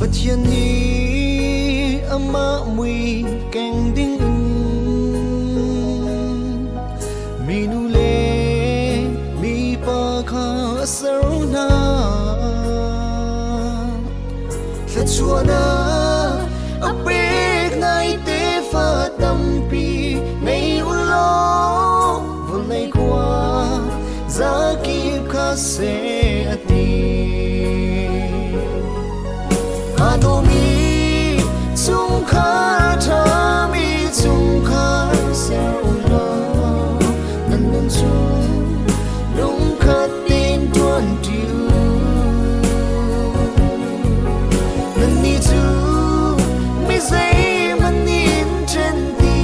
Pathian nih amah mui keng ding in minu le mipa kha a ser hna. Thluachuahnak a pek hna i tefa tampi ngei u law vawlei khua zakip kha seh a ti. Aa dawmi chungkhar ṭhami chungkhar ser u law nan nun chung lungkhat tein ṭuanṭi u. Nannih cu mi zeihmanh in ṭhen ti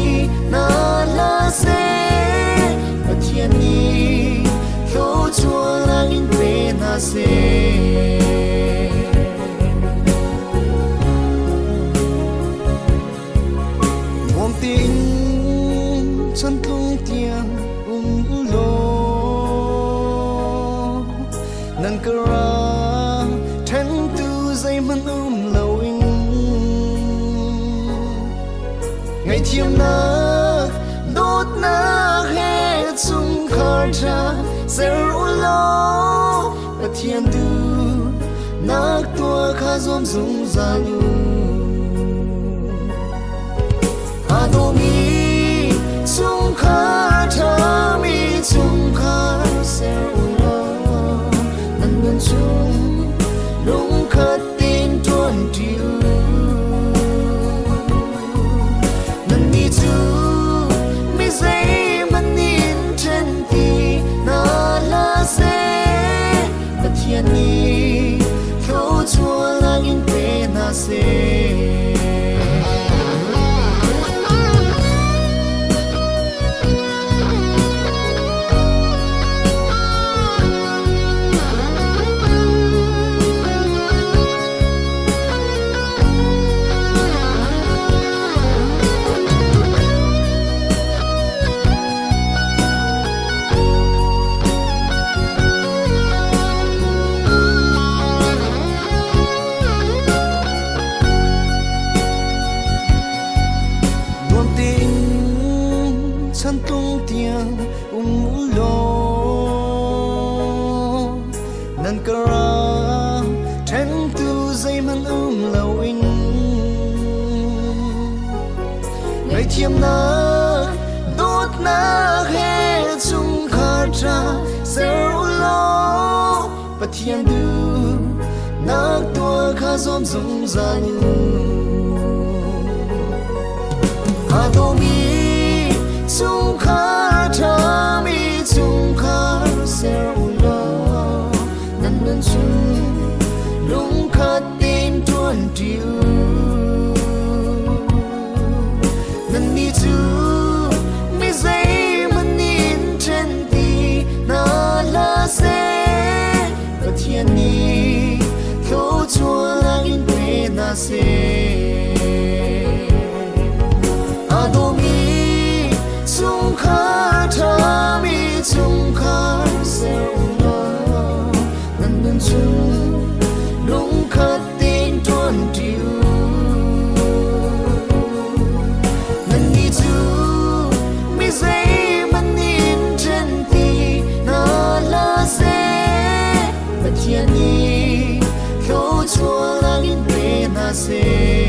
hna hlah seh, Pathian nih thluachuahnak in pe hna seh. Nuam tein chantlung tiang um u law, nan ka ra ṭhentu zeihmanh um loin ngaihthiamnak dawtnak he chungkhar ṭha ser u law Pathian duhnak tuah kha zuam zungzal u. Aa dawmi chungkhar ṭhami chungkhar ser u law nan nun chung lungkhat tein ṭuanṭi u. Nannih cu mi zeihmanh in ṭhen ti hna hlah seh, Pathian nih thluachuahnak in pe hna seh. Nuam tein chantlung tiang um u law nan ka ra ṭhentu zeihmanh um loin ngaihthiamnak dawtnak he chungkhar ṭha ser u law Pathian duhnak tuah kha zuam zungzal u. Aa dawmi chungkhar ṭhami chungkhar ser u law nan nun chung lungkhat tein ṭuanṭi u. Nannih cu mi zeihmanh in ṭhen ti hna hlah seh, Pathian nih thluachuahnak in pe hna seh. Aa dawmi chungkhar ṭhami chungkhar ser u law nan nun chung lungkhat tein ṭuanṭi u. Nannih cu mi zeihmanh in ṭhen ti hna hlah seh, Pathian nih thluachuahnak in pe hna seh.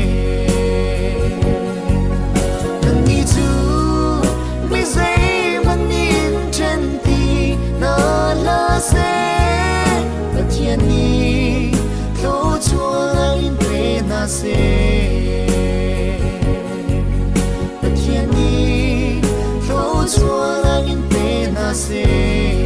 Nannih cu mi zeihmanh in ṭhen ti hna hlah seh, Pathian nih thluachuahnak in pe hna seh. Pathian nih thluachuahnak in pe hna seh.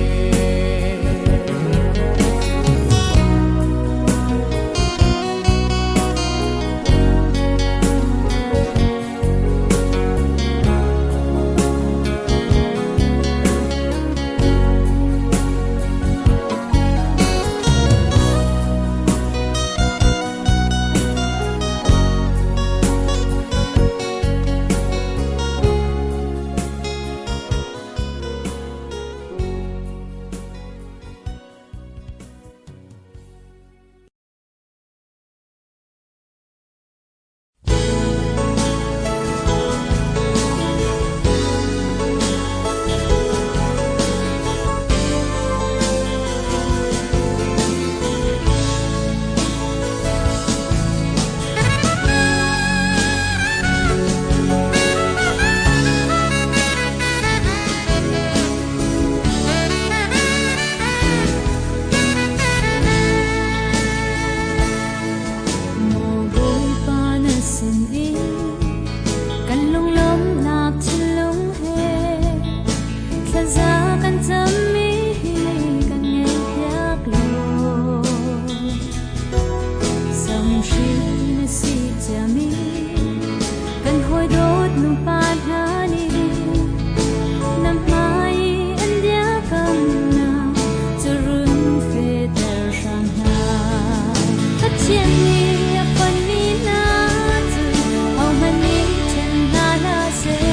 Hrin na si ciami kan hawi dawt nupa hna nih na hmai i an biakamnak cu run fehter hram hna. Pathian nih a fonhmi hna cu hohmanh nih ṭhen hna hlah seh.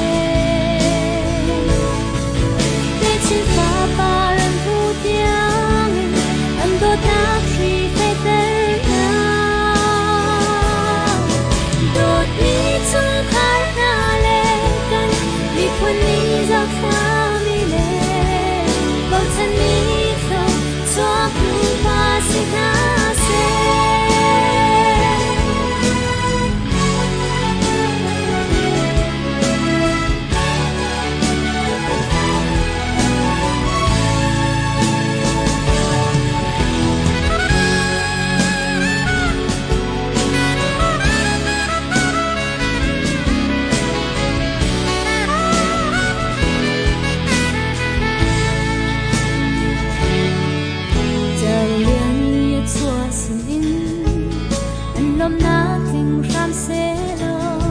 Techin fapa ran hmu tiangin an dawtnak hri fehter hna. Dawtmi chungkhar hna le kan miphun nih zohthlami le bochanmi thluachuak nupa si hna seh. Lian nih a chuah sinin an lawmhnak tling hram sehlaw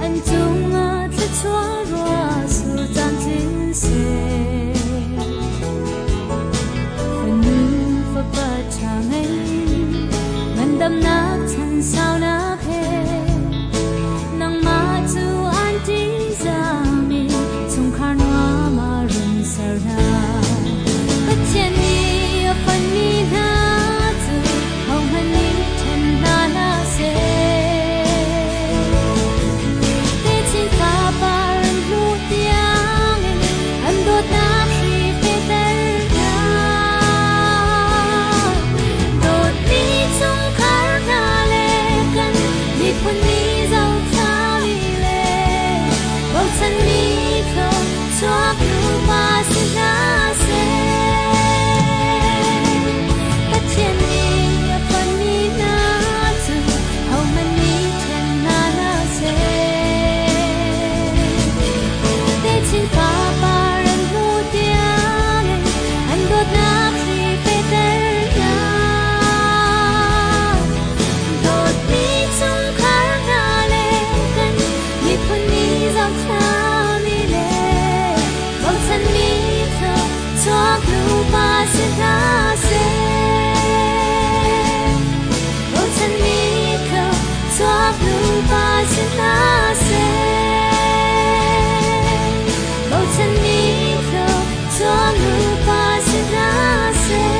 an cungah thluachuah ruah sur caamcin seh. Fanu fapa ṭha ngei ngandamnak chan saunak he nangmah cu an ṭihzahmi chungkhar nuam ah run ser hna. Pathian nih a fonhmi hna cu hohmanh nih ṭhen hna hlah seh. Techin fapa ran hmuh tiangin an dawtnak hri fehter hna. Dawtmi chungkhar hna le kan miphun nih zohthlami le bochanmi thluachuak nupa si hna seh. Pathian nih a fonhmi hna cu hohmanh nih ṭhen hna hlah seh. Techin fapa ran hmu tiangin an dawtnak hri fehter hna. Dawtmi chungkhar hna le kan miphun nih zohthlami le bochanmi thluachuak nupa si hna seh. Bochanmi thluachuak nupa si hna seh. Bochanmi thluachuak nupa si hna seh.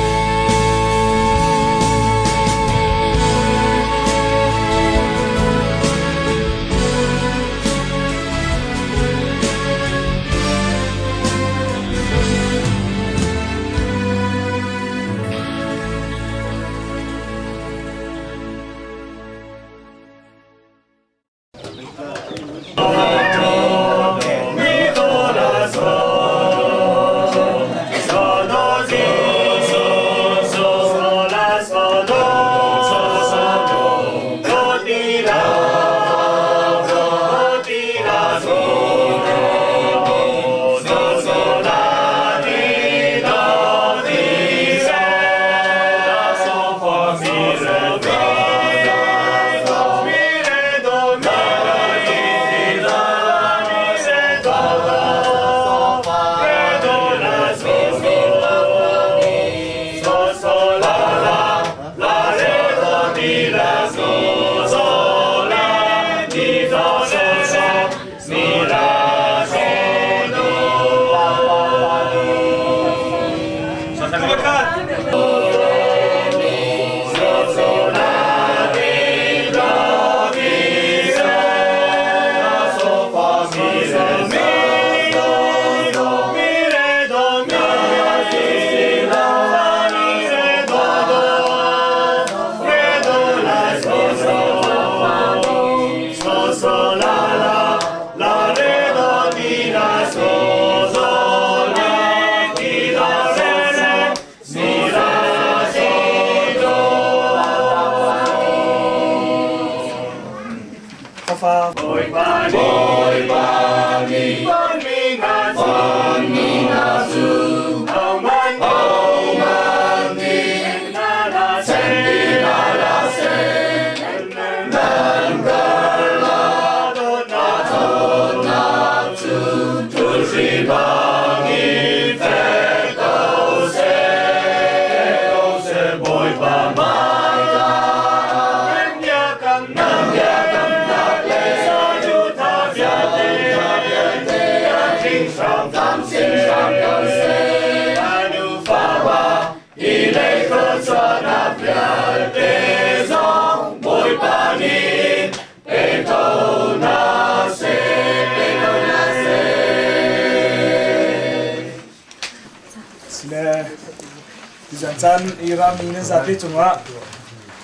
Tuzan i rami nan zate cungah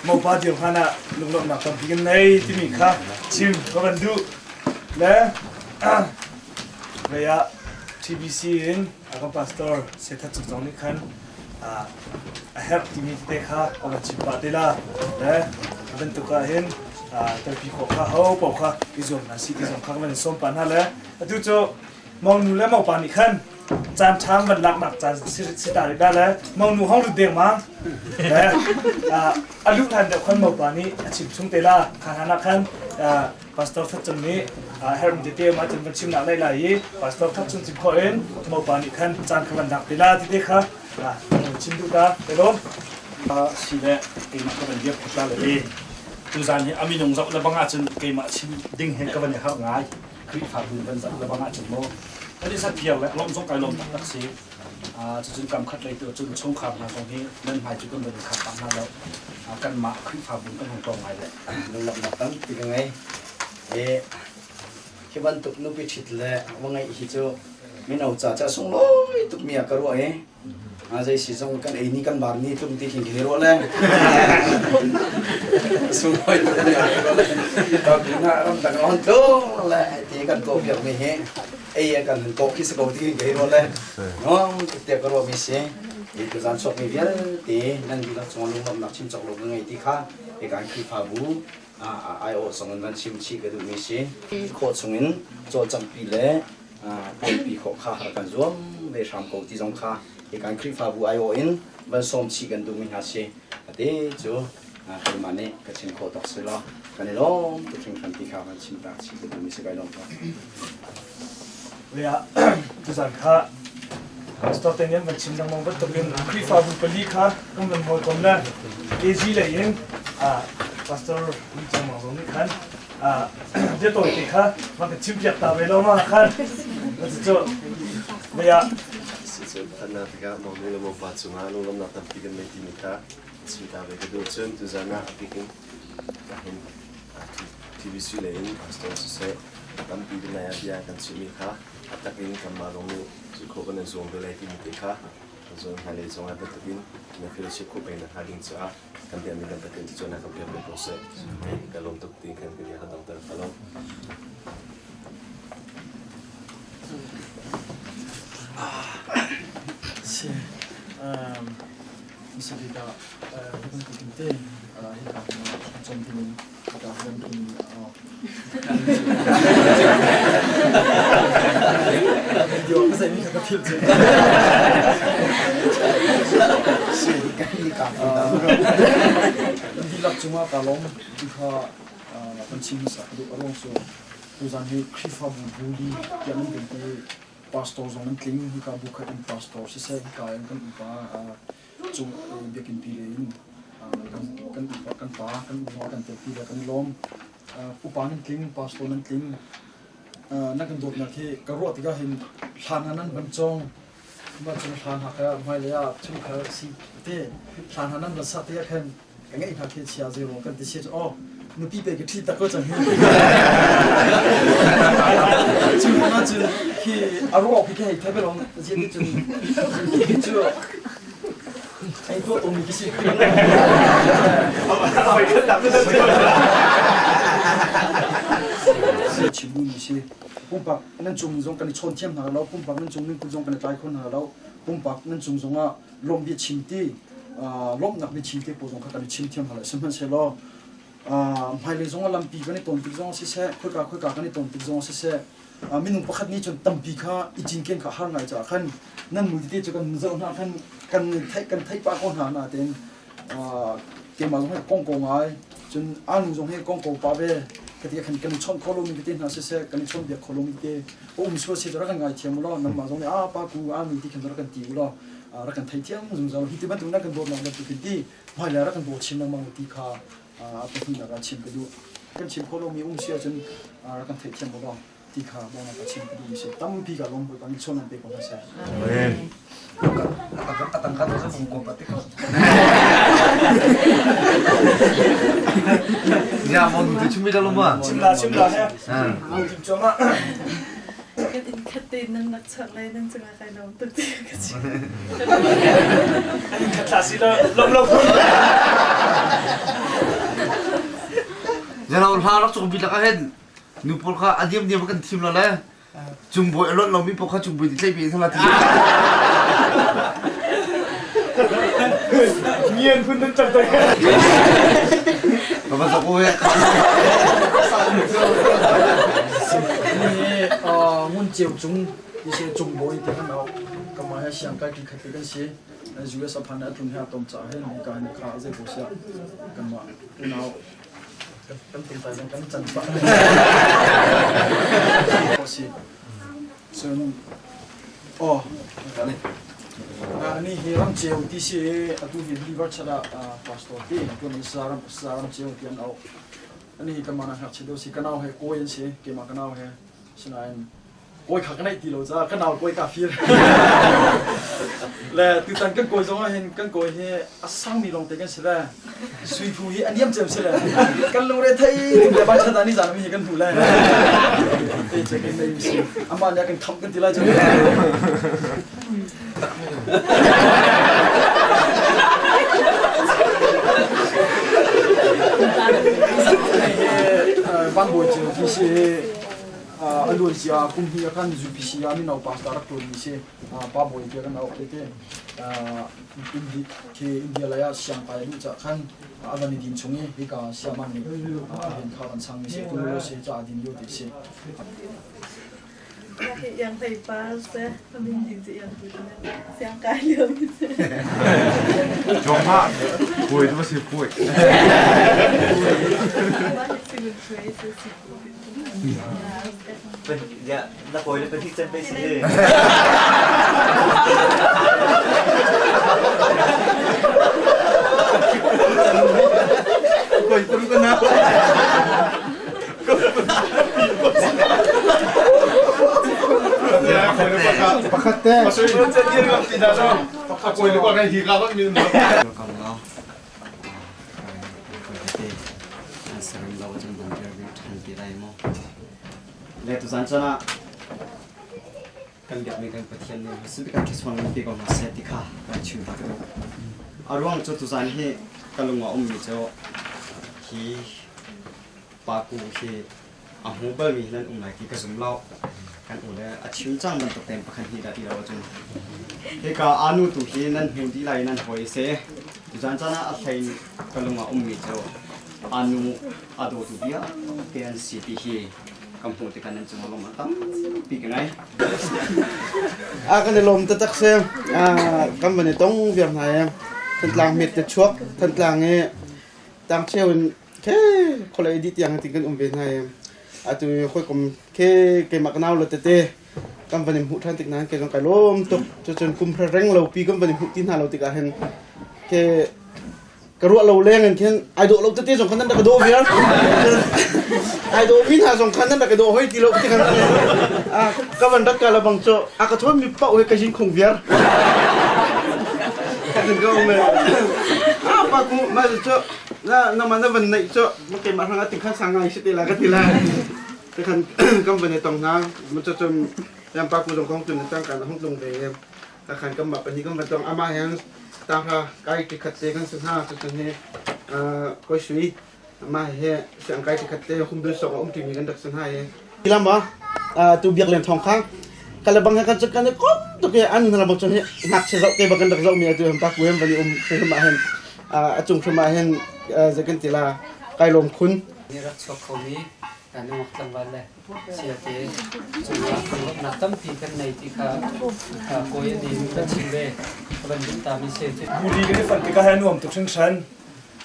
mopa dir hlan ah lunglawmhnak tampi kan nei timi kha chim ka van duh. Le vei ah TBC in a kan pastor Sethat Cung Cong nih khan a herh timi tete kha ka van chim pah te la. Le a bantuk ah hin telpi khawh kha ho paoh kha i zuam hna si ti zong kha ka van in sawm pah hna le atu cu monu le mopa nih khan caan ṭha van laknak caan si ta rih le monu hong lut dengmang le a luh hlan deuh khan mopa nih a chim chung te la kha hlan ah khan pastor That Cung nih herm tete ma cun van chimnak lai lai i pastor That Cung chim khawh in mopa nih khan caan kha van lak te la ti te kha chim duh ta te lom si le keimah ka van biak phut la le tuzan hi a minung zoh le bang ahcun keimah chim ding he ka van i harh ngai Khrihfabu van zoh le bang ahcun maw kan i satphiar le lawmh zong kai lawm taktak si. Cucun kam khat lei tu cun chungkhar hna zong hi nan hmai cu kan van i khap pah hna lo. Kanmah Khrihfabu kan hung tlawng ngai le. Lunglawmhnak tampi ka ngei. I hi bantuk nupi ṭhit le va ngeih hi cu mino ca ca sunglawi tukmi ah ka ruah i zei si zong kan ei ni kan bar ni tlum ti khin khi ruah le sunglawi tuk mi ah ruah le ka na ram dang on tlung le ti kan ko piak mi hi ei kan han ko khi sa ko ti khin khi ruah le no te ka ruah mi si i tu zan chuak mi vialte nan dihlak chung lunglawmhnak chim cawk lo ka ngei ti kha i kan Khrihfabu ai awh zong in van chim chih ka duh mi si khawh chungin cawlcangpi le buaipi khawh kha rak kan zuam ve hram ko ti zong kha hi kan Khrihfabu aiawh in van sawm chih kan duhmi hna si. Ate cu keimah nih ka chim khawh tawk si law kan i lawm tuk hringhran ti kha van chim tak chih ka duhmi si kai lawm ko. Lea tuzan kha Pastor te nih an van chim lengmang bantukin Khrihfabu pali kha kan van hawikom le AG lei in Pastor Lee Chang Mang zong nih khan bia tawi te kha van kan chimpiak ta ve lo ma khan cucu lei ah Phannak tikah monu le mopa cungah lunglawmhnak tampi kan ngei timi kha chim ta ve ka duh cun tuzan ah a bik in hin TBC lei in pastor siseh tampi dinai ah bia kan chimmi kha a tak in kanmah zong nih cu khawh kan in zuam ve lai timi te kha zon hmailei zongah bantukin na fellowship khawh peng nakhnga ding caah kan biakmi kan Pathian cu na kan pek ve ko seh. Ka lawm tuk ti kan ka bia ka dongter ka lawm. Si misabika bantukin te hika chom ding hika hian in video ka sai mi ka phil chu Dihlak cungah ka lawm ti kha kan chim hmasa ka duh. A ruang cu tuzan hi Khrihfabu buli tiah nan vun ti pastor zong nan tling hika bu khat in pastor siseh hika in kan upa cung biakinn pi le in kan upa kan pa kan unau kan telpi le kan i lawm. Upa nan tling pastor nan tling na kan dawtnak hi ka ruah tikah hin hlan ah nan van cawng mah cung hlan ha kha hmailei ah chungkhar si te hlan ha nan van sak te ah khan ka ngeih hna khi chia zero kan ti si cu oh nupi pe ka ṭhi tak ko cang hi cu hmanh ah cun khi a ruak khi ka hei thei belong zin ti cun khi cu ei tuah tawmi khi si chim mi si pumpak nan cung zong kan i chawn thiam hna lo pumpak nan cung nan kut zong kan i tlai kho hna lo pumpak nan cung zong ah lawmh bia chim ti lawmhnak bia chim ti pawl zong kha kan i chim thiam hna lo sihmanhsehlaw hmailei zong ah lampi kan i ton tik zong siseh khoika khoika kan i ton tik zong siseh minung pakhat nih cun tampi kha i cinken kha har ngai caah khan nan mui tete cu kan zoh hna khan kan theih kan theih pah ko hna na tein keimah zong hi kong ko ngai cun anu zong hi kong ko pa ve ka ti khan kan i chawnh kho lomi tete hna siseh kan i chawnhbiak kho lomi tete um sual si rak kan ngai thiam u law nangmah zong nih a pa ku anu ti khan rak kan ti u law rak kan thei thiam zungzal hi ti bantuk na kan dawtnak bantuk hin ti hmailei rak kan daw chin lengmang ti kha a pahnihnak ah chim ka duh kan chim kho lomi um si ahcun rak kan theih thiam u law ti kha bawmnak ka chim ka duhmi si tampi ka lawm Bawipa nih chawn an pe ko hna seh. Amen. Atangka to sa ko pati ko. Ya mon tu chimi daloma. Chimla chimla he. Tim choma. Kan inn khat te nan nak chak lai nan cungah kai lawm tuk ti ka chim. An inn khat thla si lo lom lo phun. Zero hla rak cung bi lak ah hin nu pawl kha a diam diam kan thim lo le Cungbawi a lonh lomi paoh kha cungbawi nih tlaih ve hna ti. Ngian phun nan cang tak. Ka va zak he. Ni ngun ceu cung ti se cungbawi ti kan au kama he siang kai ki khat kan si US aphan a tlun he atom cha he ni ka ni kha zai ko sia kanma unau Kan tungtai zong kan can pah. Si. Cun oh ni hi ram ceu ti si atu hi believer chala pastor ti tun saram saram ceu ti an au ani hi kamana hak chido si kanau he koi an si kema kanau he sinain Kawi kha ka neih ti lo caah ka nau kawi ka fir. Le tutan kan kawi zong ah hin kan kawi hi a sangmi lawngte kan si le sui phu hi a niam cem si le kan lungre thei tuk le van chan ah ni zan mi hi kan hmu le te che kan nei mi si amah nih a kan khamh kan ti lai cu. Van Bawi Ceu ti si A luancia kum hnih ah khan UPC ah mino pastor rak ṭuanmi si. Pa Bawi tiah kan auh tete. Khi India lei ah siangkai a luh caah khan a van i din chung i hika siamang nih a rian kha van changmi si. Tu lio si caah din lio ti si. Yang hlei pa se amin ding cu yang tu siang kai lio mi se. Jong ha puai tu si puai. Na kawi le pahnih can pei si hi. Koi pun ko na. Pakhat te. Kawi le pa ngai hi ka bak min. Saram lo cun bung vial ṭhan ti lai maw? Le tuzan caan ah kan biakmi kan Pathian nih hmasabik kan thluachuah ngan pe ko hna seh ti kha kan chim ta ka duh. A ruang cu tuzan hi ka lung ah ummi cu hi pa ku hi a hmu balmi nan um lai ti ka zum lo. Kan u le a chim cang bantuk tein pakhat hnih dah ti lo ahcun hika anu tu hi nan hmu dih lai nan hawi si. Tuzan caan ah a hlei ka lung ah ummi cu anu a dawtu vialte an si ti hi kan hmuh tikah nan cungah lawmh a tampi ka ngei. A kan i lawm taktak si. Kan van i tong viar hna i Thantlang hmet te chuak Thantlang i tangcheu in khe khualei dih tiang tin kan um ve hna i atu hawikom khe keimah ka nau le tete kan van i hmuh ṭhan tik nain kei zong kai lawm tuk. Cucun kum hra reng lo pi kan van i hmuh ti hna lo tikah hin ke ka ruah lo leng in khin ai dawh lo tete zong khan nan rak ka dawh viar. Ai dawh mi hna zong khan nan rak ka dawh hoi ti lo ti khan ka van rak ka la bang cu a ka chawn mi paoh he ka jin khung viar. Kan ka um ah pa ku ma cu na na ma na van neih cu ma keimah hrang ah ting khan sang ngai si te la ka ti la. Te khan kan van i tong hna ma cu cun yan pa ku zong kong tun tang kan hung tlung ve ka khan kan mah pahnih kan van tong ama hen ta kha kai ti khat te kan si hna cu cun hi koi sui ama he siang kai ti khat te hum bil sok a um timi kan rak si hna i lam ba tu biak len thong khang kalabang he kan chu kan kom tuk he an na bang chun he ngak che zau te ba kan rak zau mi atu hem pa ku hem van um hrim ah hen a cung hrim ah hen zekin tila kai lom khun Ni rak chuak khomi nungak tlangval le siate cungah lawmhnak tampi kan nei ti kha kawi an in kan chim ve ka van duh ta mi si. Buri kan i fanh tikah he a nuam tuk hringhran.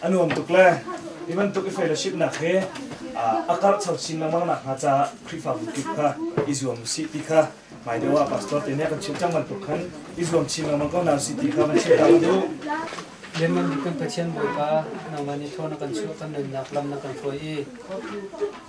A nuam tuk le hi bantuk i fellowship nak hi a karhcho chin lengmang nak hnga caah Khrihfabu kip kha i zuam usih ti kha hmai deuh ah pastor te nih a kan chimh cang bantuk khan i zuam chin lengmang ko hna usih ti kha van chim ta ka duh. Lianngan bik kan Pathian Bawipa, nangmah nih thaw na kan chuah, kan nunnak lam na kan hruai i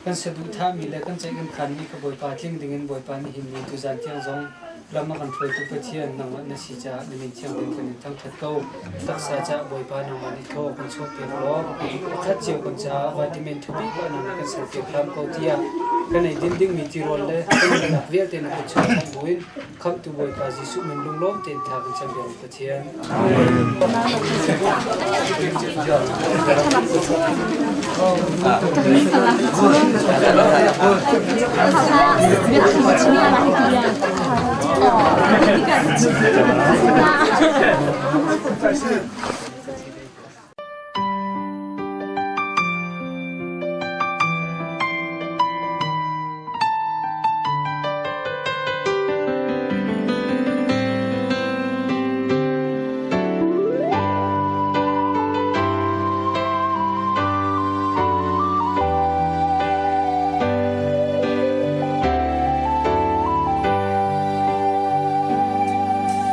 kan saduhthahmi le kan ceih kan khanmi kha Bawipa tling dingin Bawipa nihin ni tuzan tiang zong Lam a kan hruaitu Pathian nangmah na si caah na min thianghlim kan in thangṭhat ko. Taksa caah Bawipa nangmah nih thaw kan chuahpiak law pakhat cio kan caah vitamin ṭhabik ah nang nih kan serpiak hram ko tiah kan ei din dingmi tirawl le kan nunnak vialte na kut chung khawmh buin Khamhtu Bawipa Jesuh min lunglawm tein thla kan cam biak Pathian.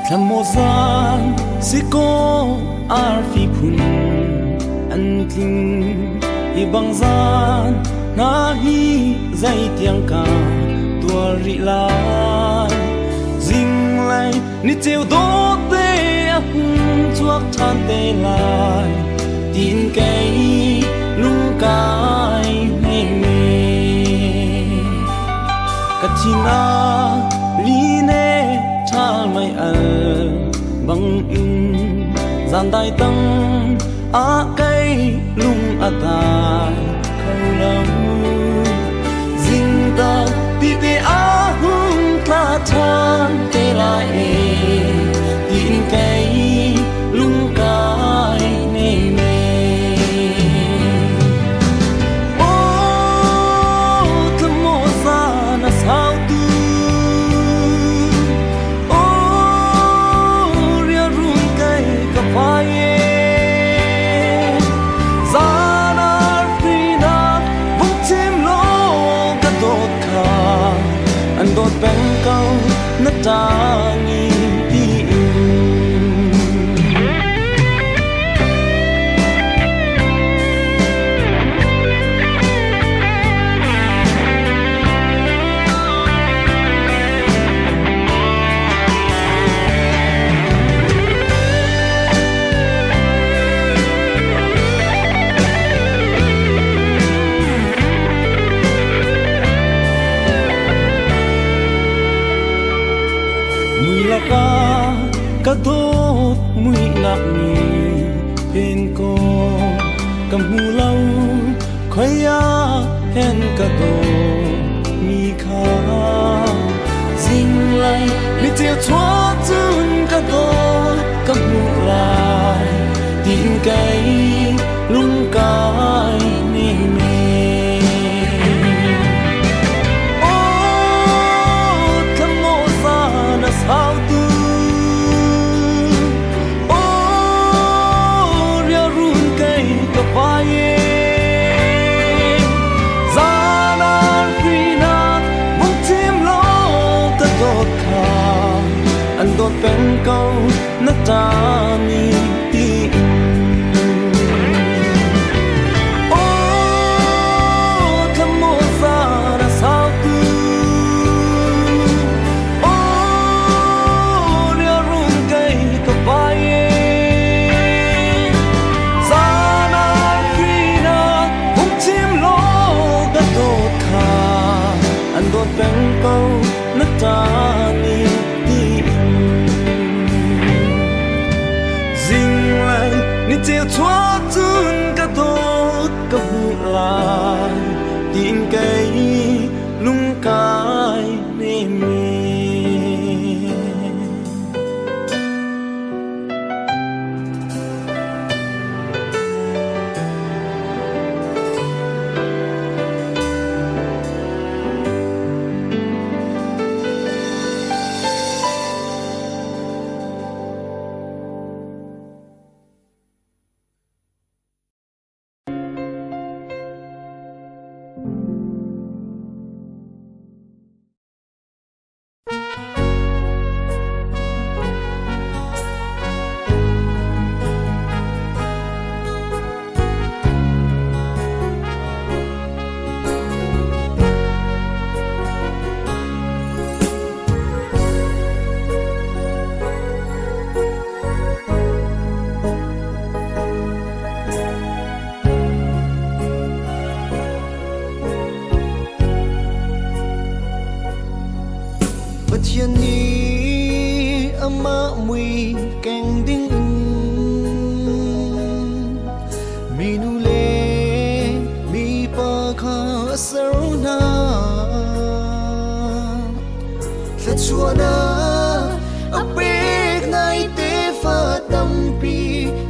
Thlamuazan si ko arfi phun an tling hi bangzan hna hi zeitiang ka tuar rih lai zinglei ni ceu dawt te a hung chuak ṭhan te lai tin kei lungkai hei me ka thin a line ṭhal mei al bang in zan dai tang a kei lung a dai kho lo zingta ti te a hung tla ṭhan te lai e tin kei lung kai nei me Oh tlamu zan a sau tu Oh ria run kai ka vai e zan arfina vung chim lo ka dawt kha an dawt peng ko na tangi tiin. Mui lakah ka dawt muihnak ni phen ko ka hmu lo khoi ah hen ka dawt mi kha zinglei ni ceu chuah cun ka dawt ka hmuh lai tiin kei lungkai ne me Oh thlamo zan a sau tu Oh ria run kei ka vai e zan ar nak vung chim lo ka dawt kha an dawt peng ko na ta ni tiin. kha a ser hna. Thluachuahnak a pek hna i tefa tampi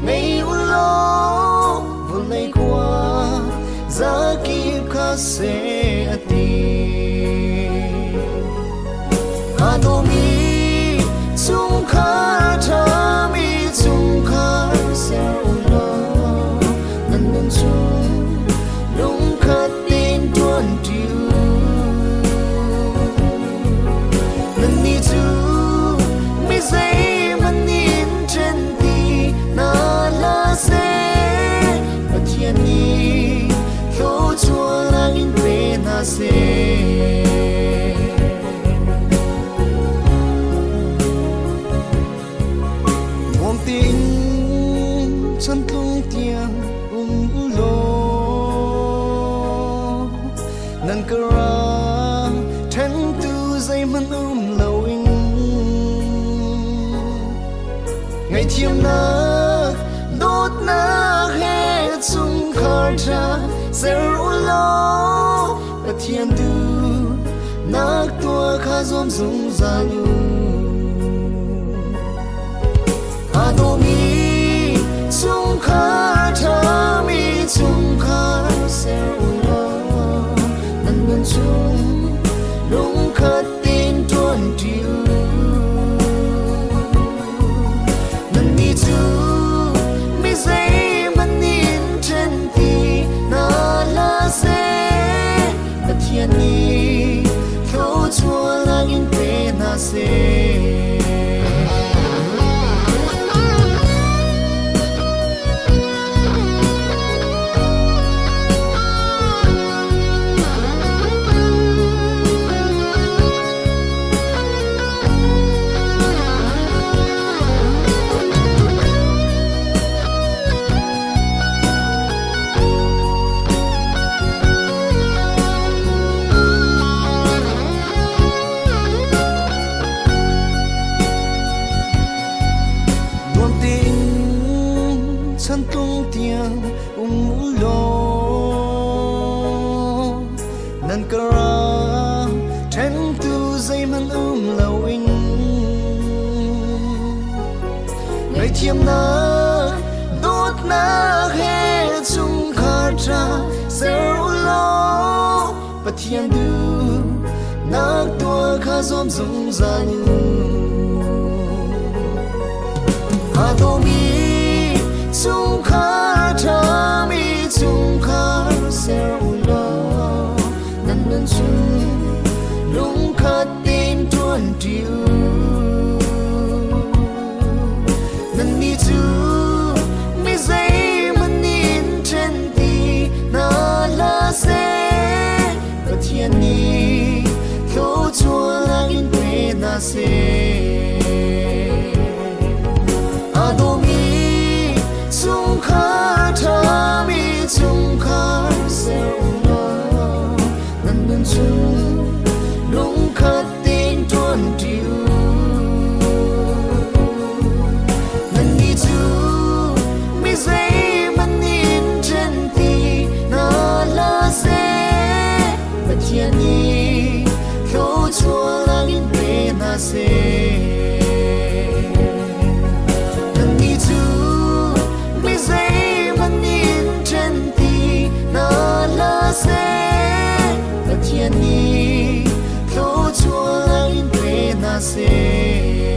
ngei u law vawlei khua zakip kha seh a ti. Aa dawmi chungkhar ṭhami chungkhar ser u law nan nun chung lungkhat tein ṭuan ṭi u. Nannih cu mi zeihmanh in ṭhen ti hna hlah seh, Pathian nih thluachuahnak in pe hna seh. Nuam tein chantlung tiang um u law, nan ka ra ṭhentu zeihmanh um loin ngaihthiamnak dawtnak he chungkhar ṭha ser u law Pathian duhnak tuah kha zuam zungzal u. Aa dawmi chungkhar ṭhami chungkhar ser u law nan nun chung lungkhat tein ṭuan ṭi u. Nannih cu mi zeihmanh in ṭhen ti hna hlah seh, Pathian nih thluachuahnak in pe hna seh. Nuam tein chantlung tiang um u law nan ka ra ṭhentu zeihmanh um loin ngaihthiamnak dawtnak he chungkhar ṭha ser u law Pathian duhnak tuah kha zuam zungzal u. Aa dawmi chungkhar ṭhami chungkhar ser u law nan nun chung lungkhat tein ṭuan ṭi u. Nannih cu mi zeihmanh in ṭhen ti hna hlah seh, Pathian nih thluachuahnak in pe hna seh. Aa dawmi chungkhar ṭhami chungkhar ser u law nan nun chung lungkhat tein ṭuan ṭi u. Nannih cu mi zeihmanh in ṭhen ti hna hlah seh, Pathian nih thluachuahnak in pe hna seh. Nannih cu mi zeihmanh in ṭhen ti hna hlah seh, Pathian nih thluachuahnak in pe hna seh.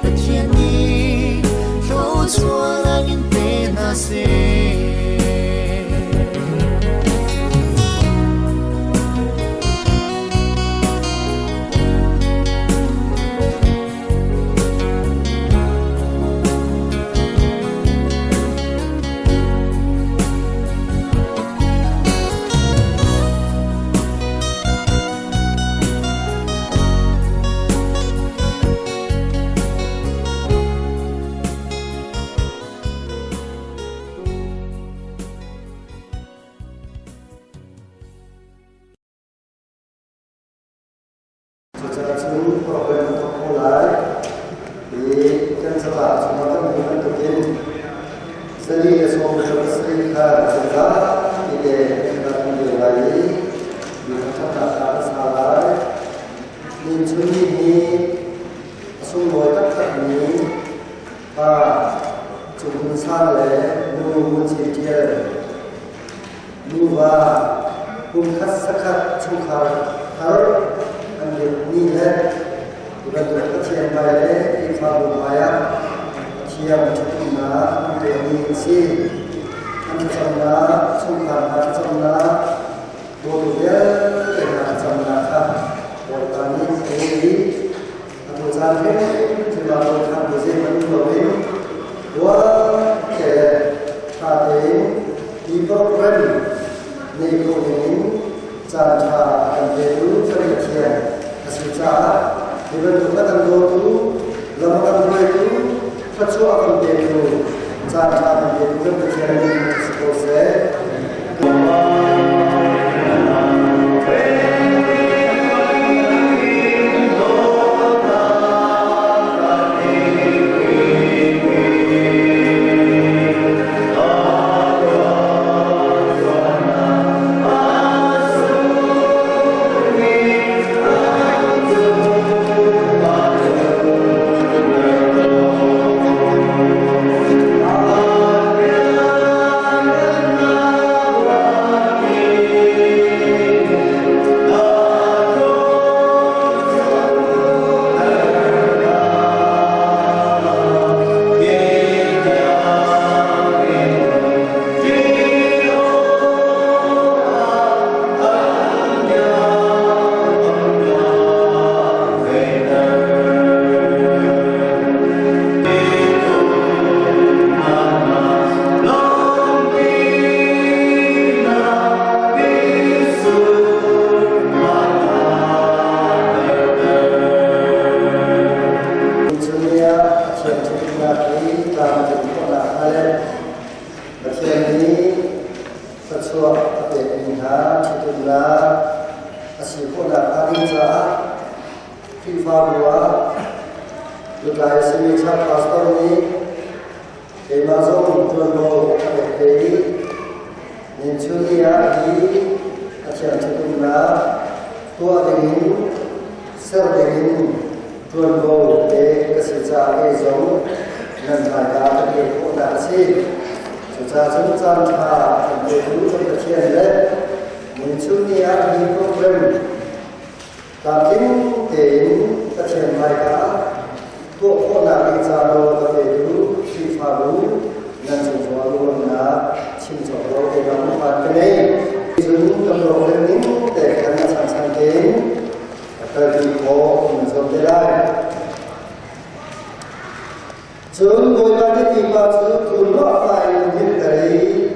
Pathian nih thluachuahnak in pe hna seh. Cucaah cun khuaruahhar kan thawk ko lai i kan catlap chungah kan hmuh bantukin 427 kha kan zapi Nuva pumkhat sakhat chungkhar thar an dirh ni le hi bantuk Pathian hmai le Khrihfabu hmai ah Pathian ṭhathnemnak an tuahmi a si. An thlacamnak, chungkhar hna thlacamnak, dawtu vialte hna thlacamnak kha Bawipa nih a leh i atu caan hrimhrim ah dawtnak bu zeihmanh um loin ruah te le ṭha tein hi program nei kho dingin caan ṭha a kan petu kan Pathian a si caah hi bantuk a kan dawtu, lam a kan hruaitu, thluachuah a kan petu, caan ṭha a kan petu kan Pathian min si ko seh. Pathian nih thluachuah a pekmi hna ṭhitumnak a si khawhnak hnga ding caah Khrihfabu ah lutlai a simi church pastor nih keimah zong ṭuanvo a pek ve i ninchun ni ah hi a thiang ṭhitumnak tuah dingin ser dingin ṭuanvo pek ka si caah kei zong nan hmaika ka dir khawhnak a si. Cucaah cun caan ṭha kan petu kan Pathian le ninchun ni ah hi program tlamtling tein Pathian hmaika ah tuah khawhnak ding ca nawl ka petu Khrihfabu nan cung zongah lunglawmhnak chim cawk lo keimah hmuhphan ka ngei. Cun kan program ning te khan a changchang tein a kalpi khawh in zuam te lai. Cun Bawipa nih mipa cu thurnuah in a hngilhter i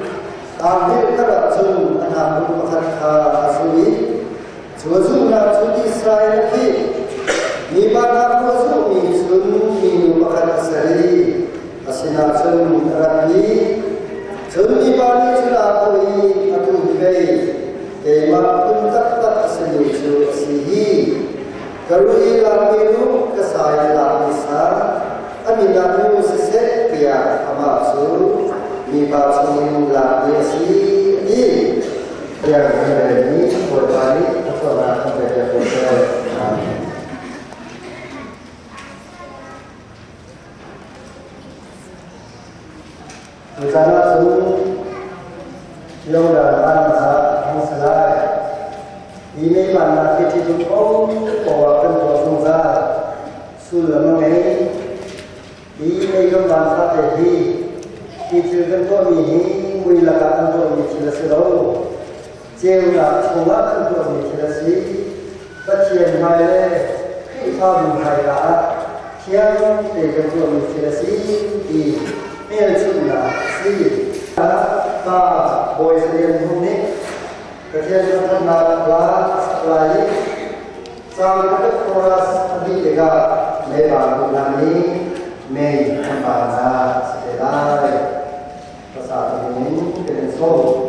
aa hngilhter ahcun a hnakkung pakhat kha a zuh i cu a zuhnak cu Israel a khih. Mipa hnakkung a zuhmi cun minu pakhat a ser i a sinah cun a ratpi. Cun mipa nih cun aa thawh i atu hi pei keimah phun taktak a simi cu a si hi. Ka ruh i lakmi ruh, ka sa i lakmi sa, a min ah nu siseh tiah amah cu mipa chungin lakmi a si, a ti. Tiang kan relmi Bawipa nih a tuahnak kan pek ko seh. Amen. Tuchan ahcun Lodal vannak a hung si lai. Hi mei vannak hi ṭhitum paohpaoh ah kan tuah zungzal. Sullam a ngei. Hi mei kan van fate hi hi thil kan tuahmi hi mui lakah kan tuahmi thil a si lo. Ceunak chungah kan tuahmi thil a si. Pathian hmai le Khrihfabu hmaika ah thiang te kan tuahmi thil a si ti hmelchunhnak a si. Pa Bawi Zalian Hmung nih Pathian thangthatnak hla a sak lai i Caang pakhat chorus a dih tikah mei bu hna nih mei an van hna a si te lai. Hmasa ding in kan in sawm.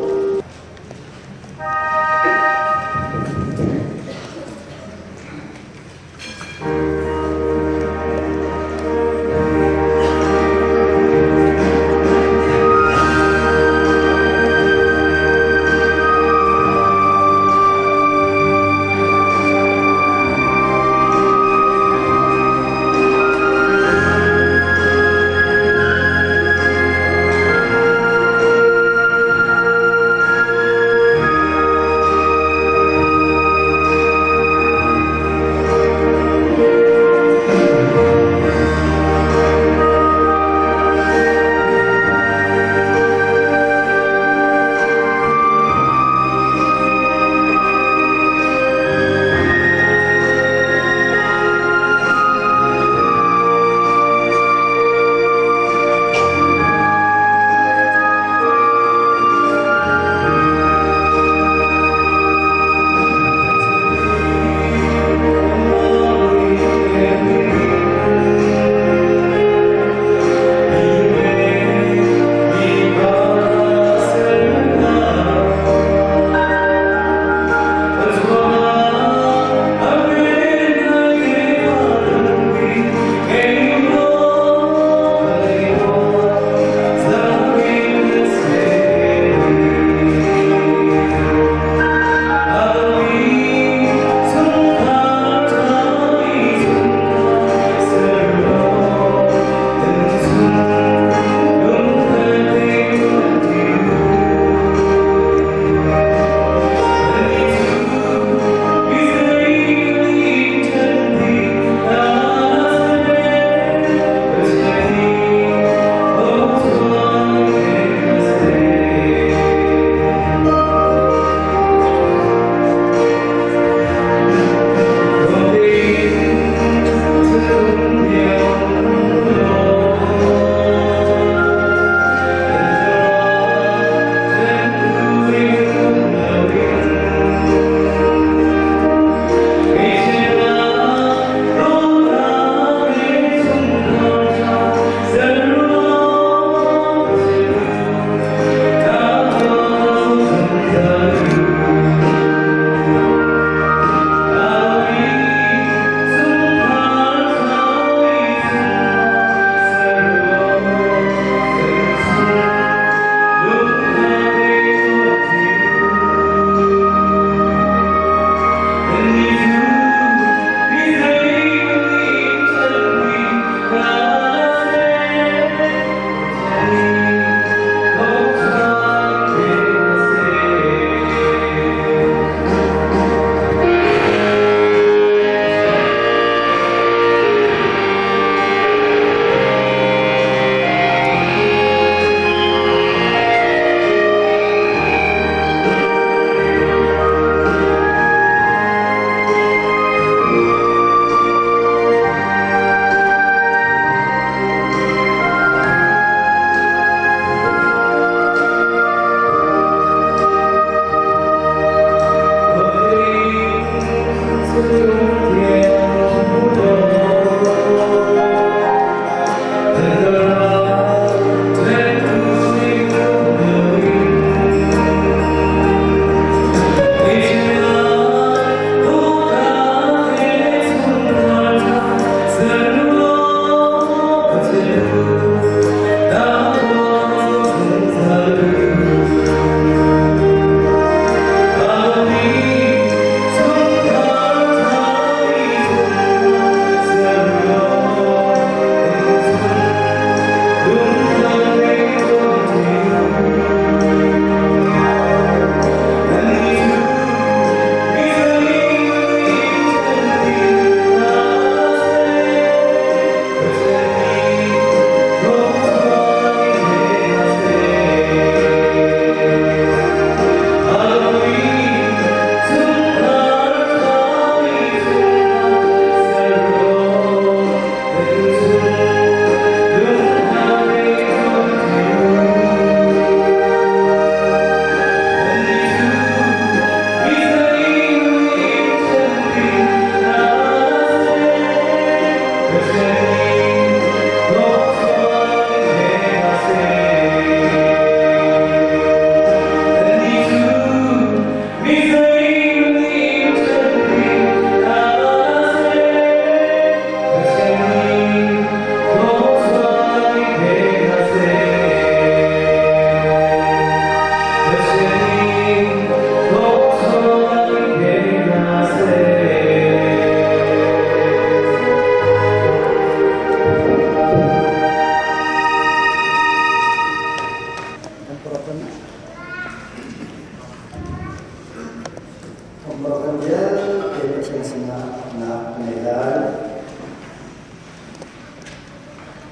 Chungkhar vialte Pathian sinah apnak kan ngei lai.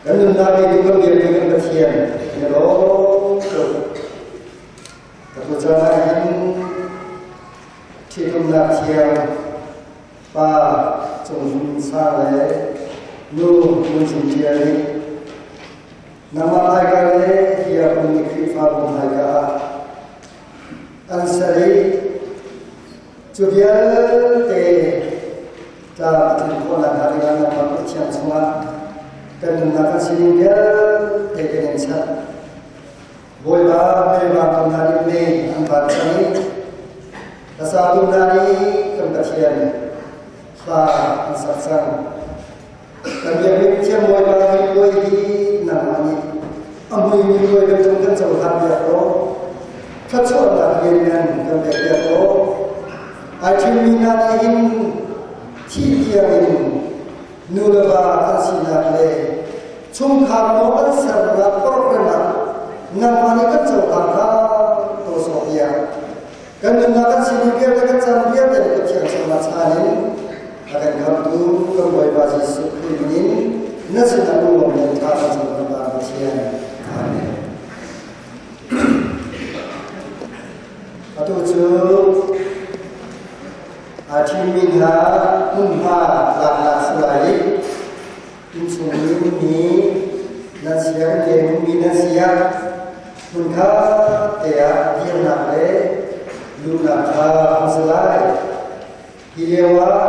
Kan nunnak i kan biakmi kan Pathian na lawm tuk. Ka tuchan ah hin ṭhitumnak thiang pa Cung Sang le nu Ngun Cin Ṭial nih nangmah hmaika le hi a ummi Khrihfabu hmaika ah an ser i cu vialte tlam a tlin khawhnak hnga dingah nangmah Pathian chungah kan nunnak kan sining vialte kan in chanh. Bawipa hmelma ko hna nih mei an van cang i hlasatu hna nih kan Pathian hla an sak cang. Kan biakmi Pathian Bawipa hi puai hi nangmah nih a muimi puai bantuk kan cohlan piak law thluachuahnak lianngan kan pek piak law ai ṭhimmi hna nih hin thih tiangin nu le va an sinak le chungkhar nawl an sernak program ah nangmah nih kan cohlan hna to sawh tiah kan nunnak kan sining vialte kan caan vialte nih Pathian chungah chaan in a kan khamtu kan Bawipa Jesuh Khrih min in na sinah lunglawm in tha kan cam kan Pathian. Amen. Atu cu aa ṭhimmi hna hmunhma laknak si lai i innchung i ummi nan siang ke ummi nan siang hmunkhat te ah dirnak le luhnak kha hmu si lai. Hi lio ah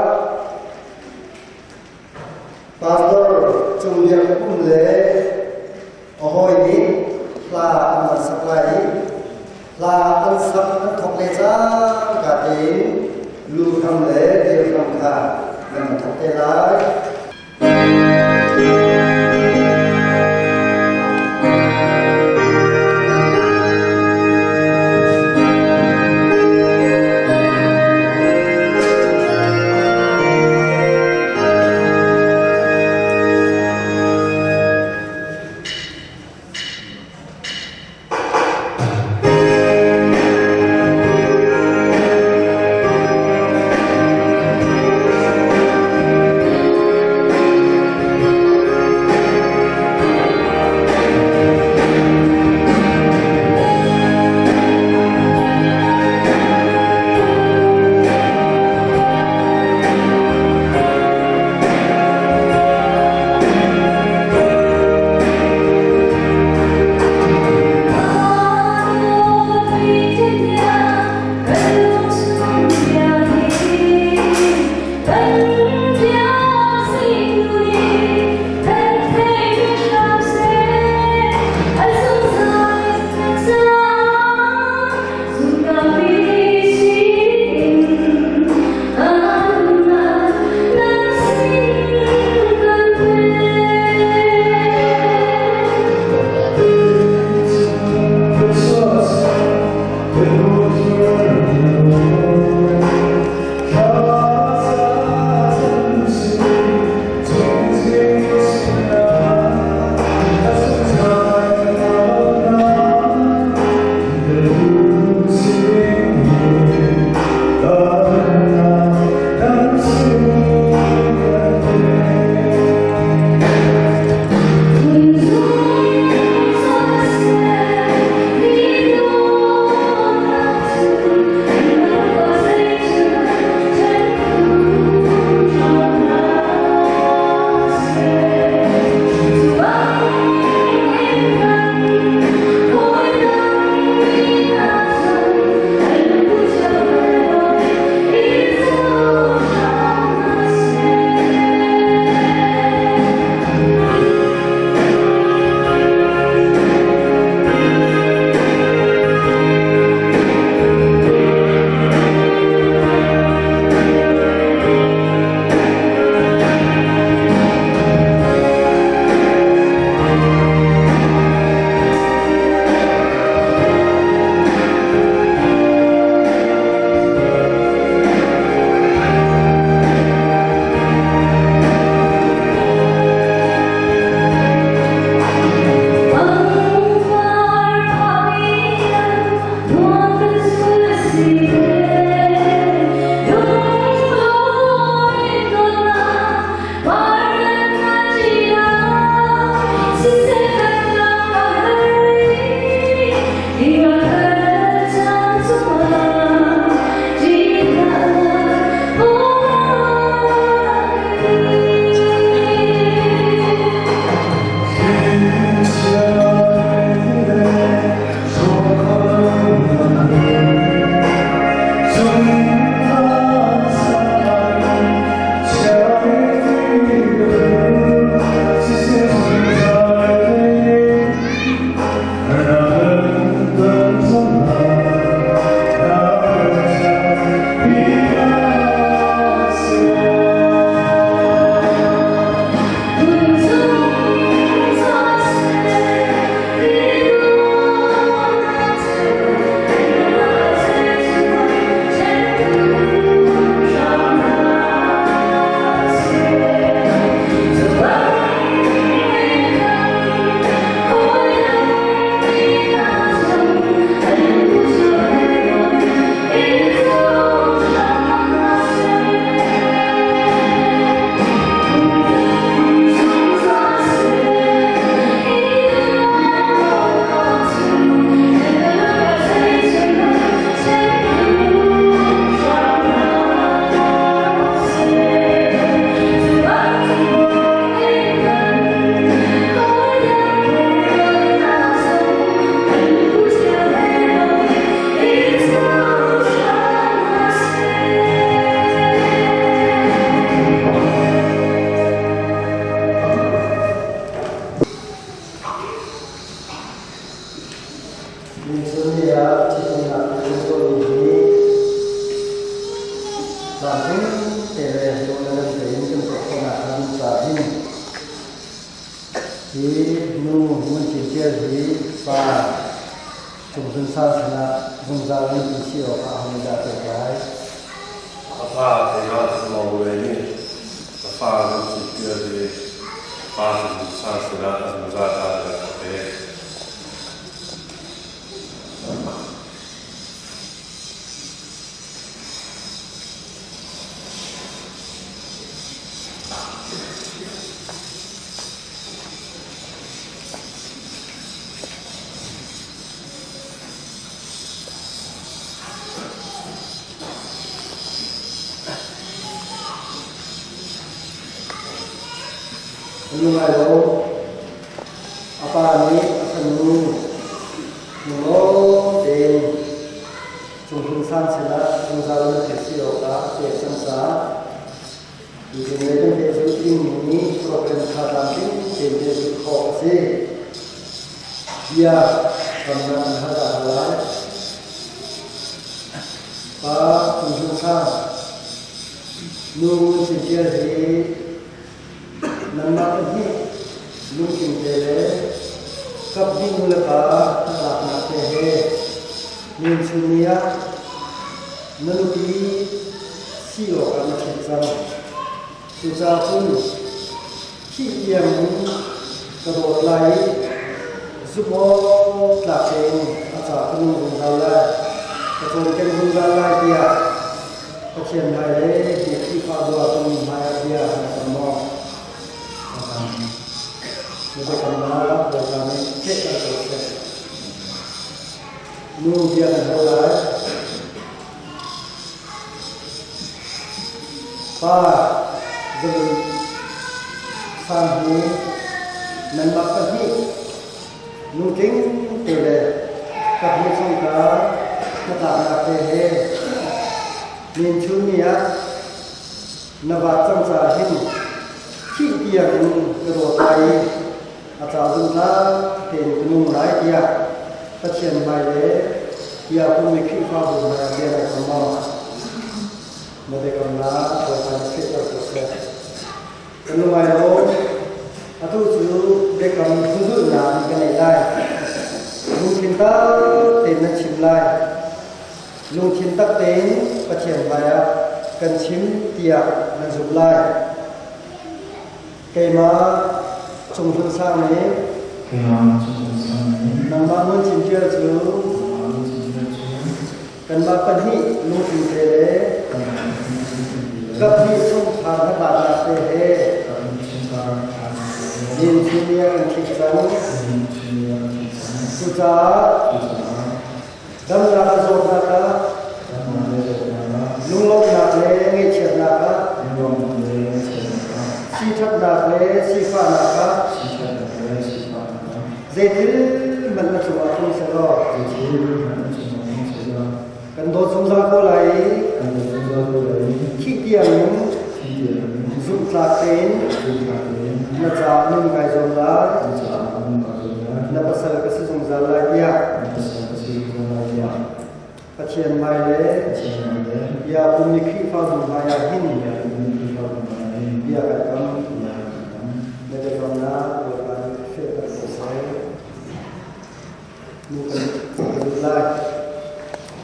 Pastor Cung Biak Kum le a hawi nih hla an van sak lai i hla an sak an thawk le cangka tein lu hram le dir hram kha nan thawk te lai. sang sinah zungzal in in si awkah aho nih dah a pek lai? A pa keimah Samuel nih ka fa nan citpial i pa Cung Sang sinah zungzal aa ka pek. An ngai lo. A pa nih a fanu lunglaw tein Cung Sang sinah zungzal na thil si awkah a pek cang caah Tuchun le kan pehzulh dingmi program kha tlamtling tein pehzulh khawh a si. Bia kamnak an hal dah hna lai. Pa Cung Hlun Sang, Nu Ngun Cin Ṭial hi nangmah pahnih lungtling te le kap hnih nu le pa hnatlaknak te he Nihin chun ni ah na nupi si awkah na ṭhit cang. Cucaah cun thih tiangin ka dawt lai i zumh awk tlak tein a ca ka nung zungzal lai, ka cawnken zungzal lai tiah Pathian hmai le hi Khrihfabu ah kan hmaiah bia na kam maw? Na biakamnak Bawipa nih fehter ko seh. Nu bia kan hal lai. Pa zalun sang hi nanmah pahnih nutling te le pahnih chungkhar hnatlaknak te he ninchun ni ah na vaat cang caah hin thih tiang in ka dawt lai i a ca zungzal tein ka nung lai tiah Pathian hmai le tiah pummi Khrihfabu hmai ah bia na kam maw? Na biakamnak Bawipa nih fehter ko seh. Kan lungai lo. Atu cu biakam hnuzulhnak kan nei lai. Lungthin tak tein nan chim lai. Lungthin tak tein Pathian hmaiah kan chim tiah nan zumh lai. Keimah Cung Hlun Sang nih nangmah Ngun Cin Ṭial cu kanmah pahnih lungthin te le kaphnih chungkhar hnatlaknak te he Nin ah kan thik cang. Cucaah damnak le zawtnak ah lunglawmhnak le ngaihchiatnak ah siṭhatnak le sifahnak ah zeithil hmanh na cungah tlung sehlaw kan dawt zungzal ko lai i thih tiangin zumhtlak tein na caah nun kai zuam lai na pasal ka si zungzal lai tiah Pathian hmai le bia pummi Khrihfabu hmaiah hin bia kan kam. Na biakamnak Bawipa nih fehter ko seh. Nu kan lut lai.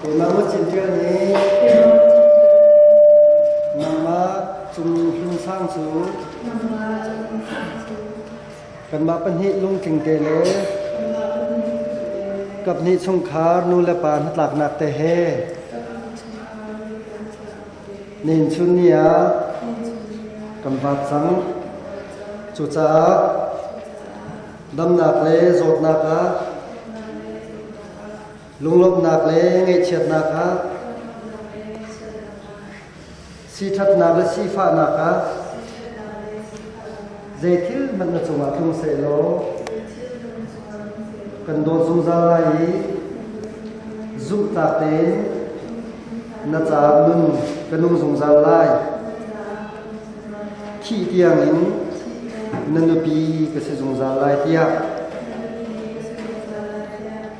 Keimah Ngut Cin Ṭial nih nangmah Cung Hlun Sang cu kanmah pahnih lungtling te le kaphnih chungkhar nu le pa hnatlaknak te he nihin chun ni ah kan vat cang. Cucaah damnak le zawtnak ah lunglawmhnak le ngaihchiatnak ah siṭhatnak le sifahnak ah zeithil hmanh na cungah tlung sehlaw kan dawt zungzal lai i zumhtlak tein na caah nun ka nung zungzal lai. Thih tiangin na nupi ka si zungzal lai tiah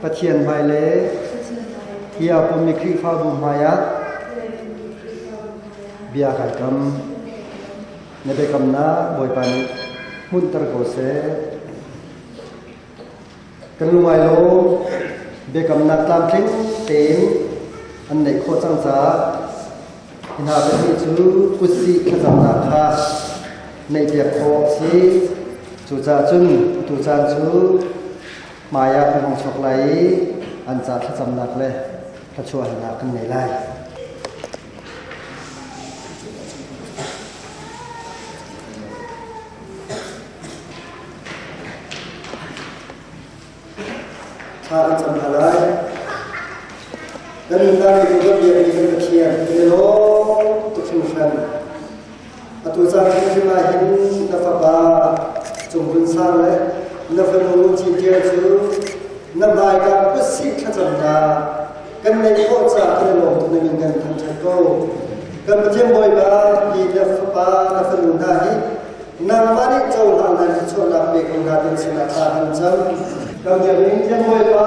Pathian hmai le hi aa pummi Khrihfabu hmaiah bia kai kam. Na biakamnak Bawipa nih hmunhter ko seh. Kan lungai lo. Biakamnak tlamtling tein an neih khawh cang caah hi hna pahnih cu kutsih thlacamnak kha neihpiak khawh a si. Cucaah cun atu caan cu hmai ah kan hung chuak lai i an ca thlacamnak le thluachuah halnak kan ngei lai. Thla kan cam hna lai. Kan nunnak i kan biakmi kan Pathian, kan i lawm tuk hringhran. Atu caan hrimhrim ah hin na fapa Cung Vun Sang le na fanu Ci Ṭial cu na hmaika kutsi thlacamnak kan neih khawh caah kan i lawm tuk na min kan thangṭhat ko. Kan Pathian Bawipa hi na fapa na fanu hna hi nangmah nih cohlang nan thluachuahnak pe ko hna ding sinah thla kan cam. Kan biakinn Thiang Bawipa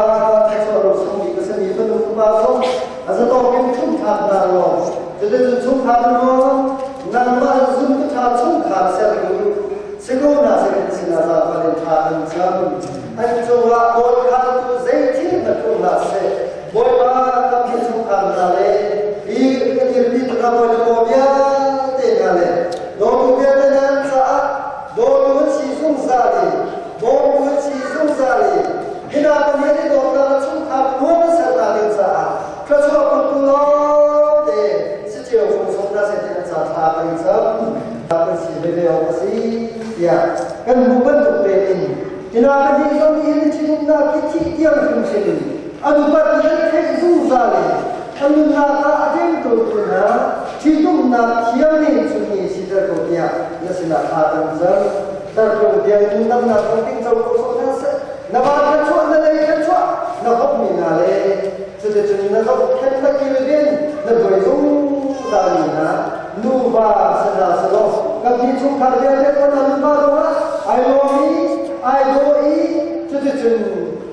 thluachuah ro sungmi ka sami fanu fapa zong a zatawk in chungkhar hna law cuticun chungkhar maw nangmah zum ṭha chungkhar ser u si ko hna seh kan sinah zaangfah in thla kan cam. An cungah dawtkhantu zeithil hmanh tuah hlah seh. Bawipa kan thil chungkhar hna le hi ka dirpi tu hna bawi le maw vialte hna le dawtu vialte nan caah dawtu an si zungzal i bawmtu an si zungzal i hina Pathian i dawtnak le chungkhar nuam an sernak ding caah thluachuah kuntu lawngte si cio fung sung hna seh ti an ca thla kan i cam kan si veve awk a si tiah kan hmuh bantuk tein hina pahnih zong nih hin thinumnak hi thih tiang hrimhrim in an upat i an theih zungzal i an nunnak ah a ṭemtu tu hna ṭhitumnak thiang in chunmi siter ko tiah na sinah thla kan cam. Tarkung tiang nundamnak zong ting co ko sawh hna seh. Na van kha chuah, na lei kha chuah, na hawpmi hna le cuticun na zohkhenh na kilven na hruai zungzalmi hna nuva si hna selaw kan mi chungkhar vialte ko na nuva zongah ai lawm i ai daw i cuticun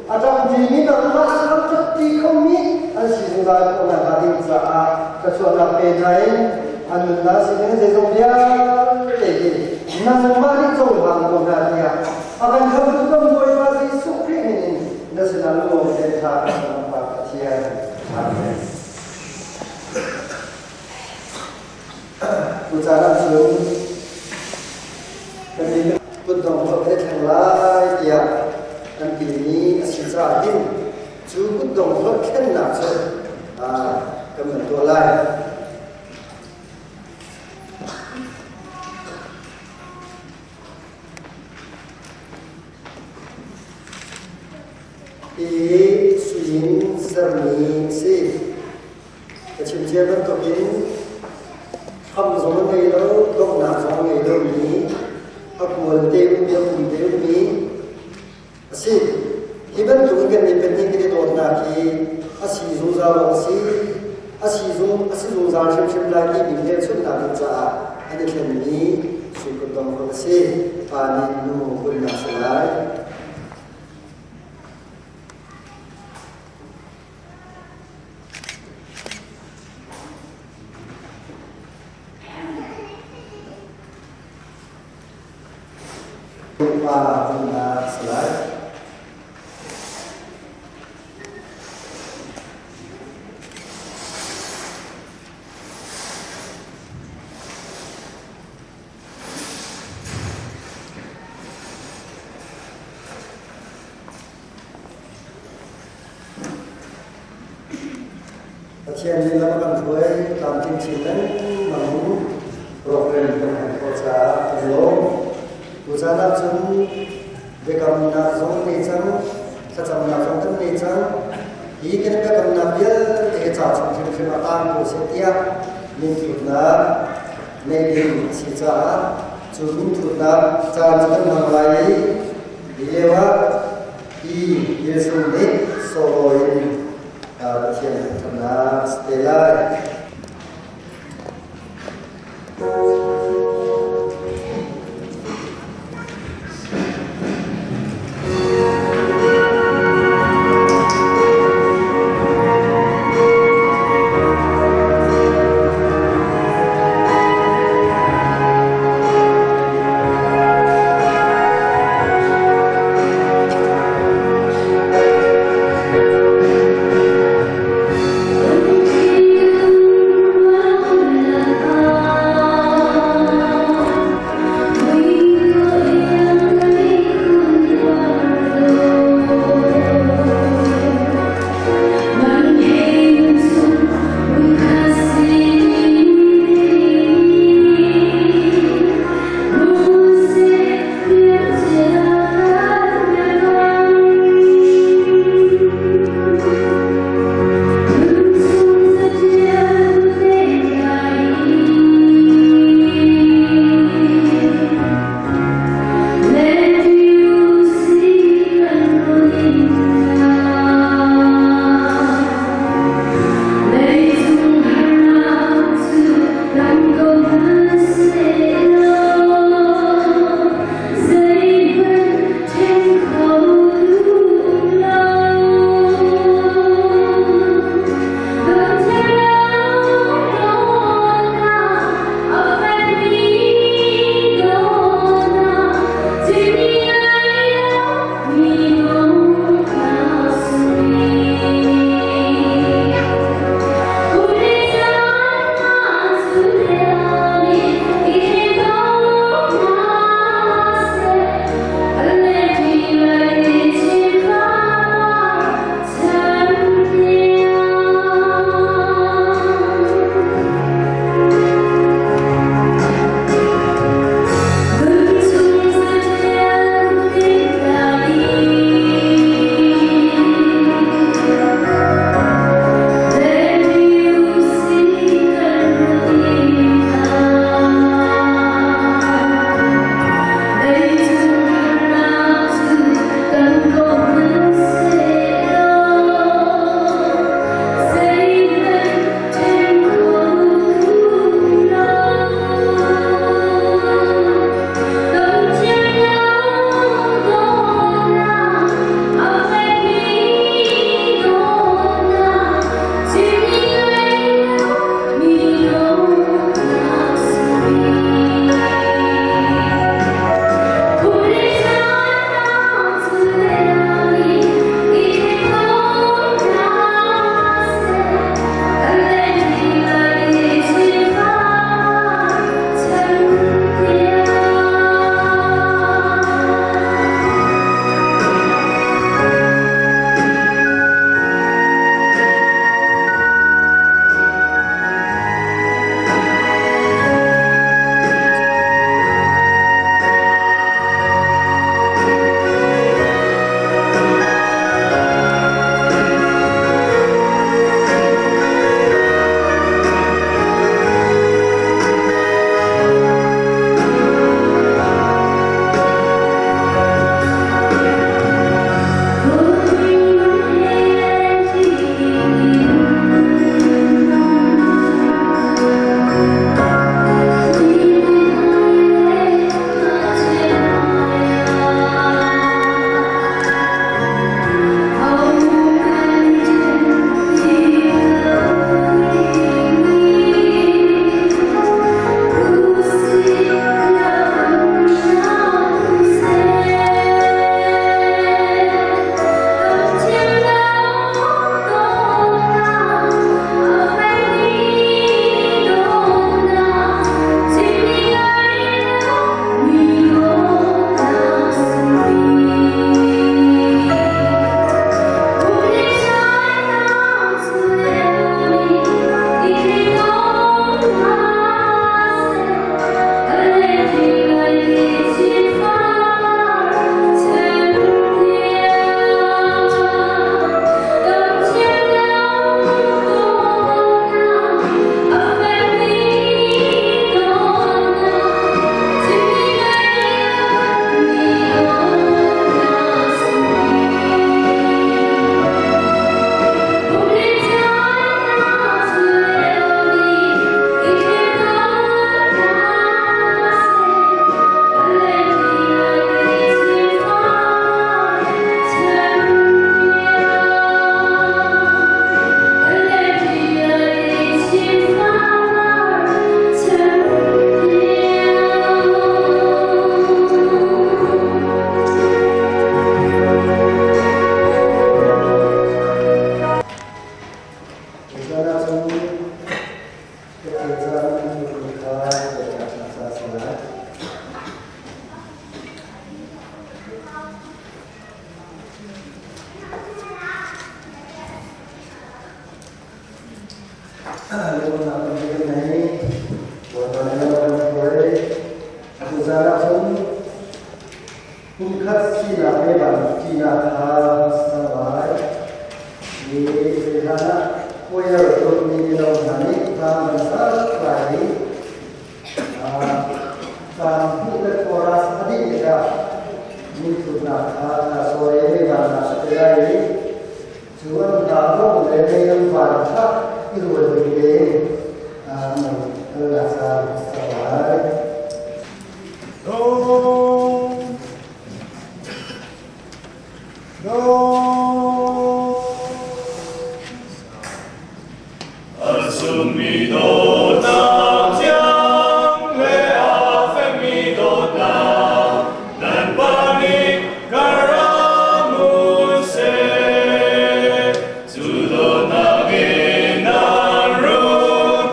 a ṭangṭimi nangmah an thangṭhat khomi an si zungzal khawh nakhnga ding caah thluachuahnak pe hna in an nunnak sining zeizong vialte hi nangmah nih cohlang ko hna tiah a kan khamtu kan Bawipa Jesuh Khrih min in na sinah lunglawm tein thla kan cam Pa Pathian. Amen. Tucaan ahcun kan i kutdong holh kan i thleng lai tiah kan timi a si caah hin cu kutdong holh thlennak cu kan van tuah lai. Hi sui in sermi a si. Ka chim cia bantukin hram zong a ngei lo, donghnak zong a ngei lomi, a kual te ummi, a kum te ummi a si. Hi bantukin kan nih pahnih kan i dawtnak hi a si zungzal awk a si, a si zung a si zungzal hrimhrim lai timi hmelchunhnak ding caah an i thlenmi sui kutdong a si. Pa nih nu hunnak si lai. Pa hunnak si lai. Pathian nih lam a kan hruai tlamtling chin lengmang in program kan hman khawh caah kan i lawm. Tuzaan ah cun biakamnak zong nei cang, thlacamnak zong kan nei cang. Hi kan biakamnak vialte hi ca chung hrimhrim a taang ko seh tiah minthutnak neih ding a si caah cu minthutnak caan cu kan hmang lai i hi lio ah hi Jesuh nih solo in Pathian thangṭhatnak si te lai. Lawmhnak tampi kan nei. Bawipa nih lam a kan hruai. Atu zan ah cun pumkhat sinak le vanṭinak kha sang lai. Hi hlan ah choir dawtmi mino hna nih hla an sak lai i caan hmuh le chorus a dih tikah minthutnak kha hla sawi meivannak a ti lai i cu an hla lawng le mei an van kha i rual ding tein an kalnak caan a si cang lai. Do Do Asumi dawtnak thiang le a fekmi dawtnak nan pa nih kan ram un seh. Cu dawtnak in nan run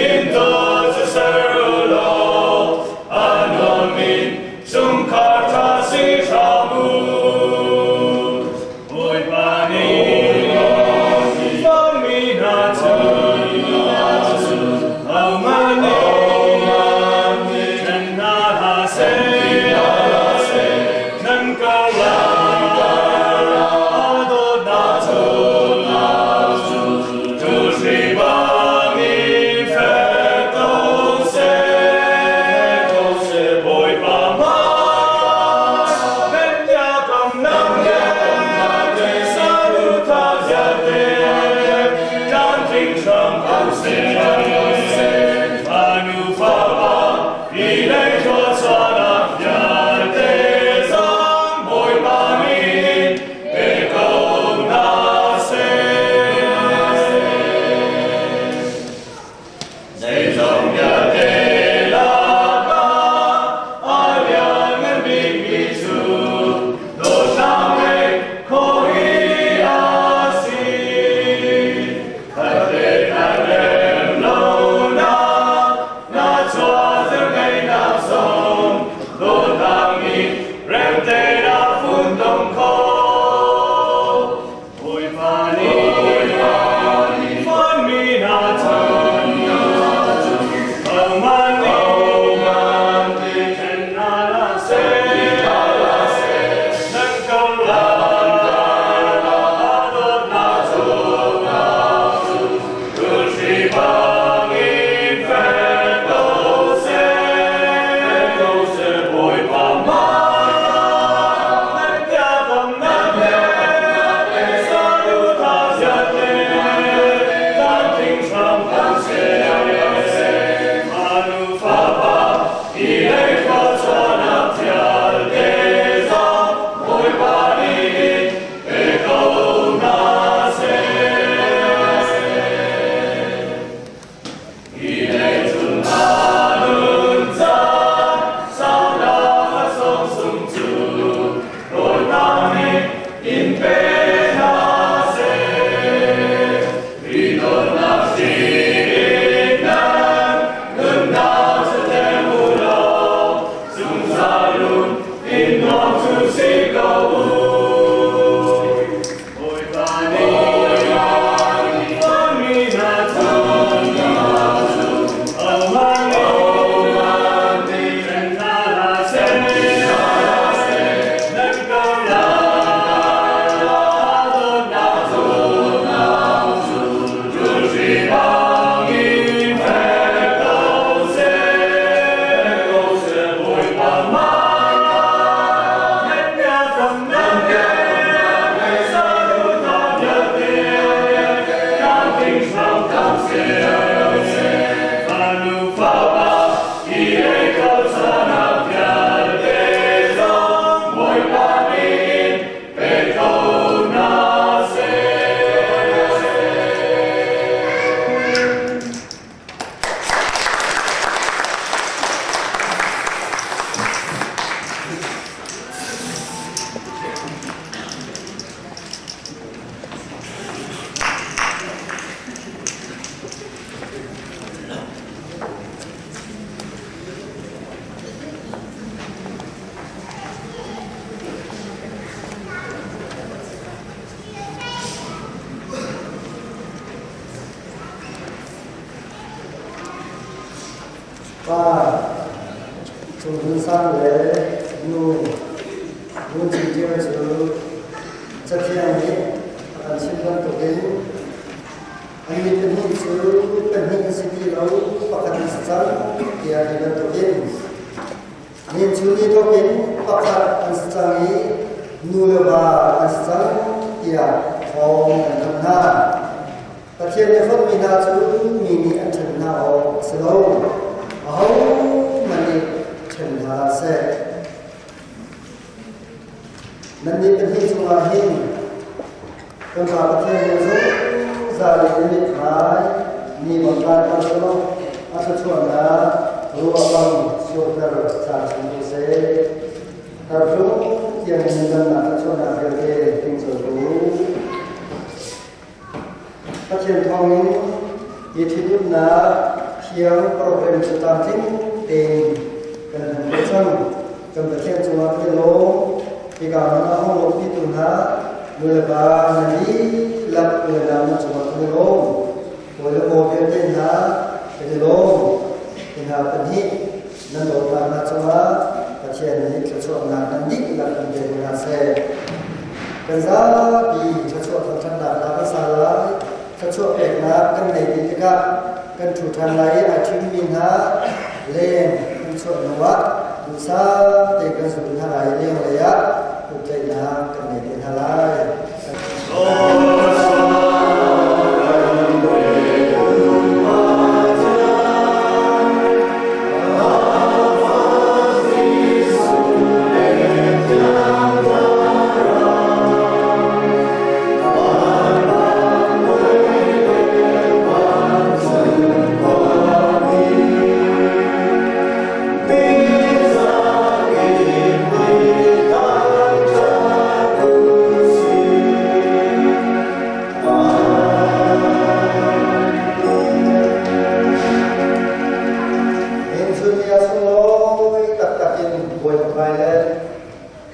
in dawt cu ser u law a nuammi chungkhar ṭha si hram u. Bawipa nih fammi hna cu ahohmanh nih ṭhen hna hlah seh. Nan karlak a dawtnak cu tuhri bangin fek ko seh. Bawipa hmai Zeizong vialte lakah a lianngan bikmi cu dawtnak ngei khawh hi a si. Khatte khat rem lonak na chuahter ngeihnak zong dawtnak nih remte na funtom khawh. Bawipa nih fonmi hna cu Pa Cung Hmun Sang le nu Ngun Cin Ṭio cu Cathiang nih a kan chimh bantukin an mi pahnih cu pahnih an si ti lo, pakhat an si cang tiah ti bantukin min cu ni thawkin pakhat an si cang i nu le va an si cang tiah thawng an thanh hna. Pathian nih fonhmi hna cu mi nih an ṭhen hna awk a si lo. Ahohmanh nih ṭhen hna hlah seh. Nannih pahnih cungah hin kan Pa Pathian nih zungzal in na mithmai mi bang tlakter selaw a thluachuahnak ruah bang surter caan chung ko seh. Tarhlung tiang in nunnak thluachuahnak vialte tingco ko u. Pathian thawngin hi ṭhitumnak thiang program cu tlamtling tein kan hman khawh cang. Kan Pathian cungah kan i lawm. Hika hmun ah hong lawmhpitu hna nulepa nan dihlak u le nau nan cungah kan i lawm. Hawi le maw vialte hna kan i lawm. Hi hna pahnih nan dawtnak hna cungah Pathian nih thluachuahnak nan dihlak in pe ko hna seh. Kan zapi thluachuah thangṭhatnak hna kan sa lai. Thluachuah peknak kan nei dih tikah kan ṭhu ṭhan lai i aa ṭhimmi hna leng kan chuah hnuah duhsah te kan zul hna lai i lenglei ah kutṭaihnak kan nei te hna lai.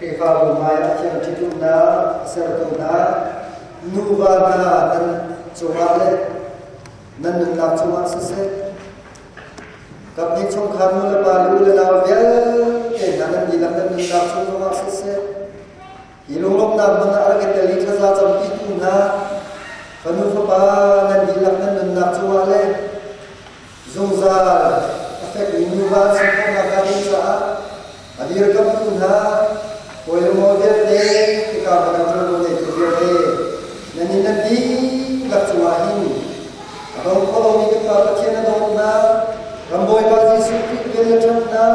Khrihfabu hmaiah thiang ṭhitumnak sertu hna nuva hna nan cungah le nan nunnak cungah siseh Kaphnih chungkhar nu le pa le u le nau vialte hna nan dihlak nan nunnak chung zongah siseh hi lunglawmhnak hmun ah a rak i tel i thlaza campitu hna fanu fapa nan dihlak nan nunnak cungah le zungzal a fekmi nuva si khawhnak hnga ding caah a dirkamtu hna hawi le maw vialte hika hmun ah ṭuanvo ngeitu vialte nan in nan dihlak cungah hin A dong kho lomi kan Pa Pathian a dawtnak, kan Bawipa Jesuh Khrih vel le ṭhatnak,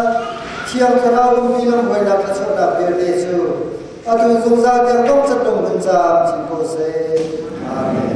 Thiang Thlarau umpi lamhruainak thluachuahnak vialte cu atu zungzal tiang dong cat dong hun caam chin ko seh. Amen.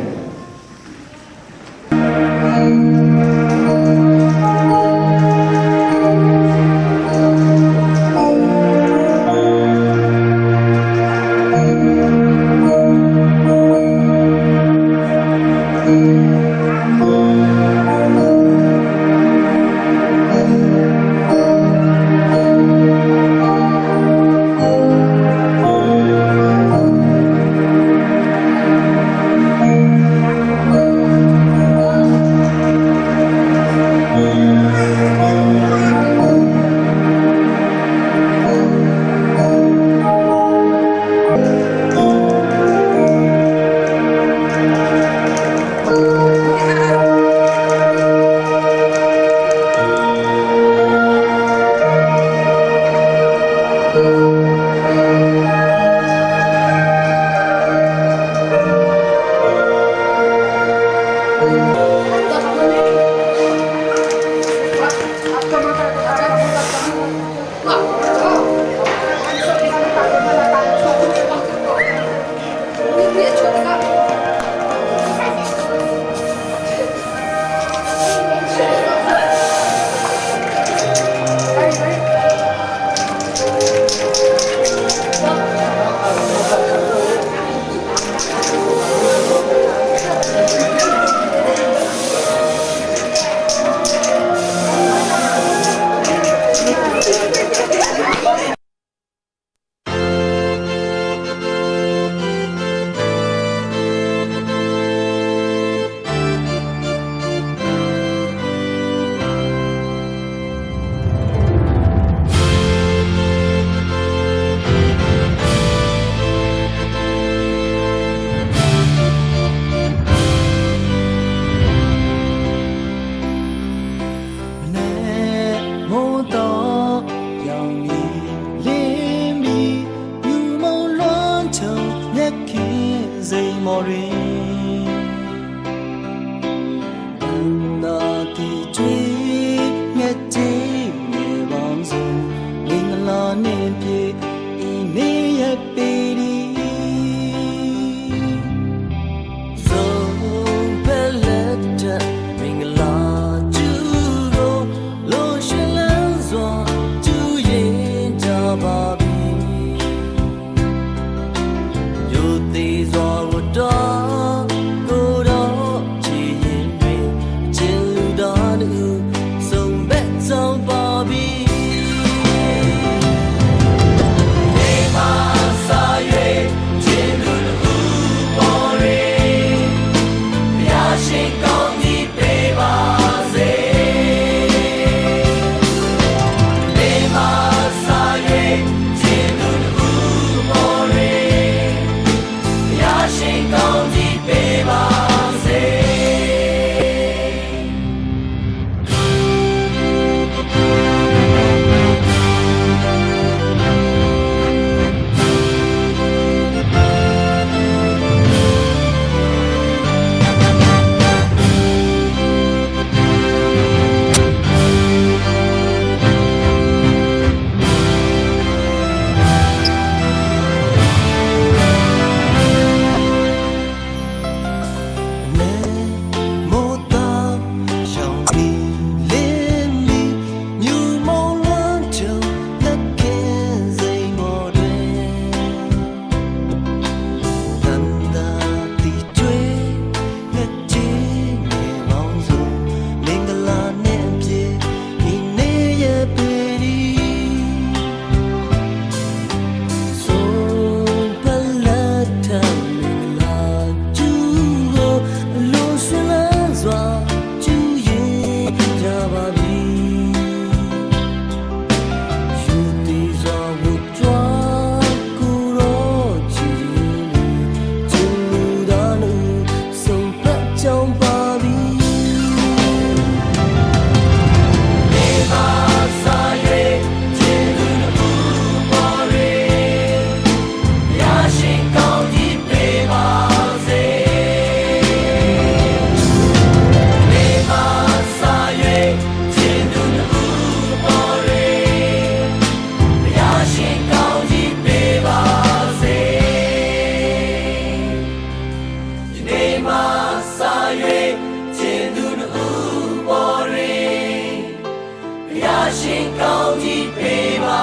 ရှင်ကောင်းကြီးပေးပါ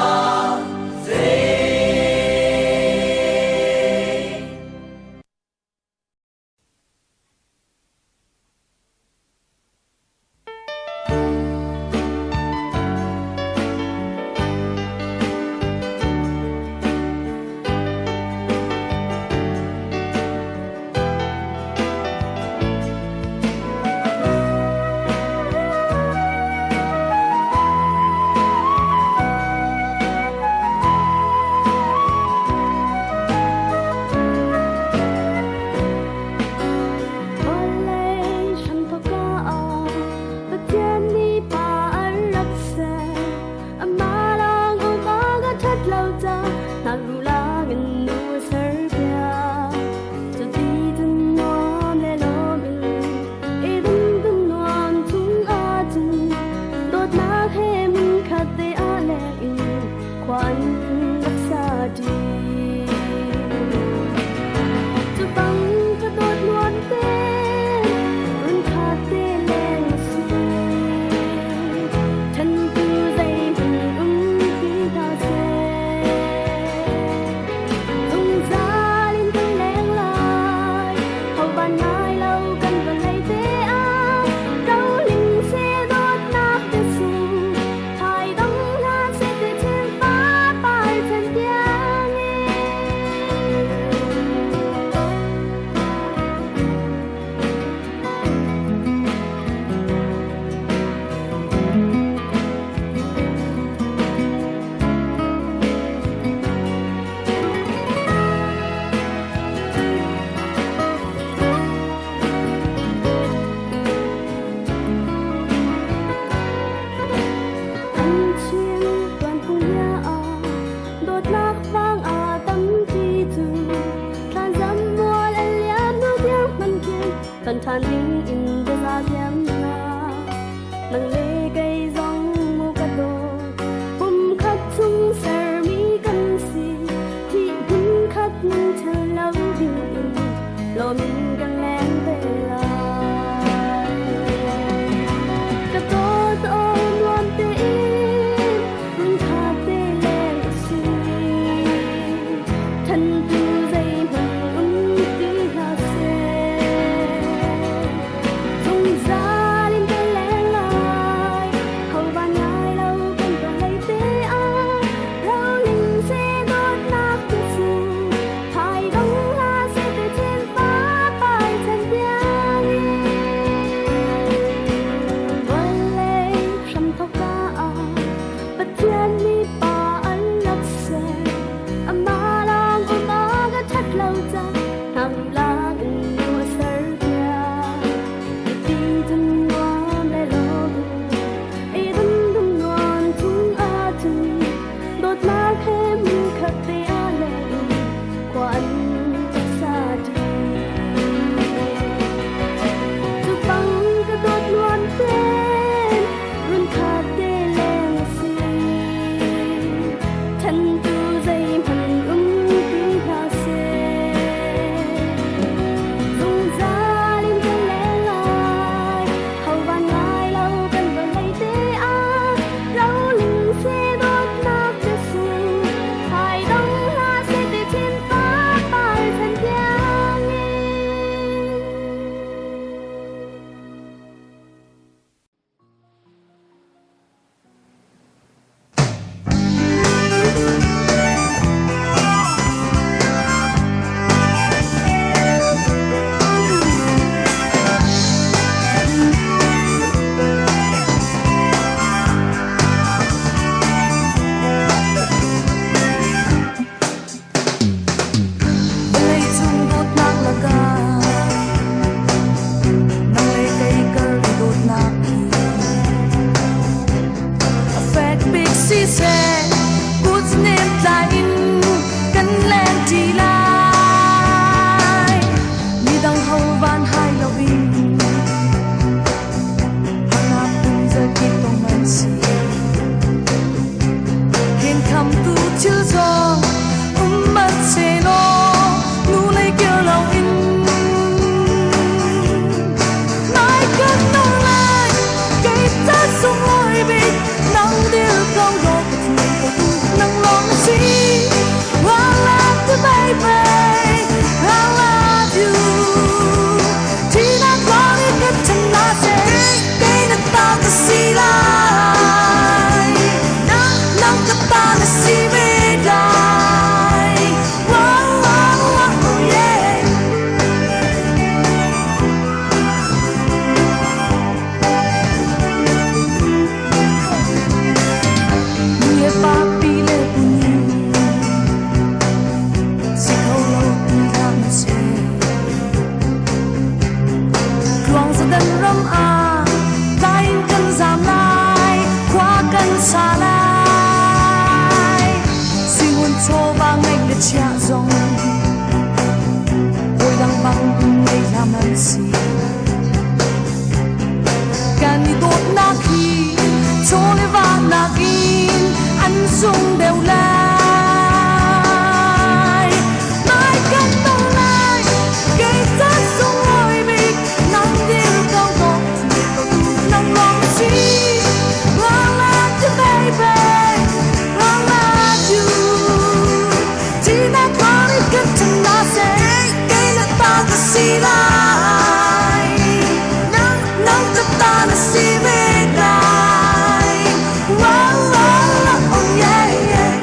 စေ sa lai. Suingun chawva ngeih le chiah zong hawi dang bang ngei hlah man si. Kan i dawtnak hi chaw le va nakin an sung deuh lai. Mai kan tong lai, kei ca sunglawi bik, nang dir ko dawt, nang lawng si. I love you baby, I love you. Tina koni kan na se, kei na ta ka si lai. Nang nang ka ta na si ve lai. Wow, wow, oh yeah, yeah.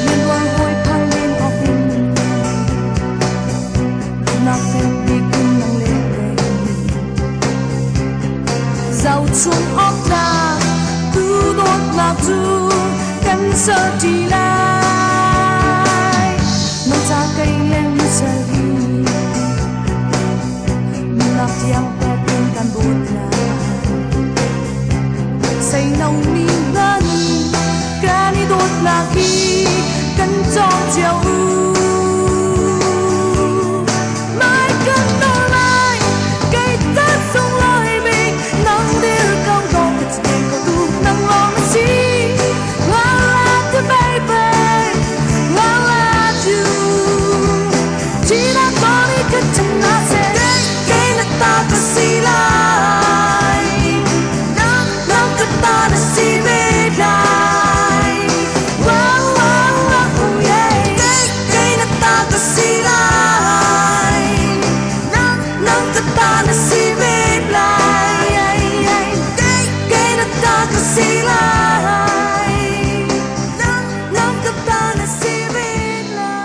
Nan hawi phang len awk in nak fek bik in nang le Zau chung awk la tu dawtnak cu kan ser ṭi lai. Nang ca kei le sal hi nunnak tiang pek in kan dawt lai. Sei no mi hna nih kan i dawtnak hi kan cawng cio u. Mai kan tong lai, kei ta sunglawi bik, nang dir ko dawt ka ci ko tu nang lawng na si. I love you baby, I love you. Tina koni ka na se, kei na ta ka si lai. Nang nang ka ta na si ve lai. Wow, wow, wow, yeah. Kei kei na ta ka si lai. Nang nang ka ta na si ve lai. Kei kei na ta ka si lai. Nang nang ka ta na si ve lai.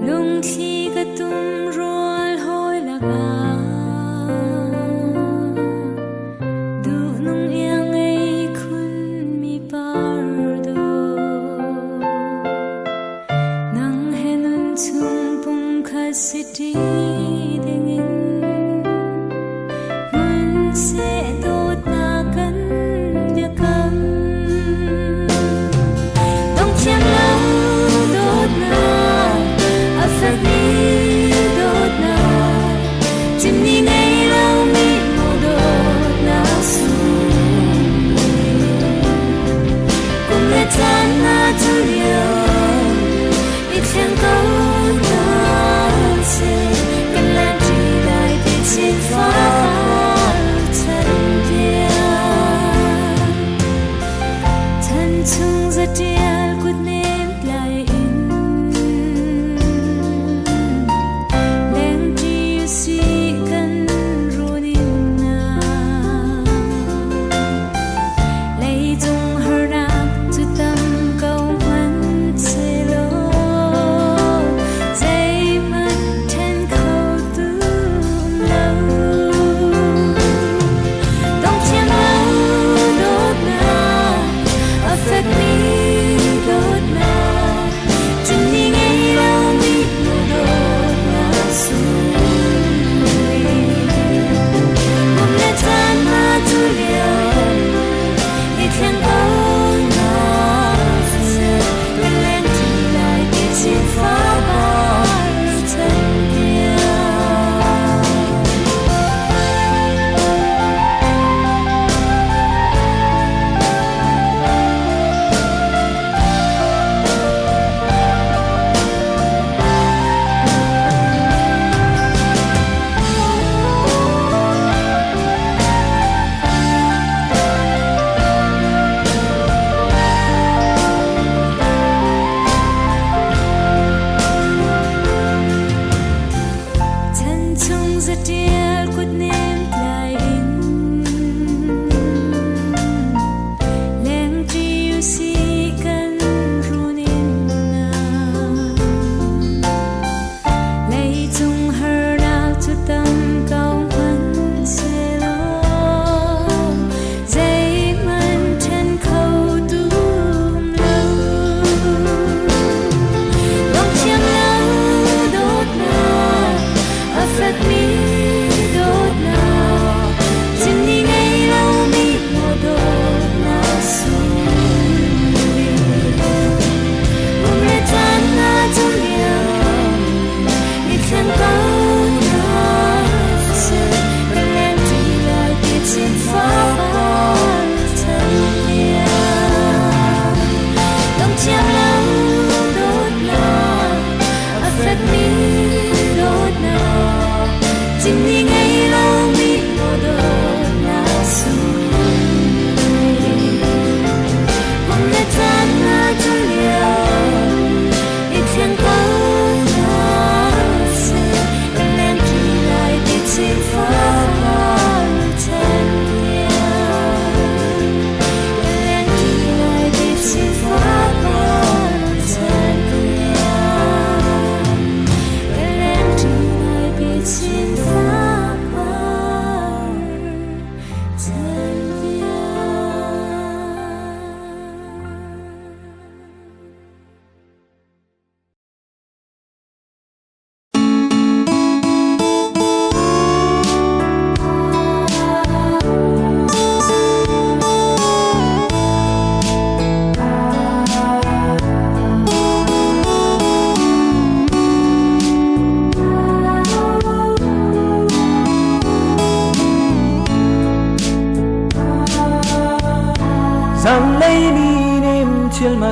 Lungthli ka tum rual hawi lakah duh nung iang ngei khun mi par dawh. Nang he nun chung pumkhat si ṭi dingin hmun seh dawtnak kan biakam. Dong thiam lo dawtnak, a fekmi dawtnak, chimni ngei lomi maw dawtnak sunglawi. Kum le caan na cu lio, i thleng ko hna seh, kan lan ṭi lai ti chin fak chan tiang. Chan chung zatial kut nem tlai in leng ṭi si kan run in na. Leicung harnak cu tam ko hmanhsehlaw zeihmanh ṭhen kho tu um lo. Dong thiam lo dawtnak, a fekmi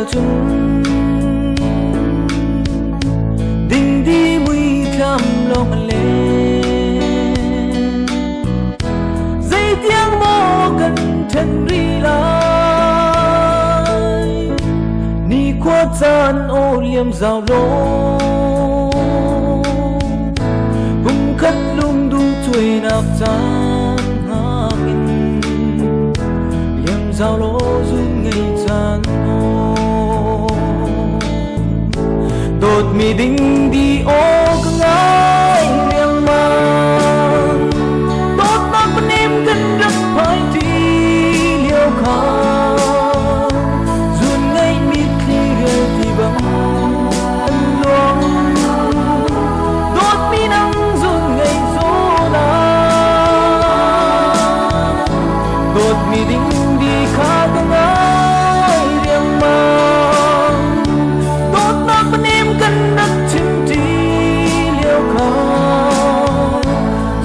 Cun dingdi muithlam lawng an leng. Zeitiang maw kan ṭhen rih lai? Nikhua caan aw liam zau law, kum khat lungduh cuainak caan hngak in liam zau law zun ngei caan aw. Dawtmi ding di aw ka ngai riangmang, dawtnak panim kan rak phai ṭi lio kha, zun ngaih mitthli rial ti bang an luang. Dawtmi nang zun ngaih zawn ah, dawtmi ding di kha ka ngai riangmang, dawtnak panim kan rak chim ṭi lio kha,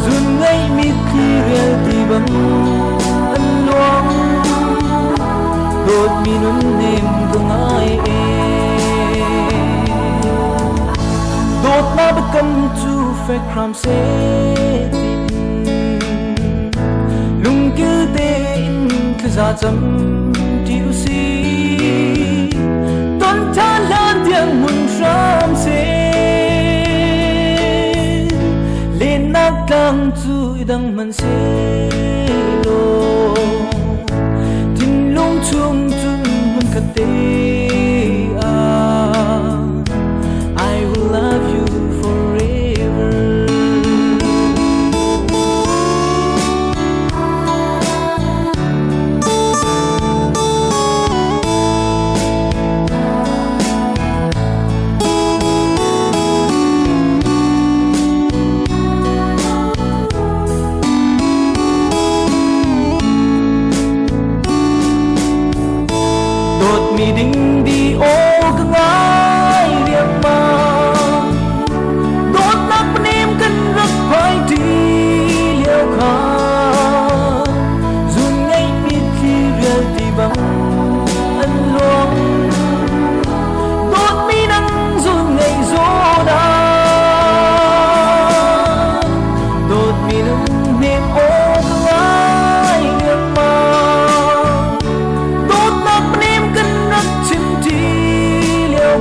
zun ngaih mitthli rial ti bang an luang. Dawtmi nunnem ka ngai e, dawtnak biakam cu fek hram seh tiin lungkil tein thlaza cam ṭi usih. Ton ṭhan hlan tiang hmun hram seh, lennak tlang cu i dang hmanhsehlaw, thinlung chung cun hmunkhat te ah I will love you forever. Dawtmi ding di aw ka ngai riangmang, dawtnak panim kan rak phai ṭi lio kha, zun ngaih mitthli rial ti bang an luang. Dawtmi nang zun ngaih zawn ah, dawtmi nunnem aw ka ngai riangmang, dawtnak panim kan rak chim ṭi lio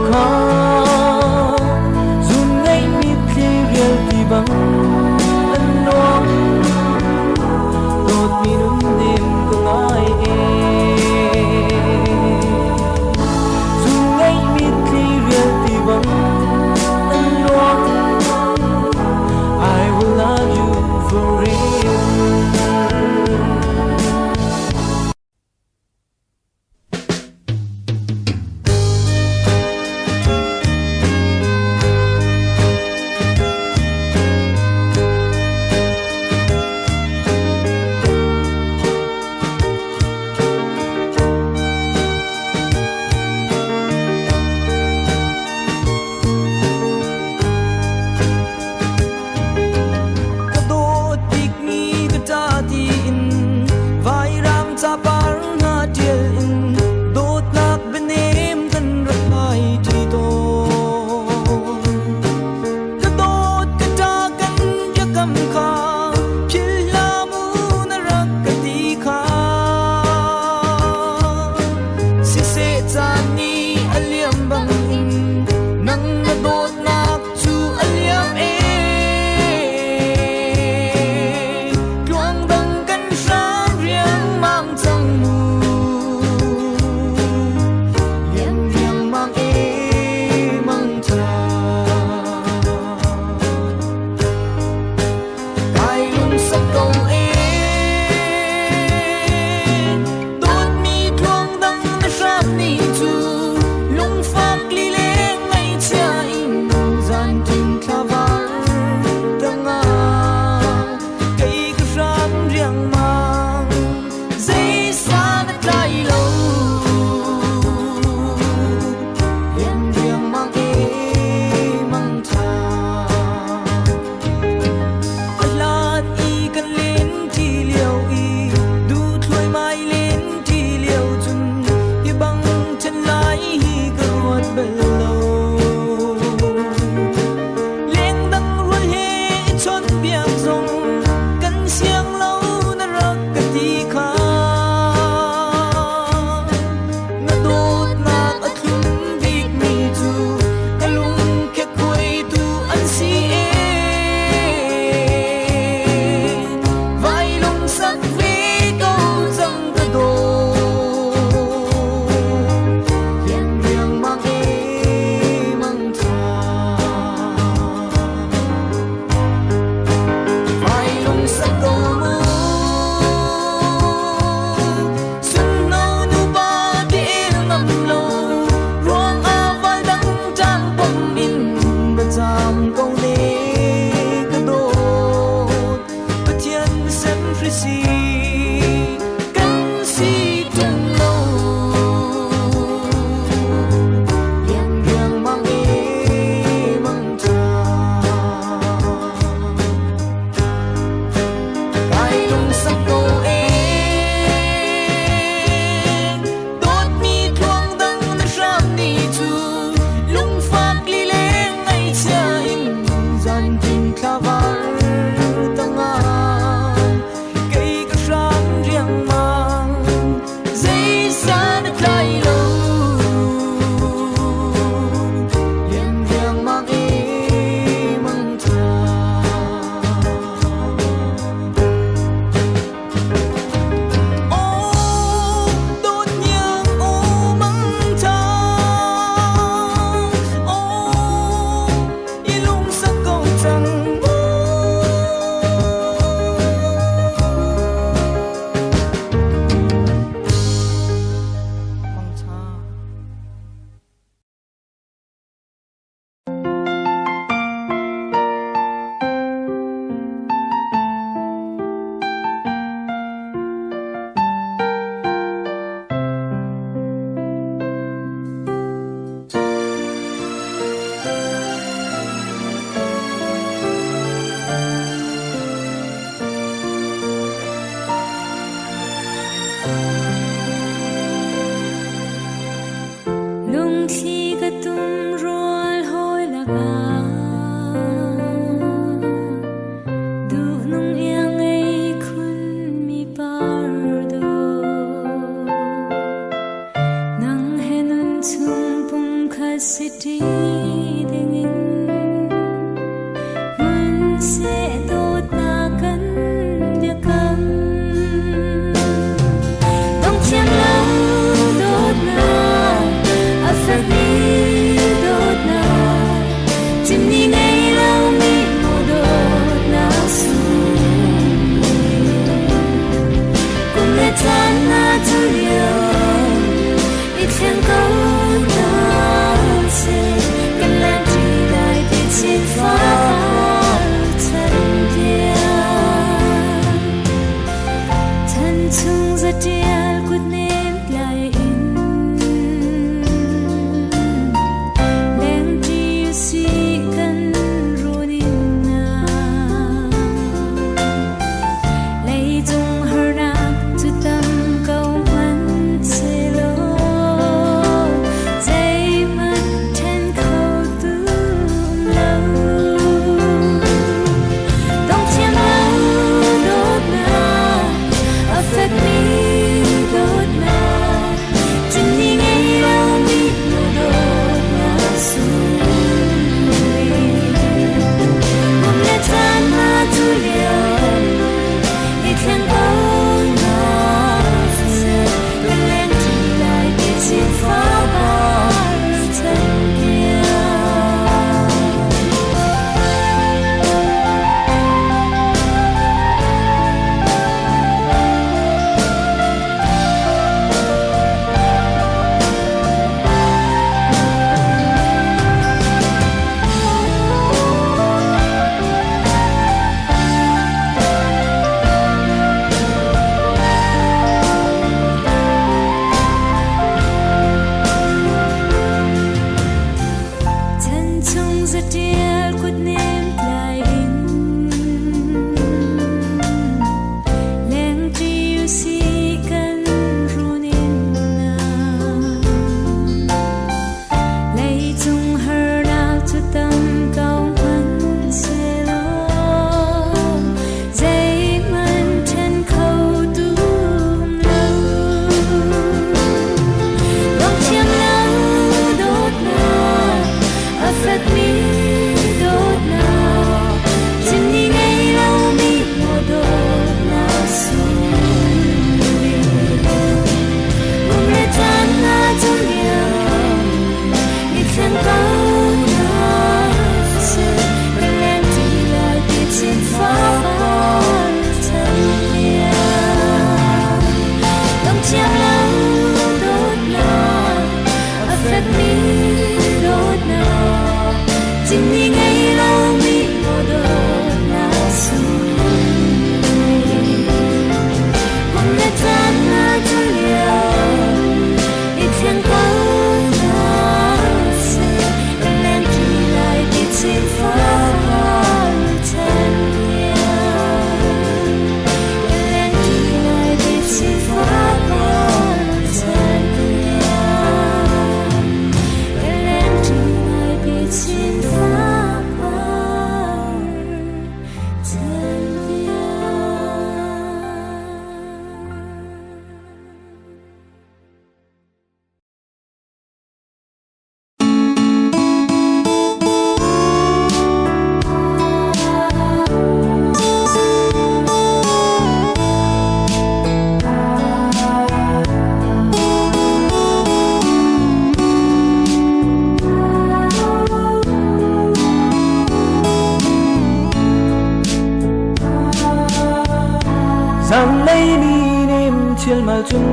Chialmal cun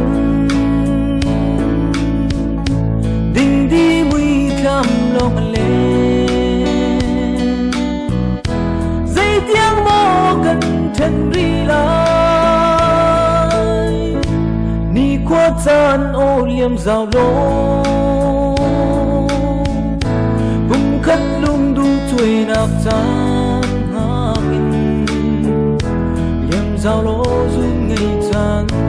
dingdi muithlam lawng an leng. Zeitiang maw kan ṭhen rih lai? Nikhua caan aw liam zau law pumkhat lungduh cuainak caan hngak in liam zau law zun ngei caan aw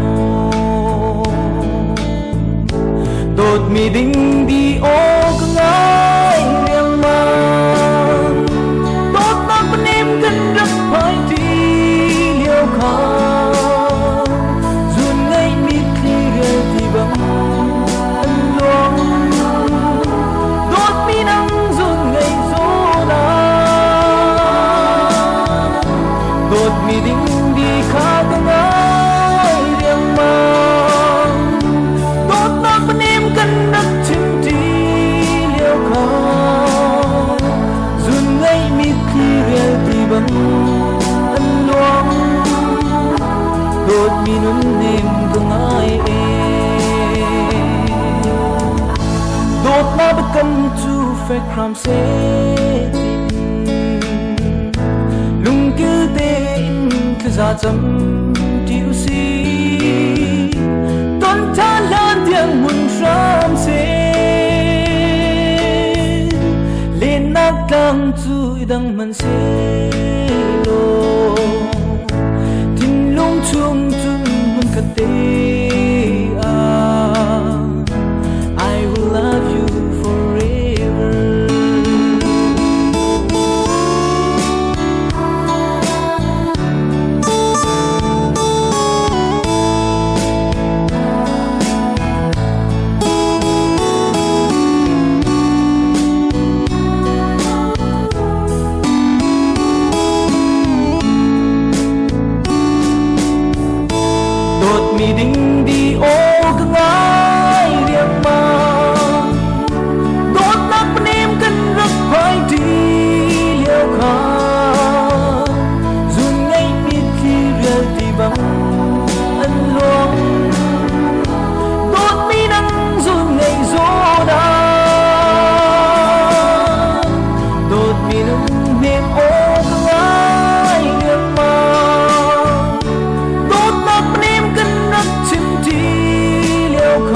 dawtmi ding di aw ka ngai riangmang dawtnak panim kan rak phai ti lio kha zun ngai mitthli rel ti bang an luang dawtmi nang zun ngei zawn ah dawtmi ding di kha ka ngai riangmang dawtnak panim kan rak chim ṭi lio kha zun ngai mitthli rel ti bang an luang dawtmi nunnem ka ngai e dawtnak biakam cu fek hram seh tiin lungkil tein thlaza cam ṭi usih ton ṭhan hlan tiang hmun hram seh lennak tlang cu i dang hmanhsehlaw thinlung chung cun hmunkhat te ah I will love you forever. Dawtmi ding di aw ka ngai riangmang dawtnak panem kan rak phai ṭi lio kha zun ngaih mitthli rial ti bang an luang dawtmi nang zun ngaih zawn ah dawtmi nung hnem aw ka ngai riangmang dawtnak panem kan rak chim ṭi lio kha.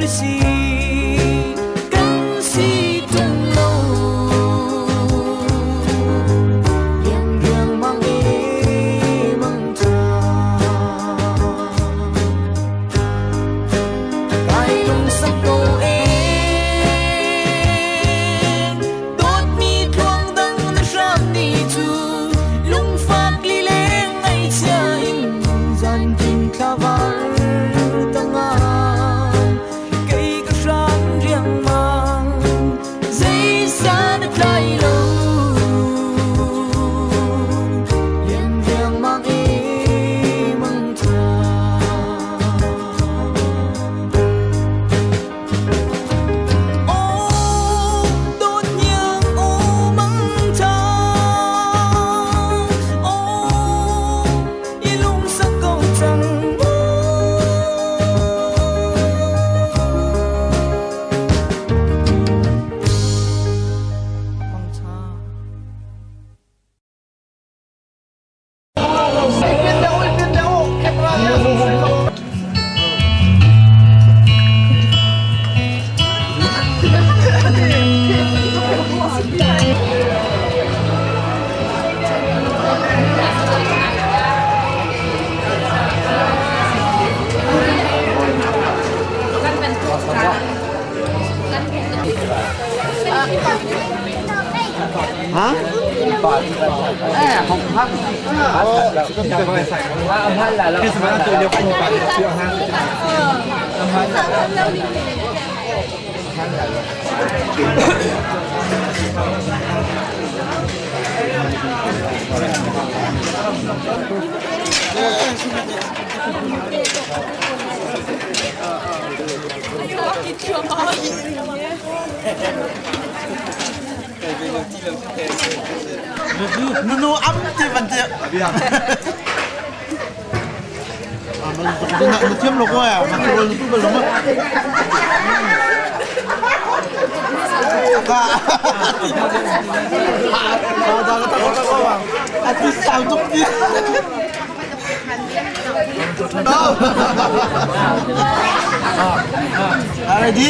si kan si tung lo liang riang mang e mang tha kai lung sak ko e dawt mi tluang dang na hram ni cu lungfak lileng ngaihchia in zan tin thlavar tangah kei ka hram riangmang zei san a tlai lo liang riangmang e mang tha. Ô đốt nhang ô măng cha ô y lung sắc câu chẳng. Mang cha. Hả? Không hắc. Nunu am ti van ti. Nó thiêm lộc quá à, mà tôi nó tu bờ lắm. Ka. Da da da da da. À ti sao tuk ti. Đâu. À đi.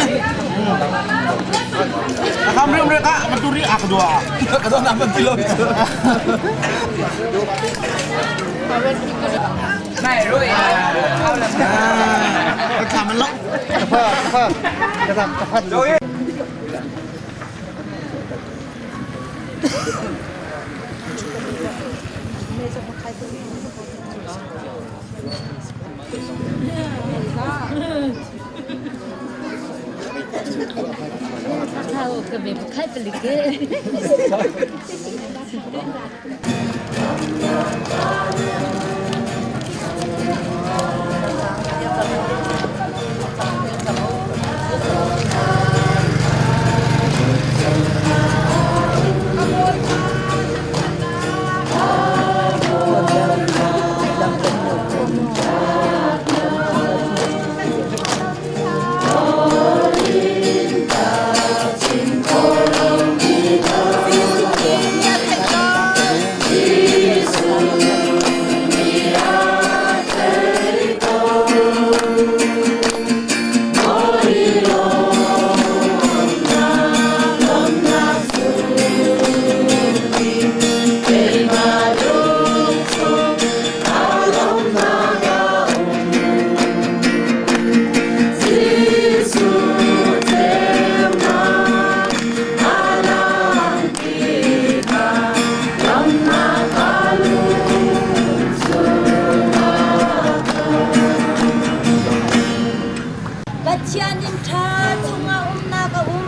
Nakam mereka menturi aku dua. Kedua nama kilo itu. Kamen lo. Apa apa. Kata kata. Pathian in tha chunga umna ka um.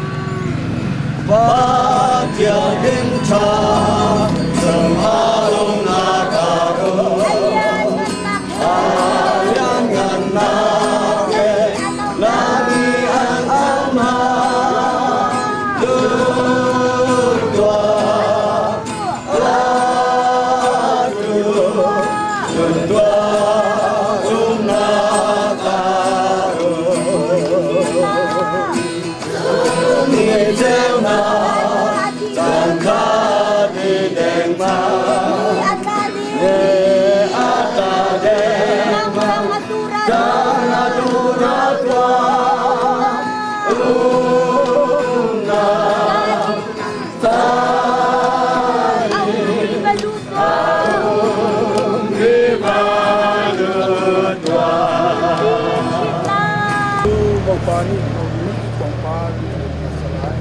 Pathian in tha chunga umna ka um. Alian ngan na ke na ni an ama tua la tua umna ka um. Ni cheu na chan kha di deng ma ne ata deng ma chan atura tua. Mopa nih monu tlawmpal a hmasa lai.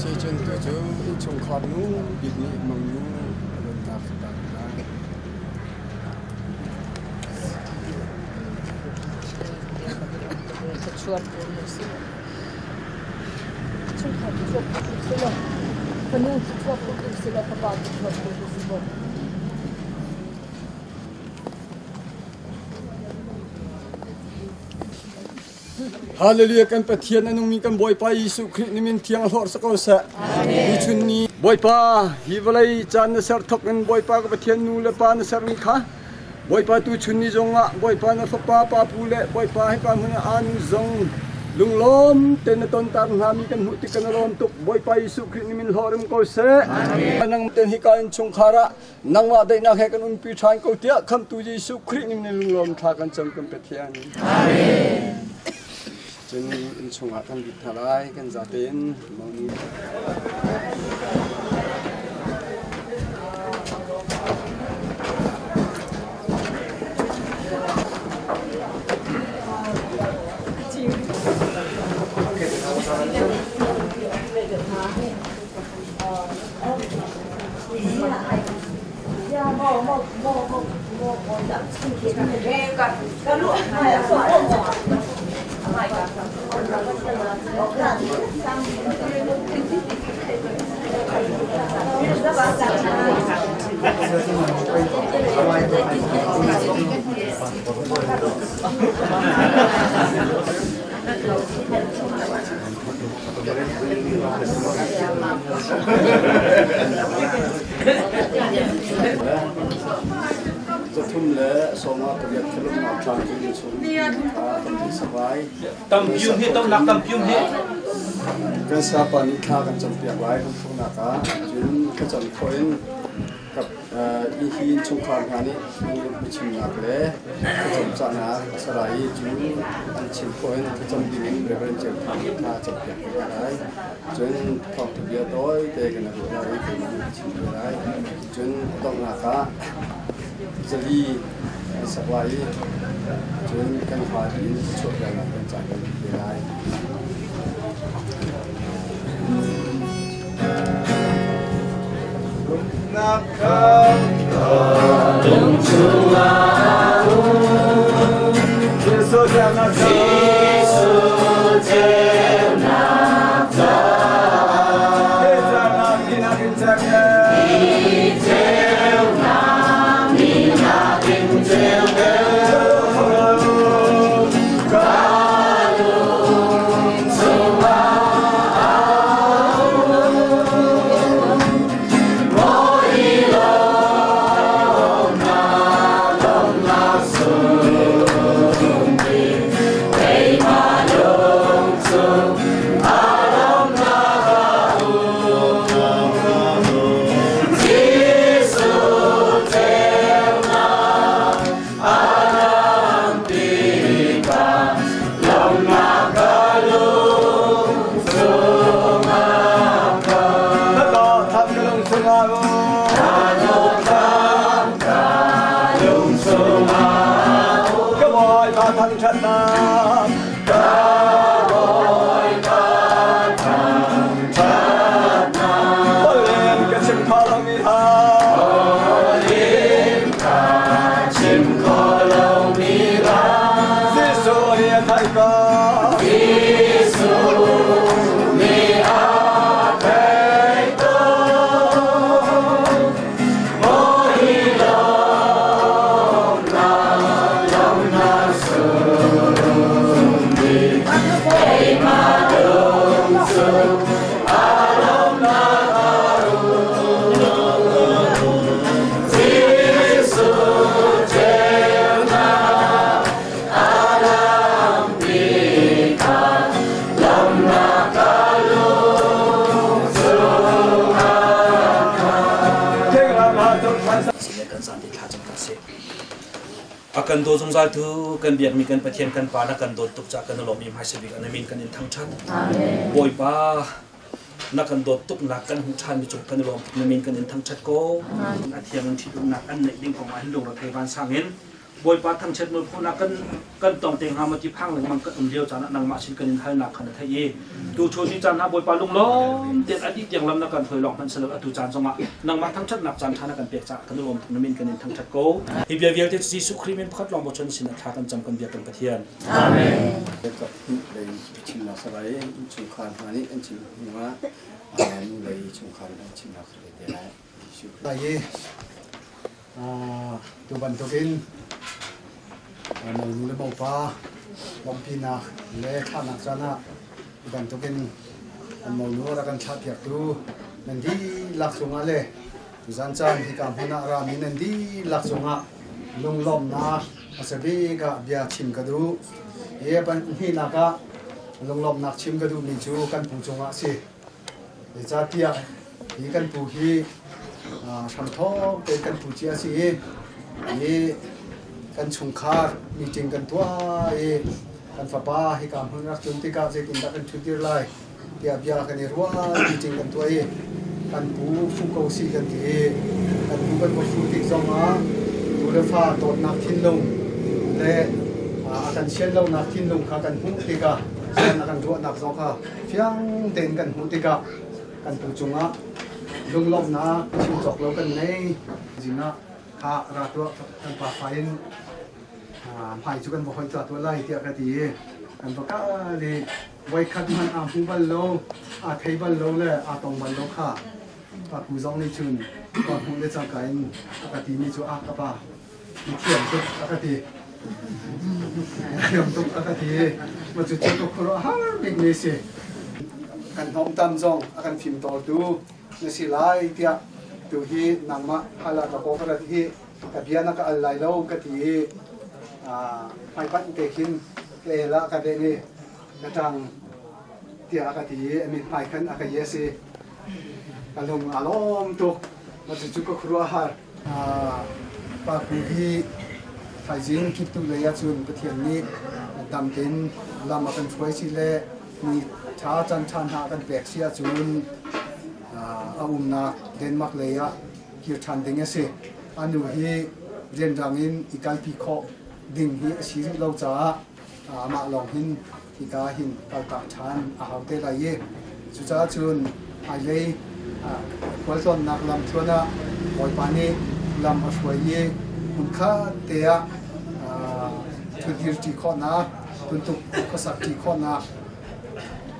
Sicun tu cu innchungkhar nu bik nih monu a donnak si ta lai. Thluachuah si. Chungkhar thluachuah si lo. Fanu thluachuah si lo, fapa thluachuah si lo. Hallelujah kan Pathian a nungmi kan Bawipa Jesuh Khrih ni min thiang hlawr sa ko seh. Ni chun ni Bawipa hi vawlei caan na ser thok in Bawipa ka Pathian nu le pa na sermi kha Bawipa tu chun ni zong ah Bawipa na fapa pa pu le Bawipa hika hmun ah anu zong lunglawm te na ton tar hna mi kan hmuh tik kan lawm tuk Bawipa Jesuh Khrih ni min hlawr um ko seh. Nang ten hika in chungkhar ah Nangmah daihnak he kan umpi ṭhan ko tiah Khamhtu Jesuh Khrih ning nih lunglawm thla kan cam kan Pathian. Amen. Cun inn chungah kan lut hna lai kan zatein monu. Zathum le sawma pariat thalumnak tlang cu chung tampi savai. Tampium hi tomnak tampium hi. Kan sapa nih thla kan campiak lai kan thuknak ah cun thlacam khawh in Hihi innchungkhar hna nih biachimnak le thlacam cahnak a ser lai i cu an chim khawh in thlacam dingin Reverend Ceu Thang nih thla a campiak ve hna lai. Cun thawngṭha bia tawite kan i ruah lai i keimah nih ka chim ve lai. Cun a donghnak ah zali an sak lai i cun kan fa in chuahpiaknak kan caan kan pe lai. A kan daw zungzal tu kan biakmi kan Pathian kan Pa na kan dawt tuk ca kan lawm i hmaisa bik an min kan in thangṭhat. Bawipa. Na kan dawt tuknak kan hmuh ṭhanmi cung kan i lawm tuk. Na min kan in thangṭhat ko. A thiang in ṭhitumnak an neih ding kong ah hin lungrethei vansang in Bawipa thangchiat mualphonak kan kan tong te hnga maw ti phang lengmang kan um lio caan ah nangmah sin kan in halnak kha na theih i tu chun ni caan ah Bawipa lunglawm tein a dih tiang lam na kan hruai lawng hmanh silo atu caan zongah nangmah thangṭhatnak caan ṭha na kan pek caah kan i lawm tuk na min kan in thangṭhat ko. Hi bia vialte cu Jesuh Khrih min pakhat lawng bochan sin ah thla kan cam kan biak kan Pathian. Amen. Lei chimnak sarai chungkhar hna nih an chim hnu ah nu lei chungkhar nih an chimnak sarai te lai. Lai Tu bantukin monu le mopa lawmhpinak le thlahnak caan ah tu bantukin an monu a rak kan thlahpiaktu nan dihlak cungah le tuzan caan hika hmun ah a rami nan dihlak cungah lunglawmhnak hmasa bik ah bia chim ka duh. Hi pahnihnak ah lunglawmhnak chim ka duhmi cu kan pu cungah a si. Zeicahtiah hi kan pu hi hramthawk tein kan pu cia a si i hi kan chungkhar meeting kan tuah i kan fapa hika hmun rak tlun tikah zeitindah kan ṭhutdir lai tiah bia kan i ruah meeting kan tuah i kan pu fu ko si kan ti i kan pu kan va fu tik zongah tu le fa dawtnak thinlung le a kan sian lonak thinlung kha kan hmuh tikah sian a kan ruahnak zong kha Fiang tein kan hmuh tikah kan pu cungah lunglawmhnak chim cawk lo kan ngei. Zingah kha ra tuah kan pa fa in hmai cu kan va hoi tuah tuah lai tiah ka ti i kan va kal i voikhat hmanh aa hmu bal lo, aa thei bal lo le aa tong bal lo kha pa pu zong nih cun ka hmuh le cangka in a ka timi cu a ka pa na thiam tuk a ka ti. Na thiam tuk a ka ti. Ma cu cu ka khuaruahhar bikmi si. Kan hnawmtam zong a kan fimtawltu na si lai tiah tu hi nangmah hal ah ka kaw ka rat hi ka bia na ka al lai lo ka ti i hmaipanh te khin ka el ah ka den i ka ṭang tiah a ka ti i a mithmai khan a ka yes i ka lung a lawm tuk. Ma cucu ka khuaruahhar. Pa Pu hi thaizing kiptuh lei ahcun Pathian nih dam tein lam a kan hruai si le ni ṭha caan ṭha hna a kan pek si ahcun a umnak Denmark lei ah kir ṭhan ding a si. A nu hi rianrang in i kalpi khawh ding hi a si rih lo caah amah lawng hin hika hin kaltak ṭhan a hau te lai i cucaah cun hmailei khualtlawnnak lamthluan ah Bawipa nih lam a hruai i hmunkhat te ah ṭhutdirṭi khawhnak, tuntuk khuasakṭi khawhnak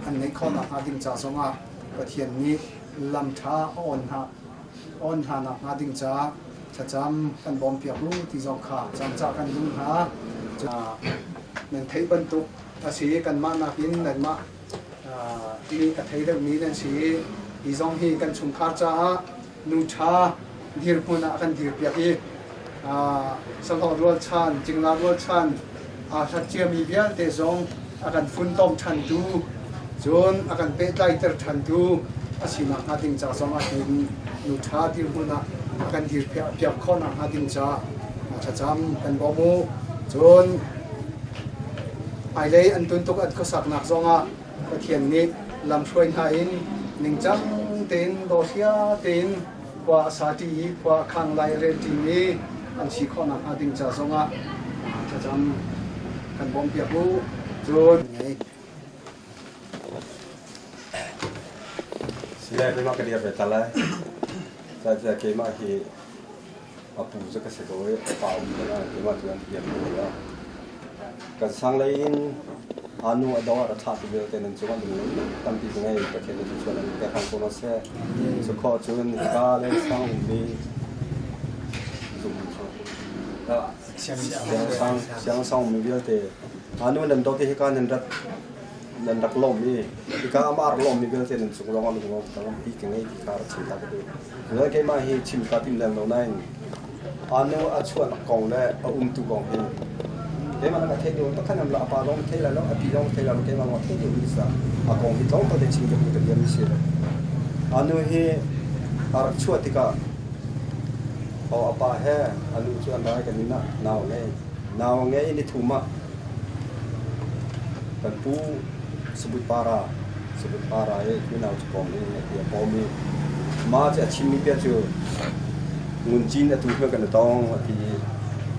an ngeih khawhnak hnga ding ca zongah Pathian nih lam ṭha a awn hna awn hna nakhnga ding caah thlacam kan bawmpiak u ti zong kha camcah kan duh hna. Nan theih bantuk a si i kanmah nakin nanmah nih a thei deuhmi nan si i hi zong hi kan chungkhar caah nu ṭha dirhmun ah a kan dirpiak i sahlawh rualchan, cingla rualchan aa hlat ciami vialte zong a kan funtom ṭhantu, cun a kan pehtlaiter ṭhantu a si nakhnga ding ca zong ah hin nu ṭha dirhmun ah a kan dirpiak khawh nakhnga ding ca thlacam kan bawm u. Cun hmailei an tuntuk an khuasaknak zongah Pathian nih lamhruai hna in ningcang tein dawhria tein khua a sa ṭi i khua a khang lai a rel ṭimi an si khawh nakhnga ding ca zongah thlacam kan bawmhpiak u. Cun Sile keimah ka dir ve ta lai. Zeicahtiah keimah hi a pu cu ka si ko i a pa um ko keimah cu an dir ko lo. Kan sanglei in anu a dong ah ra thlah tu vialte nan cung ah lung tampi ka ngei Pathian nih thluachuah an pek hram ko hna seh. Cu khawh cun hika le sang ummi siang sang ummi vialte anu nan dawt i hika nan rat nan rak lawm i hika amah rak lawmmi vialte nan cung lawng ah lung tampi ka ngei ti kha rak chim ta ka duh. Cun keimah hi chim ka tim lem lo nain anu a chuahnak kong le a umtu kong hi keimah lang a theih deuh takhan am la a pa zong thei lai lo a pi zong thei lai lo keimah lawng thei deuh mi sa a kong hi tlawmpal te chim ka duh ka diam mi si anu hi a rak chuah tikah o a pa he anu cu an rai kan inn ah nau ngei nau ngei ni thum ah kan pu Sabut Para Sabut pa ra i unau cu pawm in a ti a pawm i mah cu a chimmi bia cu Ngun Cin atu hme kan i tong a ti i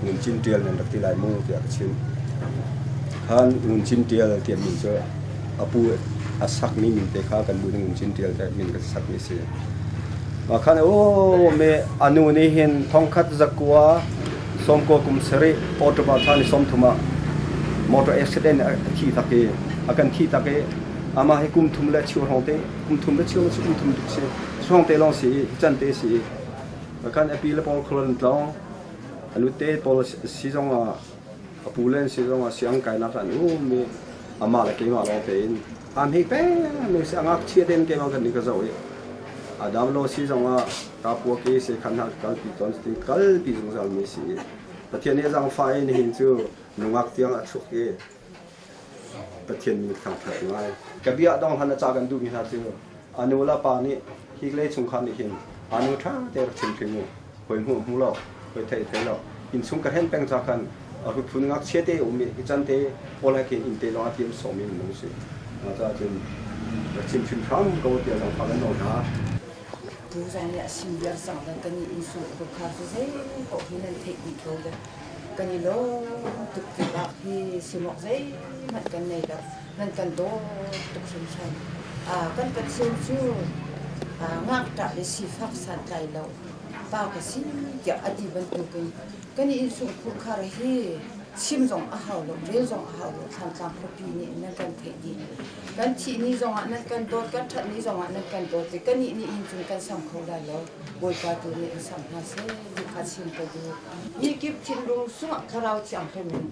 Ngun Cin Ṭial nan rak ti lai mu tiah ka chimh. Khan Ngun Cin Ṭial tiah min cu a pu a sakmi min te kha kan nu nih Ngun Cin Ṭial tiah min kan sakmi a si. Mah khan aw me a nu nih hin thongkhat zakua sawmkua kum sarih October thla ni 30 ah motor accident a thi tak i a kan thi tak i amah hi kum thum le cheu hrawng te kum thum le cheu kum thum tuk si hrawng te lawng si i can te si i kan api le pawl khual tlawng anu te pawl si zong ah a pu len si zong ah siang kainak an um i amah le keimah lawng te in am hi peng mi si angak chia ten keimah kan ni ka zoh i adam lo si zong ah ka pua ke se khan ha kalpi ton tin kalpi zungzal mi si Pathian nih zangfa in hin cu nungak tiang a chuk i Pathian min thangṭhat ngai. Ka bia dong hlan a ca kan duhmi hna cu a nu le pa nih hi lei chungkhar nih hin a nu ṭha te rak chim hrim u. Hoi hmuh hmu lo, hoi thei thei lo. Innchung ka hen peng ca khan a phun ngakchia te um i hi can te pawl he khin inn te lawng a tiam sawmi minung si. Caah cun rak chim hrim hram ko tiah zangfah kan nawl hna. Tu zong nih a sim viar cang le kan i innchung khar cu zei paoh hi nan theih dih ko le kan i lawm tuk tikah hi simawk zeihmanh kan nei lo nan kan dawt tuk hringhran. Kan Pathian cu ngakṭah le sifak santlai lo pa ka si tiah a ti bantukin kan i innchung khurkhar hi chim zong a hau lo, rel zong a hau lo. Thlantlang khuapi nih nan kan theih dih. Kan thih ni zongah nan kan dawt, kan ṭhat ni zongah nan kan dawt i kannih nih hin cun kan sam kho lai lo. Bawipa tu nih in sam hna seh ti kha chim ka duh. Mi kip thinlung sungah Thlarau Thianghlim in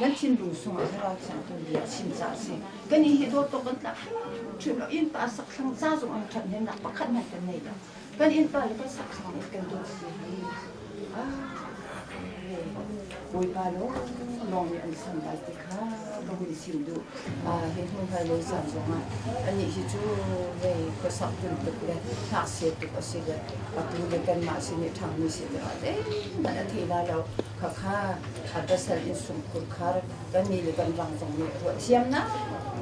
nan thinlung sungah Thlarau Thianghlim bia chim ca a si. Kannih hi dawt awk kan tlak hrimhrim lo. Innpa sakthlang ca zong an ṭhat hnemnak pakhat hmanh kan nei lo. Kan innpa le kan sakthlang in kan dawt si hi. Bawipa lawnglawng nih an sam lai ti kha ka hun chim duh. Hi hnu hmailei caan zongah anih hi cu vei khuasak tuk le ngakchia tuk a si le atu le kanmah sin i ṭhangmi si tikah zeihmanh a thei lai lo. Khakha a pasal innsungkhur khar kan ni le kan rang zong nih ruahthiamnak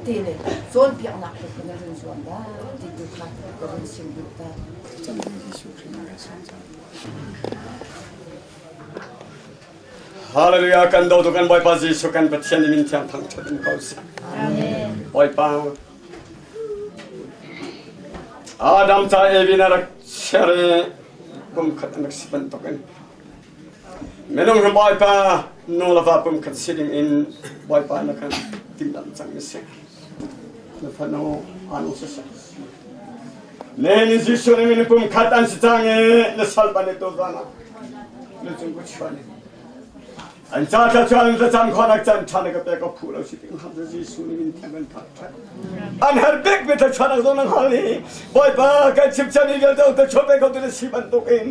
te le cawnpiaknak tu kha na run zuam dah ti tu kha ka run sim duh ta. Chan Jesuh Khrih na kan sawm cang. Hallelujah kan do tu kan Bawipa Jesuh kan Pathian min thiang thangṭhat in ko seh. Amen. Bawipa Adam ca Evi na rak ser i pumkhat an rak si bantukin minung hi Bawipa nu le va pumkhat si ding in Bawipa na kan timhlamh cang mi si. Na fanu anu siseh. Ne ni Jesuh nih min pumkhat an si cang i na sal ban i tu zan ah na cung ka chuan an ca tla chuan an cam khawnak can ṭha na ka pek ka phu lo si ting ham Jesuh nih min thiang kan thak ṭhat an har bik mi tla chuan zong na hal i Bawipa kan chim chami vialte ta chuan pe ko tu na si bantuk in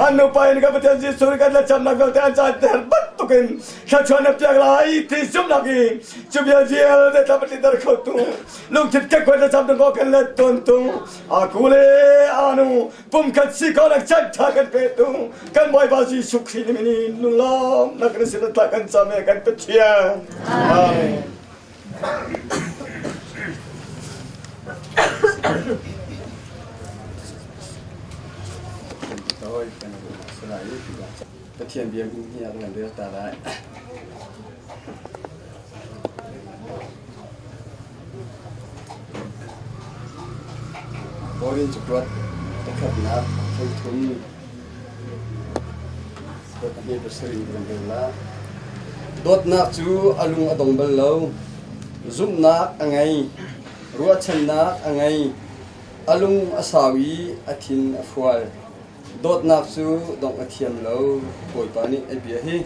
an nupa in ka Pathian Jesuh nih kan la camnak vialte an ca ter bantuk in thla chuan na piak lai ti zumnak i cu bia vialte tla patli dar kho tu lungthin kekkuai thlacam ding kan let tawn tu aku le anu pumkhat si ko nak chan tha kan pe tu kan Bawipa Jesuh Khrih min in lunglam nak kan sin tla kan cham e kan Pathian. Amen. Pathian bia hi a kan rel ta lai. Korin cakuat pakhatnak thongthum 27 in kan rel la. Dawtnak cu a lung a dong bal lo. Zumhnak a ngei, ruahchannak a ngei, a lung a sau i a thin a fual. Dawtnak cu dongh a thiam lo. Bawipa nih a bia hi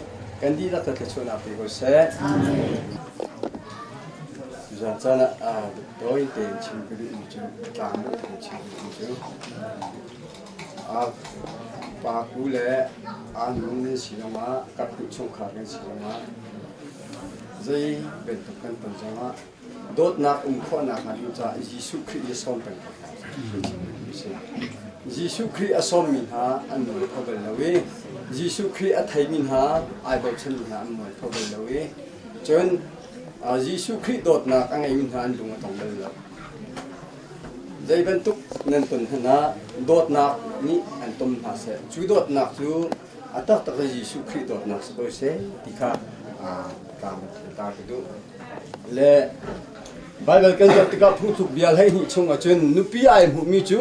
kan dihlak ka thluachuahnak pe ko seh. Tuzaan caan ah tawi tein chim ka duhmi cu tlang deuh tein chim ka duhmi cu pa ku le aa nu nan si zongah kaphnih chungkhar kan si zongah zei bantuk kan ton zongah dawtnak um khawhnak hnga ding caah Jesuh Khrih i sawm peng ko hna Jesuh Khrih a sawmmi hna an mual kho bal lo i Jesuh Khrih a theimi hna ai bochanmi hna an mual kho bal lo i cun Jesuh Khrih dawtnak a ngeimi hna an lung a tong bal lo. Zei bantuk nan ton hmanh ah dawtnak nih an tom hna seh. Cu dawtnak cu a taktak in Jesuh Khrih dawtnak si ko seh ti kha ta ka duh. Le Baibal kan zoh tikah phungthluk bia 12 chung ahcun nupi ai hmuhmi cu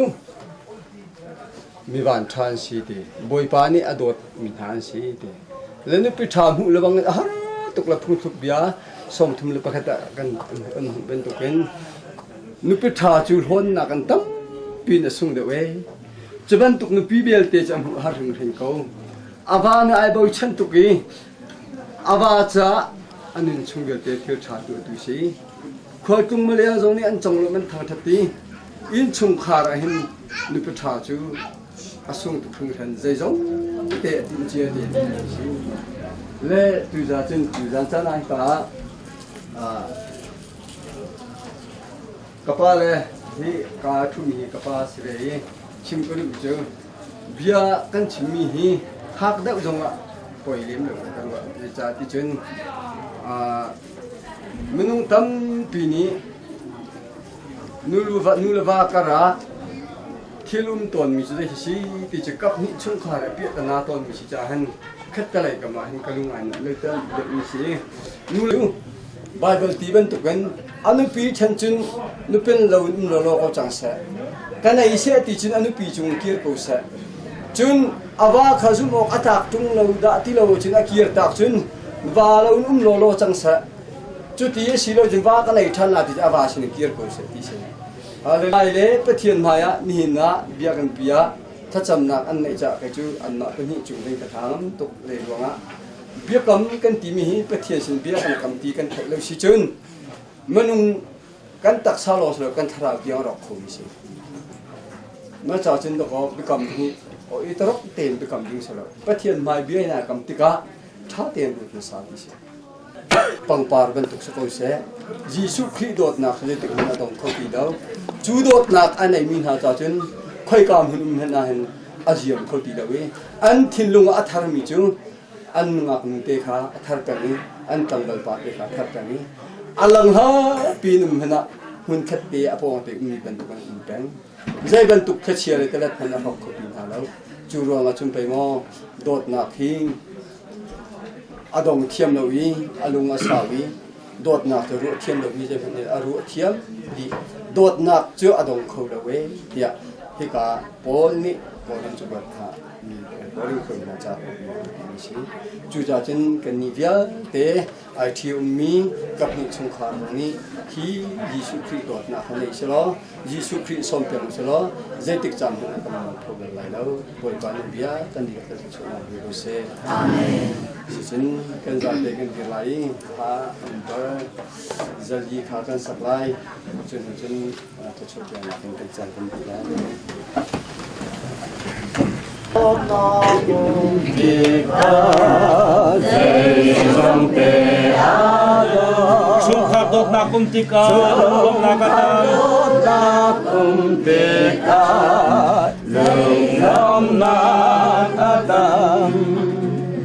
mi vanṭha an si ti. Bawipa nih a dawtmi hna an si ti. Le nupi ṭha hmuh le bang a har tuk le phungthluk bia 31 ah kan hmuh bantukin nupi ṭha cu hlawnnak an tampi in a sung deuh ee. Cu bantuk nupi vialte cu a hmuh har hringhran ko. A va nih ai bochan tuk i a va caah a nun chung vialte thil ṭha tu atu si. Khualtlung Malay zong nih an conglawmh an thangṭhat i innchungkhar ah hin nupi ṭha cu a sung tuk hringhran zeizong te a timh cia te si. Le tuzan cun tuzan caan ah hika ah ka pa le hi ka ṭhumi hi ka pa si ve i chim ka duh cu bia kan chimmi hi hak deuh zongah poi lem lo ka ruah. Zeicah ti cun minung tampi nih nu le va kar ah thil um tawnmi cu zei si ti cu kap hnih chungkhar ah piahtana tawnmi si caah hin khattelei kam ah hin ka lung ai nuam lo deuhmi si. Nu le Baibal ti bantukin a nupi ṭhen cun nupin lo in um lawlaw ko cang seh. Ka nei seh ti cun a nupi cung kir ko seh. Cun a va kha zumh awk a tlak ṭung lo dah ti lo cun a kir tak cun va lo in um lawlaw cang seh. Cuti a si lo cun va ka nei ṭhan la ti cu a va sin in kir ko seh ti si. Lai le Pathian hmaiah nihin ah biakinn pi ah thlacamnak an neih caah kei cu anmah pahnih cung hin ka tha ngam tuk le ruangah biakam kan timi hi Pathian sin bia kan kam ti kan theih lo si cun minung kan taksa lawng si lo kan thlarau tiang rawk khomi si. Na ca cun dakaw biakam hi o i tarok tein biakam ding si lo. Pathian hmai bia in kam tikah ṭha tein ruat hmasa ti si. Pangpar bantuk si ko seh. Jesuh Khrih dawtnak hi zeitik hmanh a dong kho ti lo. Cu dawtnak a neimi hna ca cun khoika hmun um hmanh ah hin a ziam kho ti lo i an thinlung ah a tharmi cu an nungak nu te kha a thar peng i an tlangval pa te kha a thar peng i a lang hlapi in um hmanh ah hmun khat te a pawng te ummi bantuk an um peng. Zei bantuk thachia le talet hmanh a hrawk kho ti hna lo. Cu ruangah cun pei maw dawtnak hi a dong thiam lo i a lung a sau i dawtnak cu ruah thiam lomi zeihmanh nih a ruah thiam dih. Dawtnak cu a dong kho lo ee tiah hika Paul nih Korin cakuat kha mi Korin khuami hna ca a si. Cucaah cun kannih vialte ai ṭhi ummi kaphnih chungkhar zong nih hi Jesuh Khrih dawtnak kha nei selaw Jesuh Khrih sawm peng selaw zeitik caan hmanh ah kan mualpho bal lai lo. Bawipa nih bia kan dihlak kan thluachuahnak bi ko seh. Amen. Sicun kan zate kan dir lai i kha an bar zali kha kan sak lai. Cun cun thluachuah piaknak in kan caan kan dih lai. Chungkhar dawtnak um tikah lawmhnak a tam. Dawtnak um tikah lunglawmhnak a tam.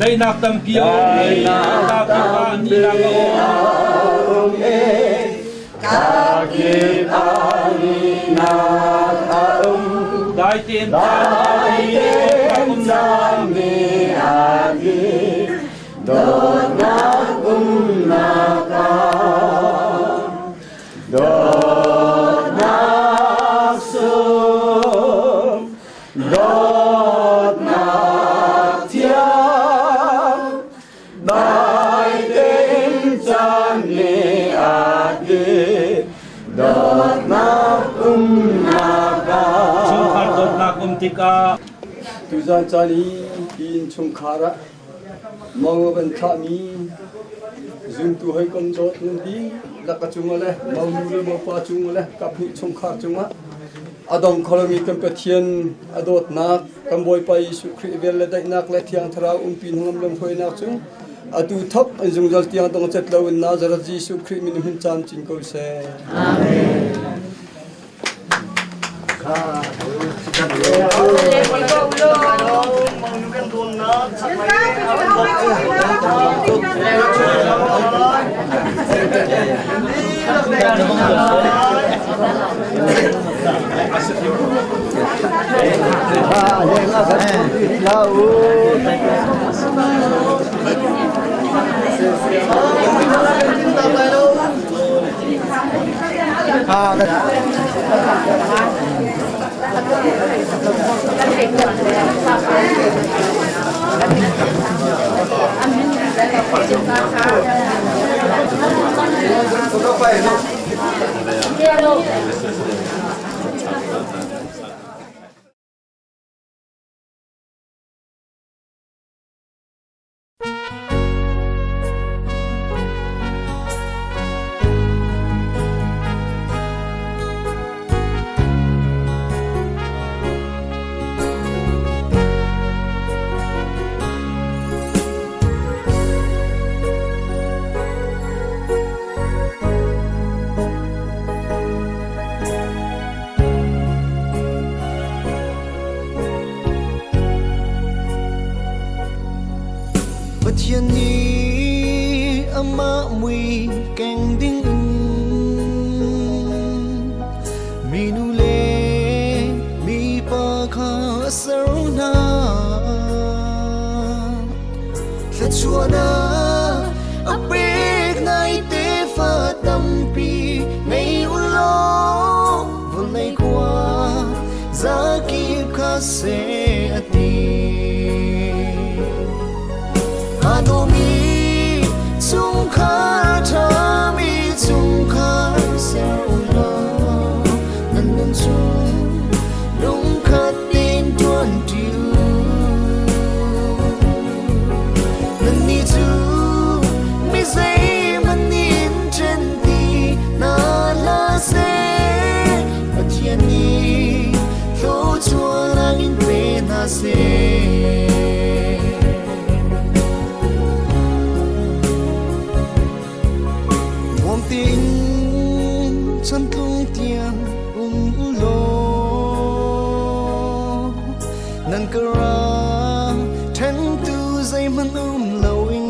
Daihnak tampi a um i kakip ah nihnak a um. Kakip ah nihnak a um. Dai tein caan ni a dih. Dawtnak umnak ah dawtnak sung dawtnak thiang dai tein caan ni a dih dawtnak umnak ah Chungkhar dawtnak um tikah Tuzan caan i hi innchungkhar ah Mong kan thlahmi zumtu hawikom dawt nan dihlak a cungah le monu le mopa cungah le kaphnih chungkhar cungah a dong kho lomi kan Pathian a dawtnak kan Bawipa Jesuh Khrih vel le daihnak le Thiang Thlarau umpi hnangam lamhruainak cu atu thok in zungzal tiang dong cet loin Nazareth Jesuh Khrih min hun camcin ko seh. Amen. Pathian nih amah mui keng ding in minu le mipa kha a ser hna. Thluachuahnak a pek hna i tefa tampi ngei u law vawlei khua zakip kha seh a ti. Aa dawmi chungkhar ṭhami chungkhar ser u law nan nun chung lungkhat tein ṭuan ṭi u. Nannih cu mi zeihmanh in ṭhen ti hna hlah seh, Pathian nih thluachuahnak in pe hna seh. Nuam tein chantlung tiang um u law, nan ka ra ṭhentu zeihmanh um loin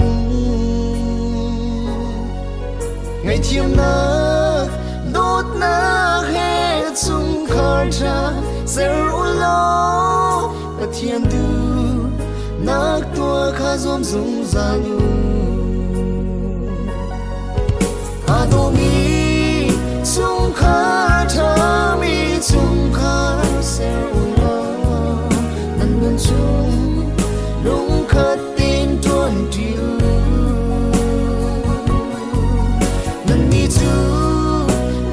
ngaihthiamnak dawtnak he chungkhar ṭha ser u law Pathian duhnak tuah kha zuam zungzal u. Aa dawmi chungkhar ṭhami chungkhar ser u law nan nun chung lungkhat tein ṭuan ṭi u. Nannih cu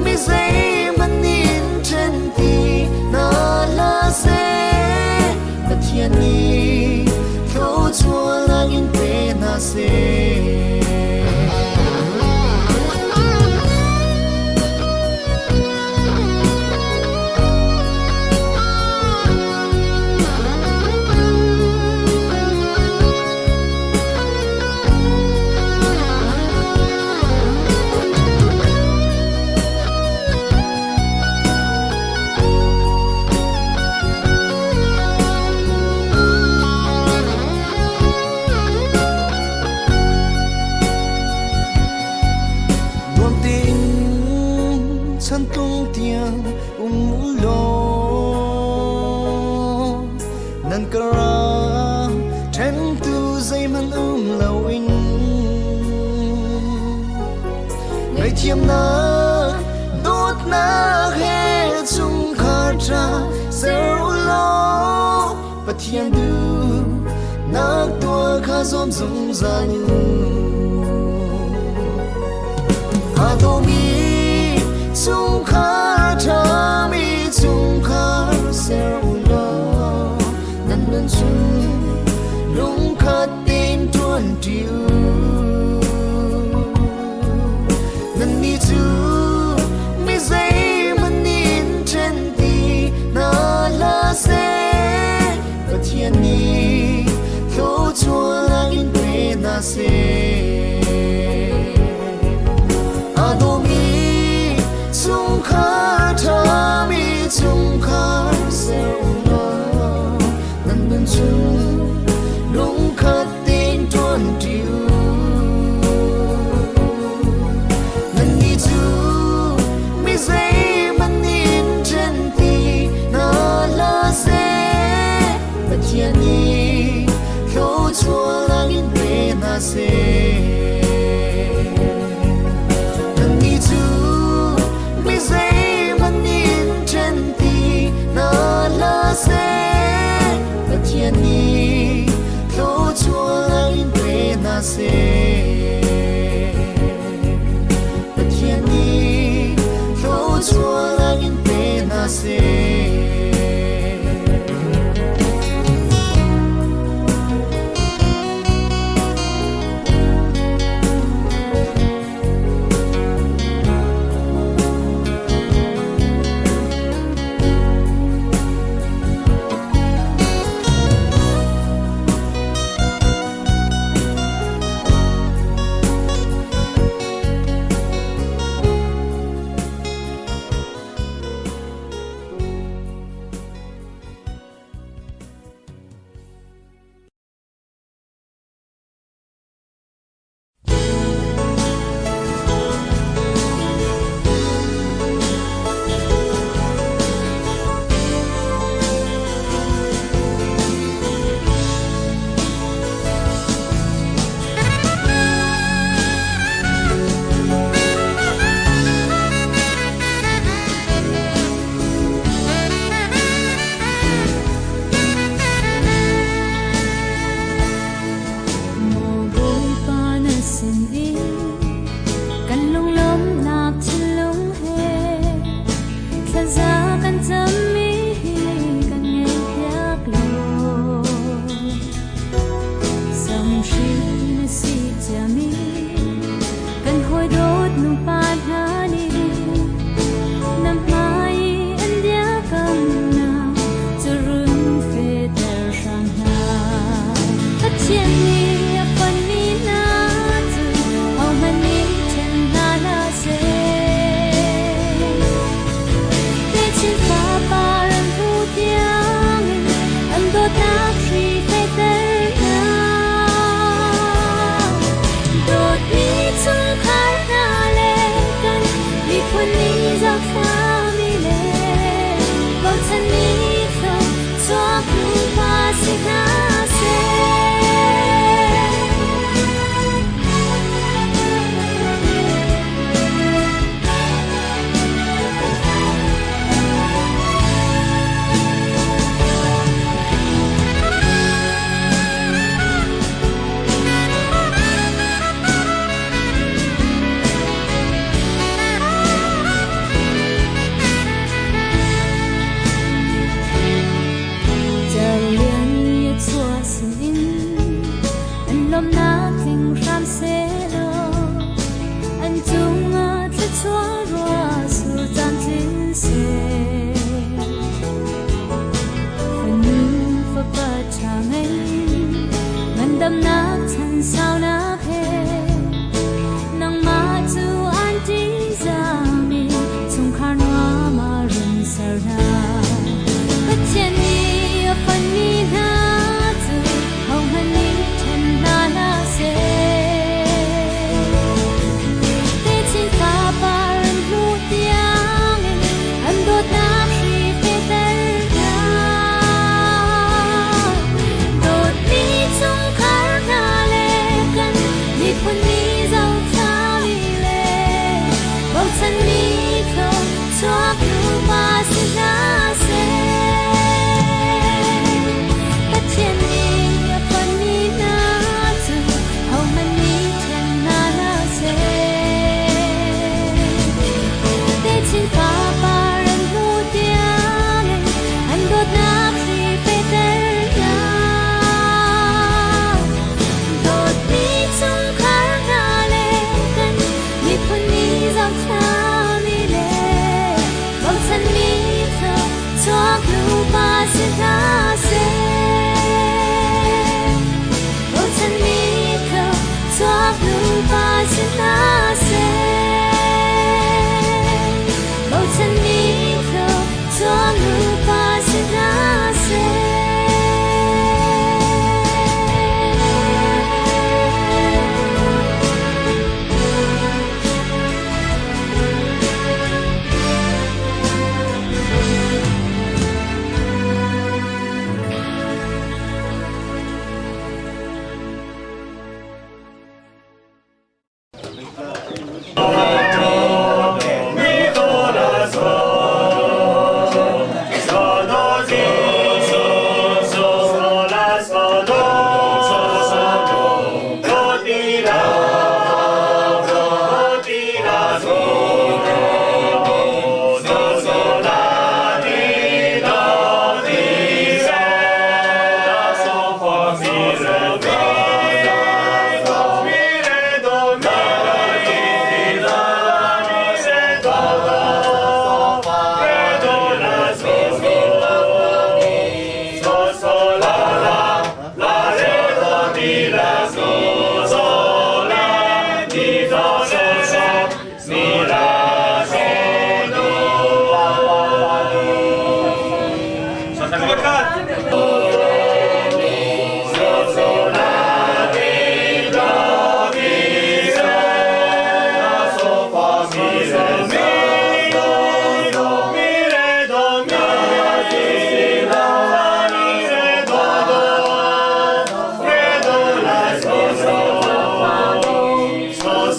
mi zeihmanh in ṭhen ti hna hlah seh, Pathian nih thluachuahnak in pe hna seh. Nuam tein chantlung tiang um u law nan ka ra ṭhentu zeihmanh um loin ngaihthiamnak dawtnak he chungkhar ṭha ser u law Pathian duhnak tuah kha zuam zungzal u. Aa dawmi chungkhar ṭhami chungkhar ser u law nan nun chung lungkhat tein ṭuan ṭi u. Nannih cu mi zeihmanh in ṭhen ti hna hlah seh, Pathian nih thluachuahnak in pe hna seh. Aa dawmi chungkhar ṭhami chungkhar ser u law nan nun chung lungkhat tein ṭuan ṭi u. Nannih cu mi zeihmanh seh. Pathian nih thluachuahnak in pe hna seh. Maw Bawipa na sin i kan lunglawmhnak thinlung he thlaza kan cammi hi kan ngaihpiak law. Samhri na si ciami kan hawi dawt nupa hna nih na hmai i an biakamnak cu run fehter hram hna. Pathian nih a fonhmi hna cu hohmanh nih ṭhen hna hlah seh. Techin fapa ran hmu tiangin an dawtnak hri fehter hna. Dawtmi chungkhar hna le kan miphun nih zohthami le bochanmi thluachuak nupa si hna seh. Cerlian nih a chuah sinin an lawmhnak tling hram sehlaw an cungah thluachuah ruah sur caan tlin seh. Fanu fapa ṭha ngei ngandamnak chan saunak he nangmah cu an ṭihzahmi chungkhar nuam ah run ser hna. Pathian nih a fonhmi hna cu hohmanh nih ṭhen hna hlah seh. Techin fapa ran hmuh tiangin an dawtnak hri fehter hna. Dawtmi chungkhar hna le kan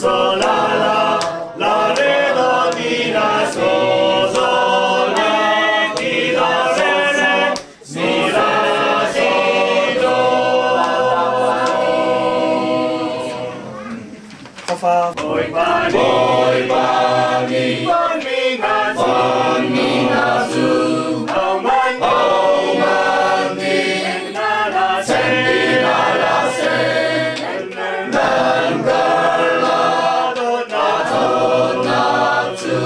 so la la la re do ti la so so la ti do re re si la si do. Fa Bawipa Bawipa nih mi hna cu mi hna cu hohmanh hohmanh nih then ti hna hlah seh nan karlak dawtnak cu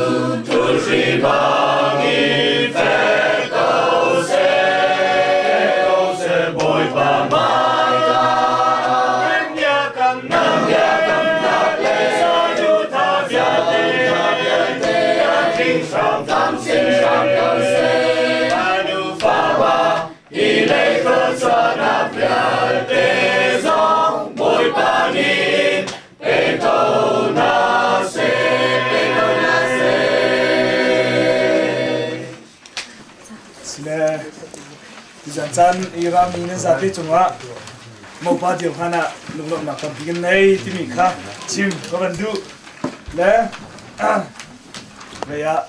thulhri bangin fek ko seh Bawipa hmaika nan biakamnak le saduhthah vialte tlam tling hram ko seh. Fapa hi lei thluachuahnak vialte zong Bawipa nih pe ko hna seh, pe ko hna seh. Sile tuzan caan i rami nan zapi cungah mopa dir hlan ah lunglawmhnak tampi kan nei timi kha chim ka van duh le lei ah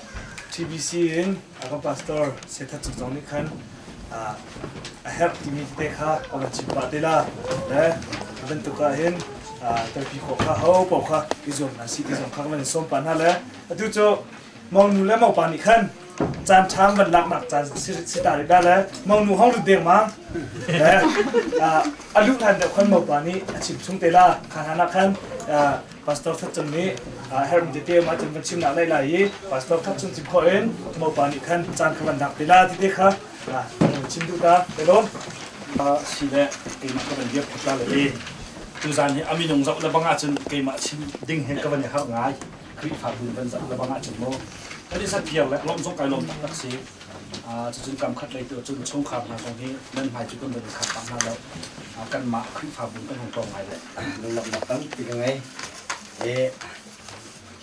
TBC in a kan pastor Sethat Cung zong nih khan a herh timi tete kha a van chim pah te la le a bantuk ah hin telpi khawh kha ho paoh kha i zuam hna si ti zong kha kan van in sawm pah hna le atu cu monu le mopa nih khan caan ṭha van laknak caan si ta rih da le monu hong lut dengmang le a luh hlan deuh khan mopa nih a chim chung te la kha hlan ah khan Pastor That Cung nih herhmi tete mah cun van chimnak lai lai i Pastor That Cung chim khawh in mopa nih khan caan kha van lak te la ti te kha chim duh ta te lawm. Si le keimah ka van dir phot la le te tuzan hi a minung zoh le bang ahcun keimah chim ding he ka van i harh ngai Khrihfabu van zoh le bang ahcun mu kan i sathiar le lawmh zong kai lawm taktak si cucun kam khat lei tu cun chungkhar hna zong hi nan hmai cu kan van i khap pah hna lo kanmah Khrihfabu kan hung tlawng ngai le Lunglawmhnak tampi ka ngei. I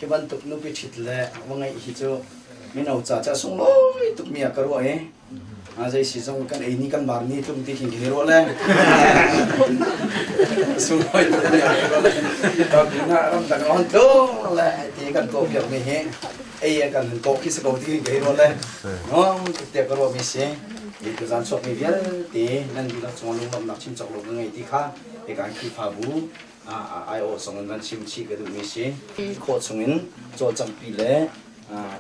hi bantuk nupi ṭhit le va ngeih hi cu mino ca cu a sunglawi tukmi ah ka ruah i zei si zong kan ei ni kan bar ni tlum ti khin khi ruah le sunglawi tukmi ah ka ruah le na ramdang a hon tlung le ti kan tuah piak mi hi ei kan han kawh khi si ko ti khin ruah le no tiah ka ruah mi si i tuzan chuak mi vialte nan dihlak cung lunglawmhnak chim cawk lo ka ngei ti kha hikan Khrihfabu aiawh zong in van chim chih ka duhmi si. Khawh chungin cawlcanghpi le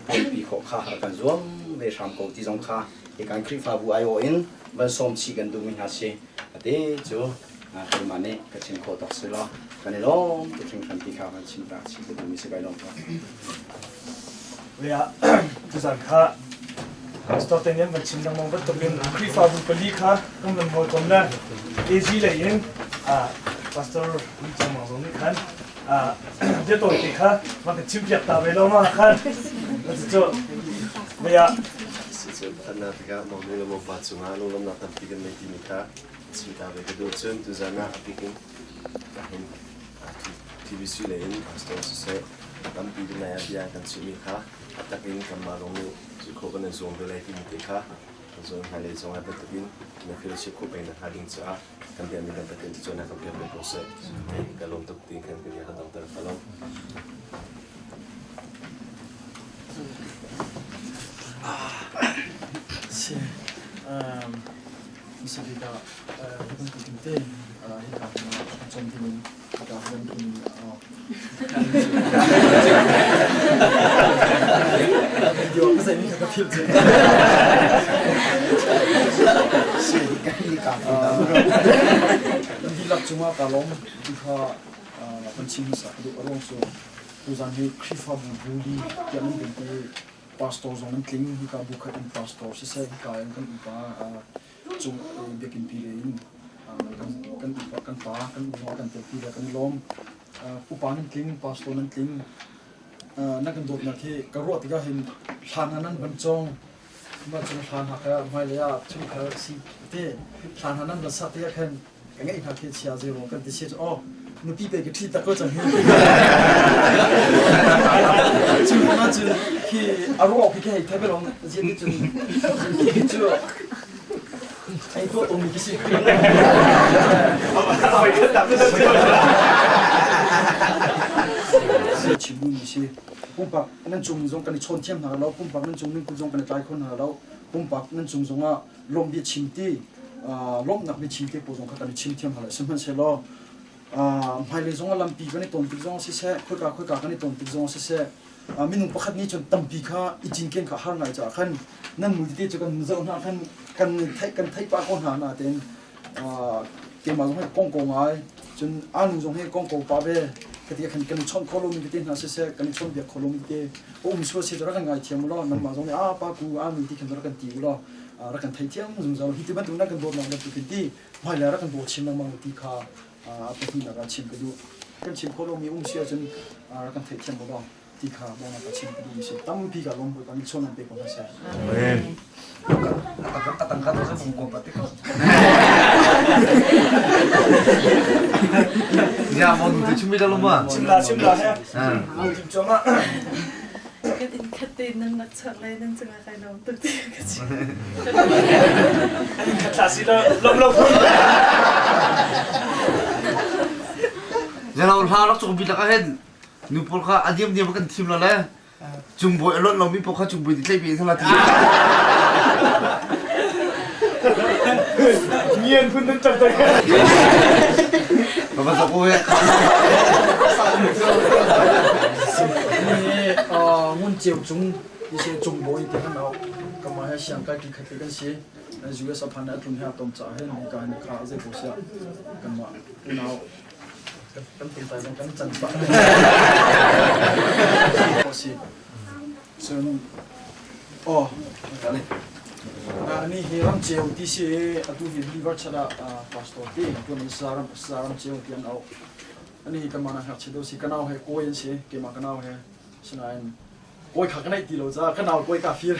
puanpi khawh kha rak kan zuam ve hram ko ti zong kha hikan Khrihfabu aiawh in van sawm chih kan duhmi hna si. Ate cu keimah nih ka chim khawh tawk si law kan i lawm tuk hringhran ti kha van chim ta chih ka duhmi si kai lawm ko. Lea tuzan kha Pastor te nih van chim lengmang bantukin Khrihfabu pali kha kan van hawikom le AG lei in Pastor Lee Chang Mang zong nih khan bia tawi te kha van kan chim piak ta ve lo ma khan cucu lea Tanna tikah monu le mopa cungah lunglawmhnak tampi kan ngei timi kha chim ta ve ka duh cun tuzan ah a bik in hin TBC lei in pastor siseh tampi nai ah bia kan chimmi kha a tak in kanmah zong nih cu khawh kan i zuam ve lai timi te kha kan hmailei zong ah bantukin na fellowship khawh peng nakhnga ding caah kan biakmi kan Pathian cu cawnnak kan pek ve ko seh. Ka lawm tuk ti khan ka bia ka dongter ka lawm. Si Misabika bantukin te hika cawm dingin hika van in video ka zei mi kha ka philh cun dihlak cungah ka lawm ti kha kan chim hmasa ka duh a ruang cu tuzan hi Khrihfabu buli tiah nan vun ti pastor zong nan tling hika bu khat in pastor siseh hika in kan upa cung biakinn pi le in kan upa kan pa kan unau kan telpi le kan i lawm upa nan tling pastor nan tling na kan dawtnak hi ka ruah tikah hin hlan ah nan van cawng mah cung hlan hna kha hmailei ah chungkhar si te hlan hna nan van sak tikah khan ka ngeih hna khi chia zero kan ti si cu oh nupi pe ka ṭhi tak ko cang hi cu ruangah cun khi a ruak khi hei thei belong zian ti cun khi cu ai tuah tong mi khi si chim duhmi si. Pumpak nan cung zong kan i chawn thiam hna lo, pumpak nan cung nan kut zong kan i tlai kho hna lo, pumpak nan cung zongah lawmh bia chim ti, lawmhnak bia chim te pawl zong kha kan i chim thiam hna lo. Sihmanhsehlaw hmailei zongah lampi kan i ton tik zong siseh, khoika khoika kan i ton tik zong siseh, minung pakhat nih cun tampi kha i cinken kha har ngai caah khan nan mui tete cu kan zoh hna khan kan theih kan theih pah ko hna natein keimah zong hi kong ko ngai cun anu zong hi kong ko pa ve kati khan kan i chawnh kho lomi tete hna siseh kan i chawn biak kho lomi tete a um sual si cu rak kan ngai thiam u law nangmah zong nih a pa ku anu ti khan rak kan ti u law rak kan thei thiam zungzal hi ti bantuk nan kan dawtnak bantuk hin ti hmailei rak kan daw chin lengmang ti kha a pahnihnak ah chim ka duh. Kan chim khawh lomi um si ahcun rak kan theihthiam u law ti kha bawmnak ka chim ka duhmi si. Tampi ka lawm Bawipa nih chawn an pe ko hna seh. Amen. Atangka to sa kung ko pati ko. Ya mo nu te chumi da lo ma. Chim la chim la he. Tim choma. Kan in khat te nan nak chak lai nan cungah kai lawm tuk ti ka chim. Khat thla si lo lom lo phun. Zalo hla rak cung bi lak ah hin nu pawl kha a diam diam kan thim lo le cung bawi a lonh lomi pawl kha cung bawi ti tlei pe sala ti. Ngian phun nan chak tak. Ba ba ko ya. Ni ngun ceu cung ise cung bawi te kan au kama he siang kai ki khat kan si US aphan a tlun he tom cha he ni ka ni kha zai ko sia kan ma unau kan tum tai kan chan pa ko si cun oh ani hi ram ceu ti si atu hi believer chada pastor ti tuan saram saram ceu ti an au ani hi kamana hak chido si kanau he koi an si kema kanau he sinain kawi kha ka neih ti lo caah ka nau kawi ka fir.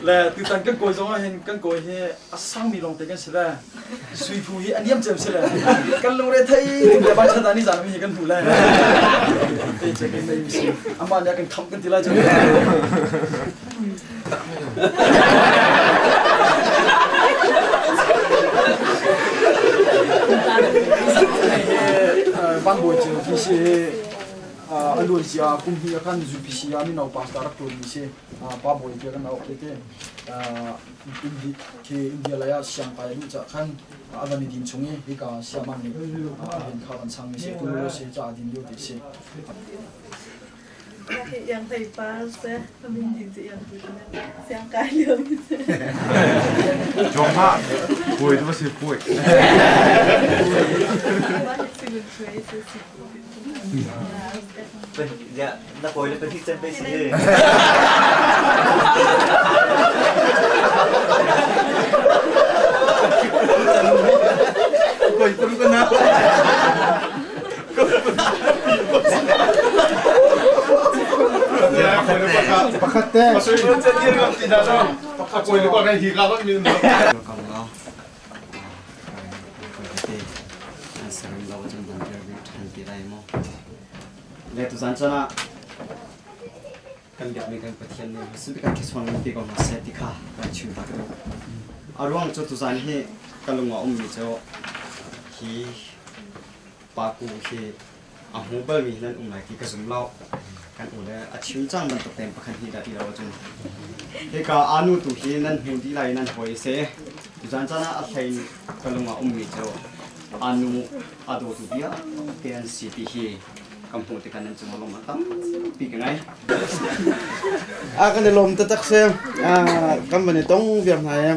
Le tutan kan kawi zong ah hin kan kawi hi a sangmi lawng te kan si le sui phu hi a niam cem si le kan lungre thei tum le van chan ni zan mi hi kan hmu le te che kan nei mi si amah nih a kan khamh kan ti lai cu. Van bawi cu ti si a luan cia kum hnih ah khan UPC ah mino pastor rak ṭuanmi si pa bawi tiah kan auh te India lei ah siangkai a luh cah khan a van i din chung i hika siamang nih a rian kha van changmi si tu si ca din lio ti si. Yang hlei pa se amin ding cu yang tu siang kai lio mi se. Jong ha puai tu si puai. Na kawi le pahnih cem pei si hi. Koi tum ka na. Pakhat te. Pakhat koi le pa hi ka ba mi no. Le tuzan chan ah kan biakmi kan Pathian nih si kan thluachuah ngan pe ko hna seh ti kha kan chim ta ka duh. A ruang cu tuzan hi ka lung ah ummi cu hi paku hi a hmu balmi nan um lai ti ka zum lo. Kan u le a chim cang bantuk tein pakhat hnih dah ti lo ahcun. Hika anu tu hi nan hmu dih lai nan hawi si. Tuzan caan ah a hlei ka lung ah ummi cu anu a dawtu vialte an si ti hi kan hmuh tikah nan cungah lawmhnak tampi ka ngei. A kan i lawm taktak si. Kan van i tong viar hna i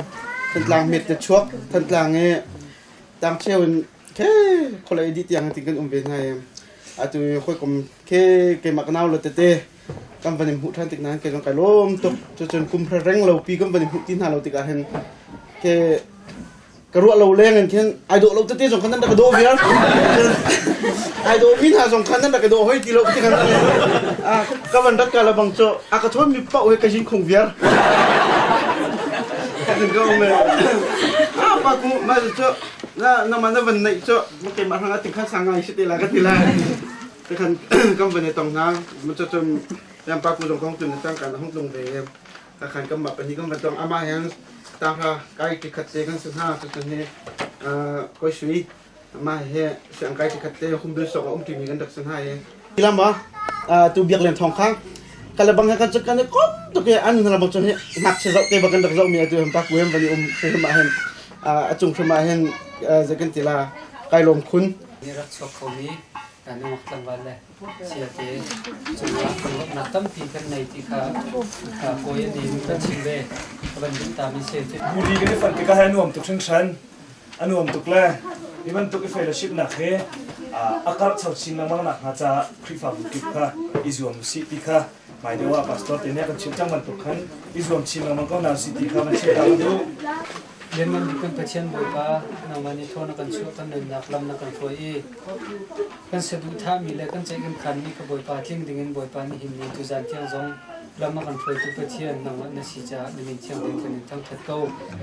Thantlang met te chuak Thantlang i tangcheu in khe khualei dih tiang tin kan um ve hna i atu hawikom khe keimah ka nau le tete kan van i hmuh ṭhan tik nain kei zong kai lawm tuk. Cucun kum hra reng lo pi kan van i hmuh ti hna lo tikah hin ke ka ruah lo leng in khin ai dawh lo tete zong khan nan rak ka dawh viar ai dawh mi hna zong khan nan rak ka dawh hoi ti lo ti khan ka van rat ka la bang cu a ka chawn mi pauh he ka jin khung viar ka um a pa ku ma cu na na ma na van nei cu ma ke ma hanga ting khan sang ngai si te la ka ti la te khan kam van tong na ma chu chum yam pa ku zong khong tun tang kan hong tlung ve ka khan kan mah pahnih kan van tong amah he ta kha kai ti khat te kan si hna cucun hi koi sui amah he siang kai ti khat te humbil sok a um timi kan rak si hna i. Lama tu biak len thong khang kalabang he kan chu kan kom to ke an na bang chun he nak che zau te bakan rak zau mi atu hem ta ku hem vani hrim ah hen a chung hrim ah hen zakan tila kai lom khun Ni rak chuak kho mi nungak tlangval le siate cungah lawmhnak tampi kan nei ti kha kawi an in kan chim ve ka van duh ta mi si. Buri kan i fanh tikah he nuam tuk hringhran. A nuam tuk le hi bantuk i fellowship nak hi a karh cho chin lengmang nak hnga caah Khrihfabu kip kha i zuam usih ti kha hmai deuh ah pastor te nih a kan chimh cang bantuk khan i zuam chin lengmang ko hna usih ti kha van chim ta ka duh. Lianngan bik kan Pathian Bawipa, nangmah nih thaw na kan chuah, kan nunnak lam na kan hruai i kan saduhthahmi le kan ceih kan khanmi kha Bawipa tling dingin Bawipa nihin ni tuzan tiang zong lam a kan hruaitu Pathian nangmah na si caah na min thiang tein kan in thangṭhat ko.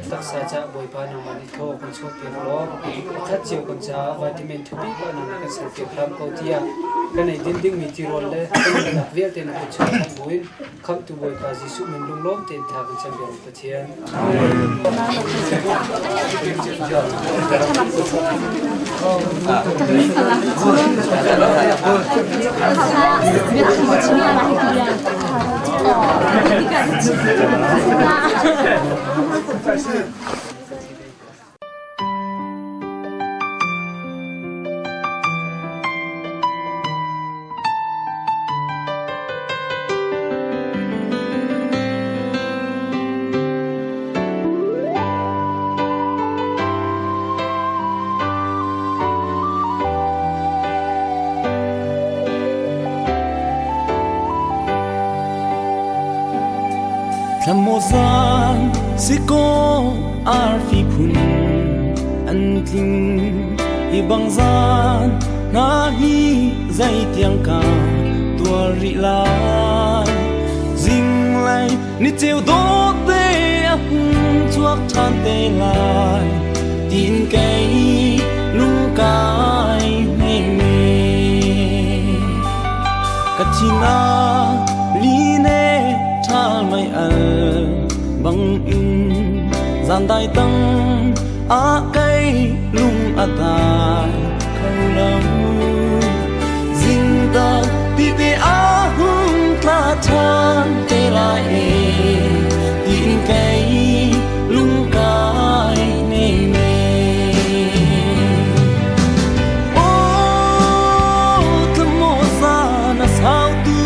Taksa caah Bawipa nangmah nih thaw kan chuahpiak law pakhat cio kan caah vitamin ṭhabik ah nang nih kan serpiak hram ko tiah kan ei din dingmi tirawl le kan nunnak vialte na kut chung ah buin Khamhtu Bawipa Jesuh min lunglawm tein tha kan cam biak Pathian. Thlamuazan si ko arfi phun an tling hi bangzan hna hi zeitiang ka tuar rih lai zinglei ni ceu dawt te a hung chuak ṭhan te lai tin kei lungkai nei me ka thin a line ṭhal mei al bang in zan dai tang a kei lung a dai kho lo zingta ti te a hung tla ṭhan te lai e tin kei lung kai nei me Oh, tamo na sau tu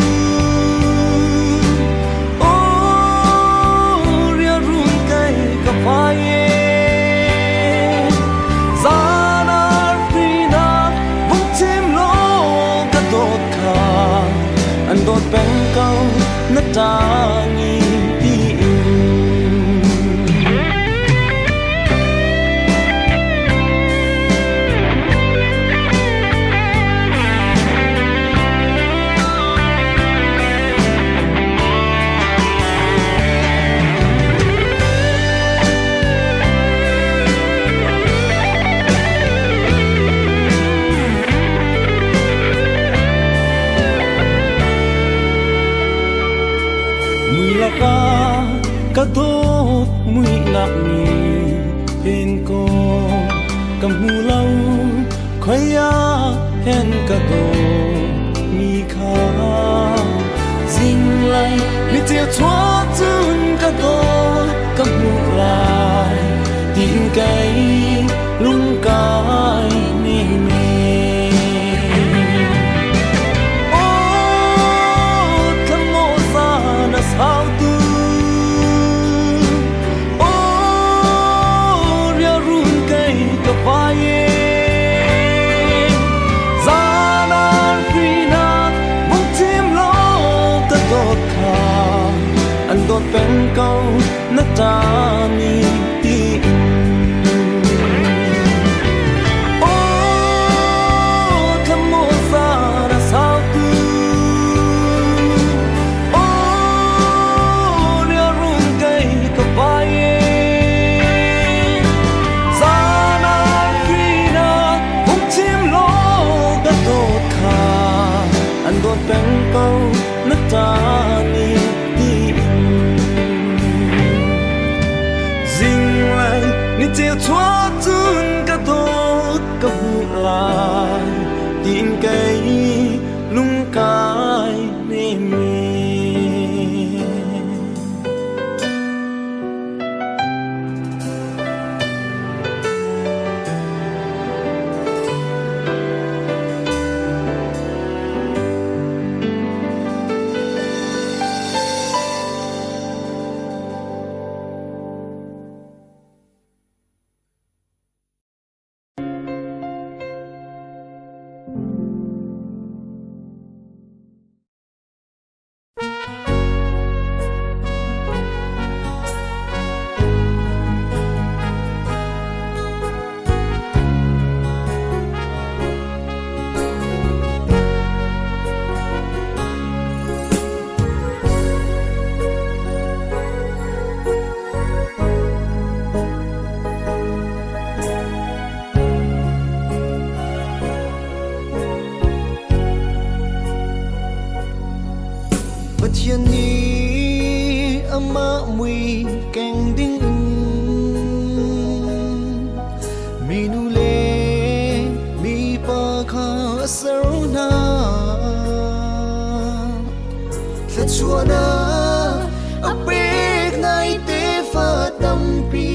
Oh, ria run kai ka vai e Zanar pina vung chim lo ka dot kha an dot peng ko na tangi ti in Mui laka ka dawt muihnak ni phen ko ka hmu lo khoi ah hen ka dawt mi kha zinglei ni cia chuah cun ka dawt ka hmuh lai tiin kei lungkai ni me Oh thlamo na sau tu Oh ria run kei ka vai e Zanar frina vung chim lo ka dawt kha an dawt peng ko na ta ni ti Oh thlamo na sau tu Oh ria run kei ka vai e Zanar frina vung chim lo ka dawt kha an dawt peng ko na ta ni ti Zinglei ni ceu chuah cun ka dawt ka hmuh lai tiin kei Lungkai nemi. Pathian nih amah mui keng ding in minu le mipa kha a ser hna. Thluachuahnak a pek nai tefa tampi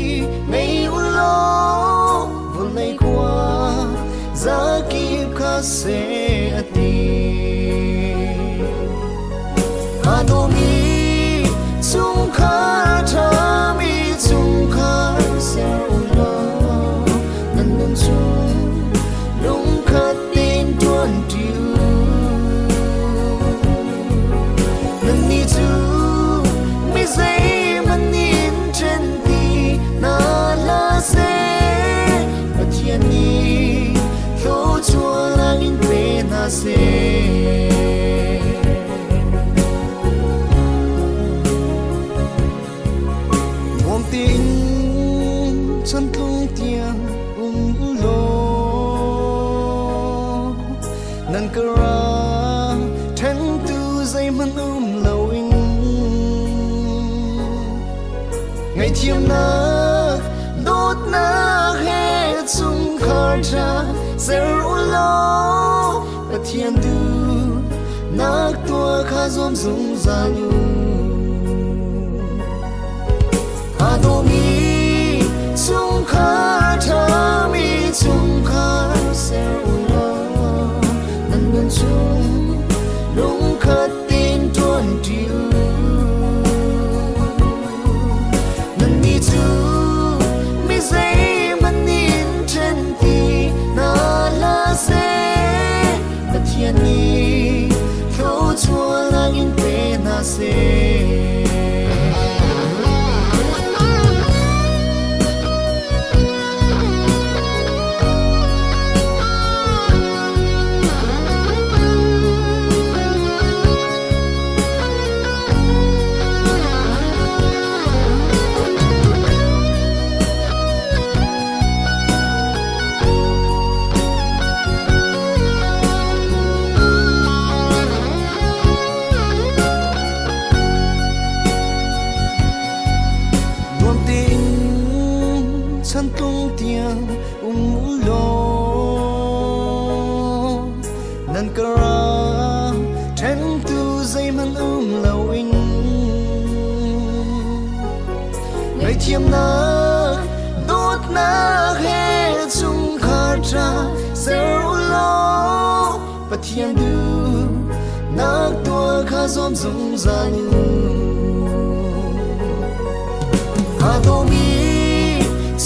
ngei u law vawlei khua zakip kha seh a ti. A dawmi chungkhar ṭhami chungkhar ser u law nan nun chung lungkhat tein ṭuan ṭi u. Nannih cu mi zeihmanh in ṭhen ti hna hlah seh, Pathian nih thluachuahnak in pe hna seh. Nuam tein chantlung tiang um u law, nan ka ra ṭhentu zeihmanh um loin ngaihthiamnak dawtnak he chungkhar ṭha ser u law Pathian duhnak tuah kha zuam zungzal u. A dawmi chungkhar ṭhami chungkhar ser u law nan nun chung lungkhat tein ṭuan ṭi u. Nannih cu mi zeihmanh in ṭhen ti hna hlah seh, Pathian nih thluachuahnak in pe hna seh. Nuam tein chantlung tiang um u law nan ka ra ṭhentu zeihmanh um loin ngaihthiamnak dawtnak he chungkhar ṭha ser u law Pathian duhnak tuah kha zuam zungzal u. A dawmi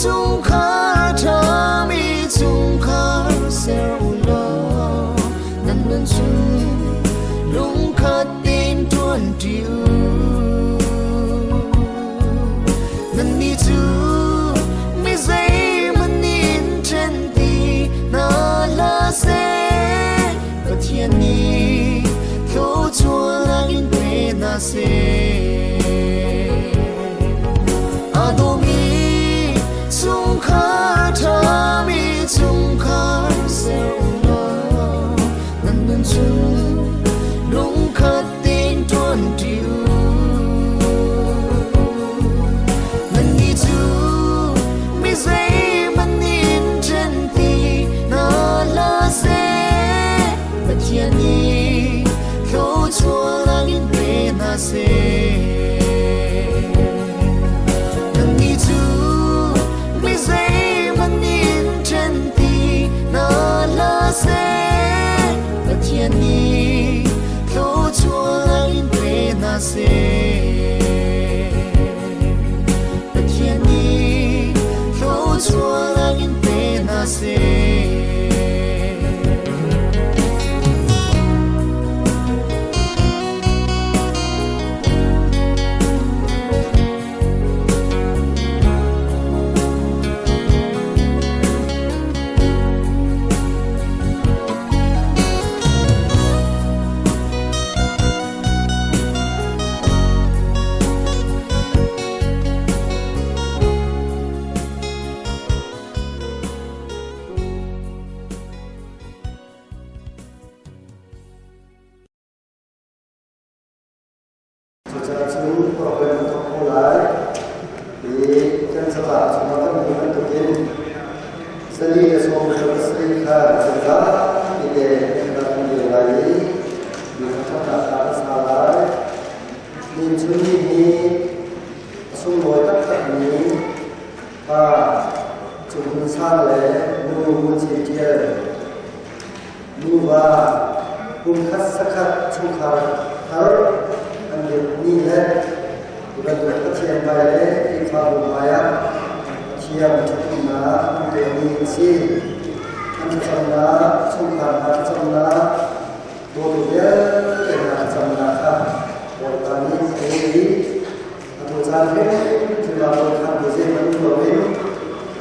chungkhar ṭhami chungkhar ser u law nan nun chung lungkhat tein ṭuan ṭi u. Nannih cu mi zeihmanh in ṭhen ti hna hlah seh, Pathian nih thluachuahnak in pe hna seh. A dawmi chungkhar ṭhami chungkhar ser u law nan nun chung lungkhat tein ṭuan ṭi u. Nannih cu mi zeihmanh in ṭhen ti hna hlah seh, Pathian nih kha zapi te rak kan dir lai i mi kha kha kan sa lai. Ni chun ni hi a sunglawi taktakmi pa Cung Sang le nu Ngun Cin Ṭial nuva pumkhat sakhat chungkhar thar an dirh ni le bantuk Pathian hmai le Khrihfabu hmaiah Pathian ṭhathnemnak an pekmi a si. An thlacamnak, chungkhar hna thlacamnak, dawtu vialte hna thlacamnak kha Bawipa nih a leh i atu caan hrimhrim ah dawnkhan tu zeihmanh um loin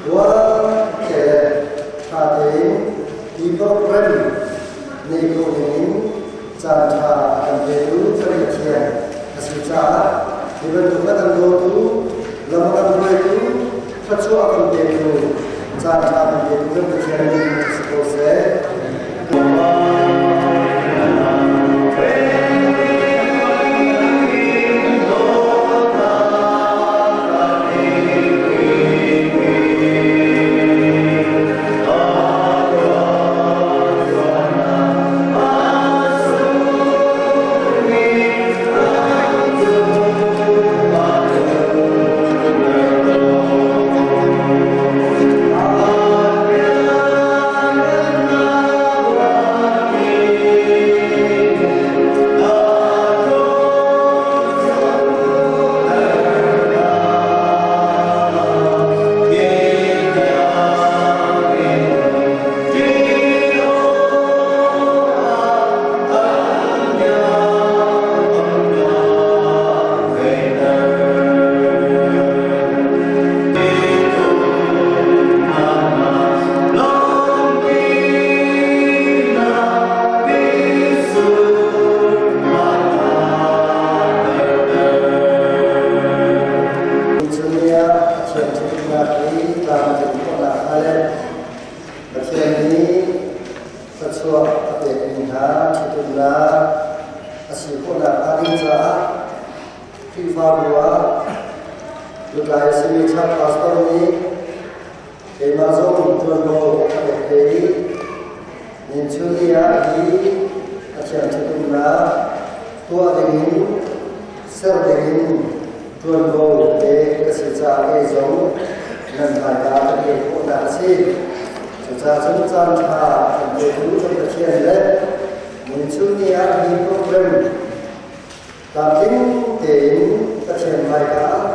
ruah te le ṭha tein hi program nei kho dingin caan ṭha a kan petu kan Pathian a si caah hi bantuk a kan dawtu, lam a kan hruaitu, thluachuah a kan petu, caan ṭha a kan petu kan Pathian min si ko seh. Pathian nih thluachuah a pekmi hna ṭhitumnak a si khawhnak hnga ding caah Khrihfabu ah lutlai a simi church pastor nih keimah zong ṭuanvo a pek ve i ninchun ni ah hi Pathian ṭhitumnak tuah dingin ser dingin ṭuanvo pek ka si caah kei zong nan hmaika ka dir khawhnak a si. Cucaah cun caan ṭha kan petu kan Pathian le ninchun ni ah hi program tlamtling tein Pathian hmaika ah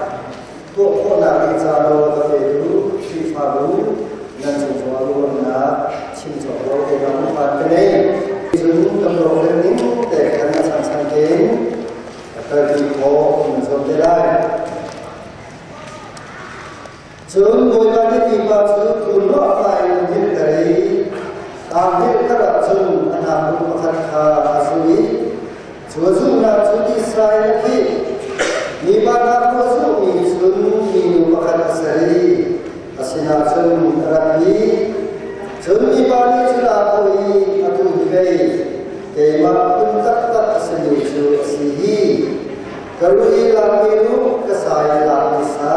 tuah khawhnak ding ca nawl ka petu Khrihfabu nan cung zongah lunglawmhnak chim cawk lo keimah pumpak ka nei. Cun kan program ning te khan a changchang tein ka kalpi khawh nan zuam te lai. Cun Bawipa nih mipa cu tuurruah kai in hngilhter i aa hngilhter ahcun a hnakruh pakhat kha a zuh i cu a zuhnak cu tisa in a khih. Mipa hnakruh a zuhmi cun minu pakhat a ser i a sinah cun a ratpi. Cun mipa nih cun aa thawh i atu hi pei keimah phun taktak a simi cu a si hi. Ka ruh i lakmi nu, ka sa i lakmi sa,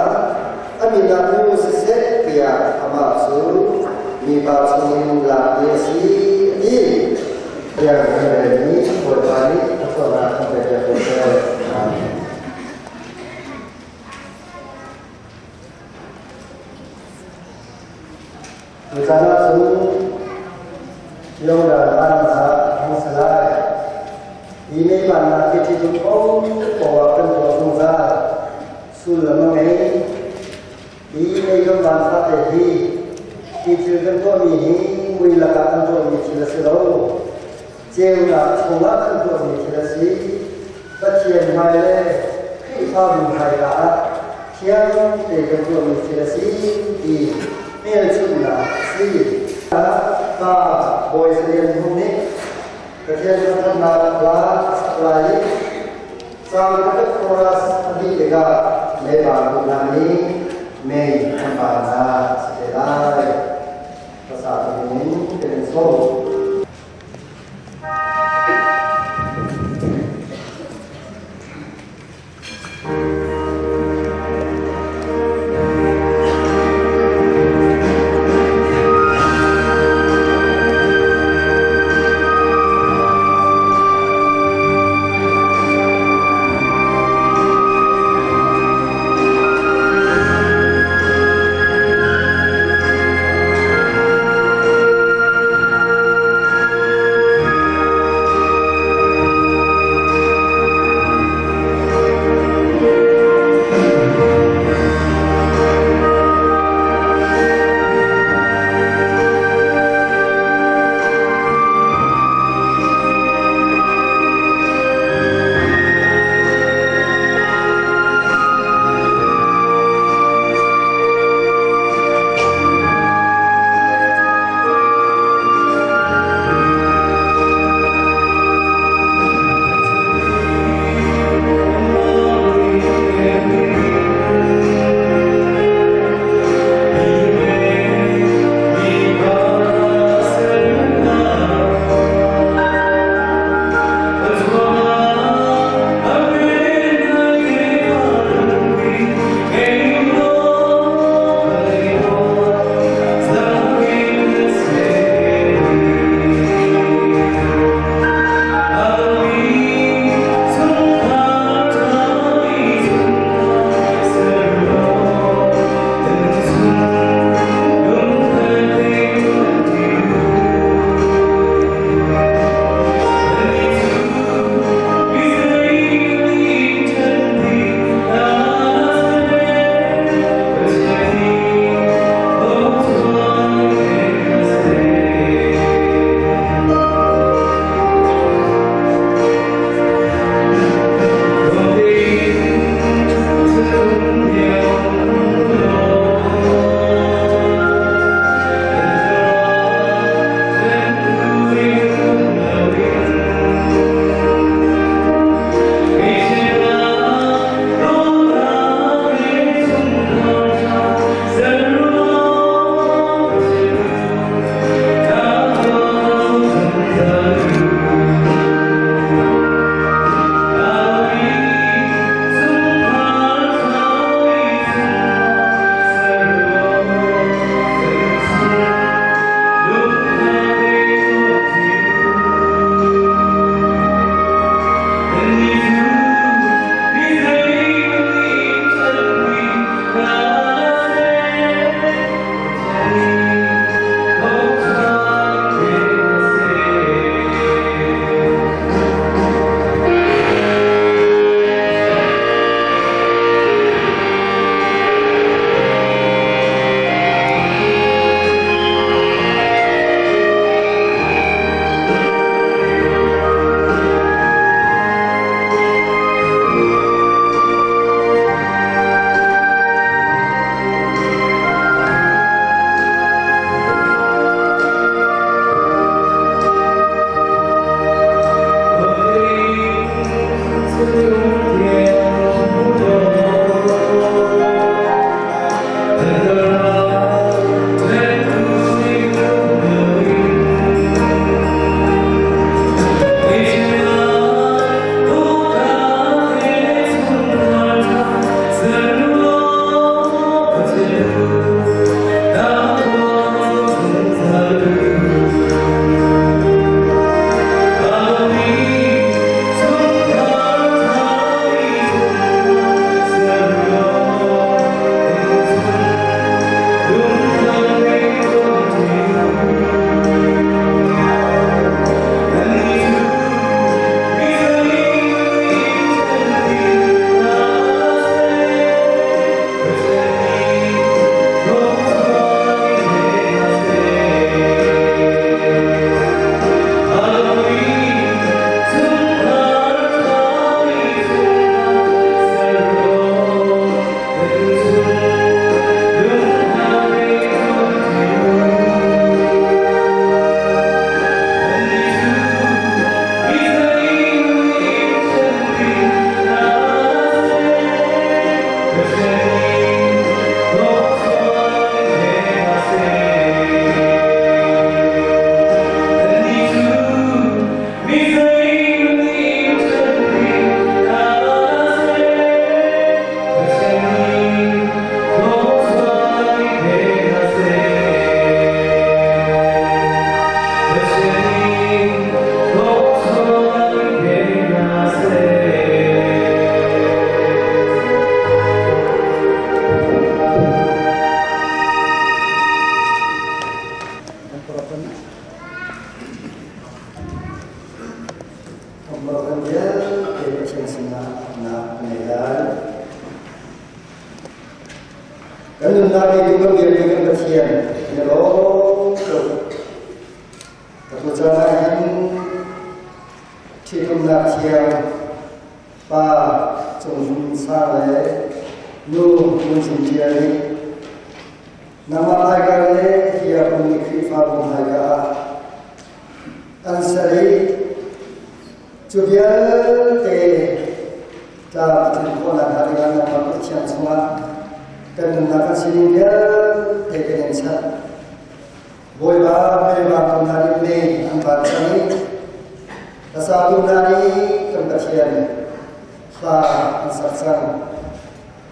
a min ah nu siseh tiah amah cu mipa chungin lakmi a si, a ti. Tiang kan relmi Bawipa nih a tuahnak kan pe piak ko seh. Amen. Tuchan ahcun Jordan vannak a hung si lai. Hi mei vannak hi ṭhitum paohpaoh ah kan tuah zungzal. Sullam a ngei. Hi mei kan van fate hi hi thil kan tuahmi hi mui lakah kan tuahmi thil a si lo. Ceunak chungah kan tuahmi thil a si. Pathian hmai le Khrihfabu hmaika ah thiang te kan tuahmi thil a si ti hmelchunhnak a si. Pa Bawi Zalian Hmung nih Pathian thangṭhatnak hla a sak lai i caang pakhat chorus a dih tikah mei hna nih mei an van hna a si te lai. Hmasa in kan in sawm. Morgan vialte Pathian sinah apnak ngei lai. Kan nunnak nih kan biakmi kan Pathian kan i lawm tuk. Atu caan ah hin ṭhitumnak thiang pa Cung Sang le nu Ngun Cin Ṭial nih nangmah hmaika le hi a ummi Khrihfabu hmaika ah an ser i cu vialte tlam a tlin khawhnak hnga dingah nangmah Pathian chungah kan nunnak kan sining vialte kan in chanh. Bawipa hmai kum hna nih mei an van cang i hla hna nih kan Pathian hla an sak cang.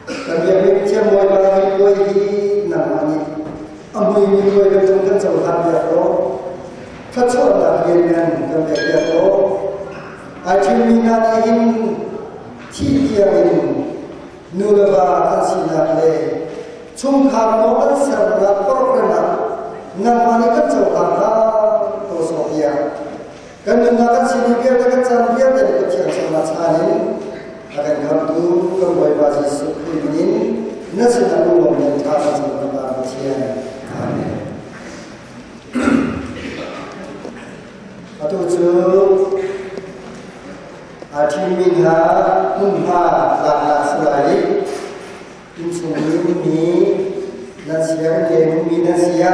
Kan biakmi Pathian Bawipa hi puai hi nangmah nih a muimi puai bantuk kan cohlan piak law thluachuahnak lianngan kan pek piak law ai ṭhimmi hna nih hin thih tiangin nu le va an sinak le chungkhar nawl an sernak program ah nangmah nih kan cohlan hna to sawh tiah kan nunnak kan sining vialte kan caan vialte nih Pathian cungah chaan in a kan khamtu kan Bawipa Jesuh Khrih min in na sinah lunglawm in tha kan cam kan Pathian. Amen. Atu cu aa ṭhimmi hna hmunhma laknak si lai i innchung i ummi nan sia innleng ummi nan sia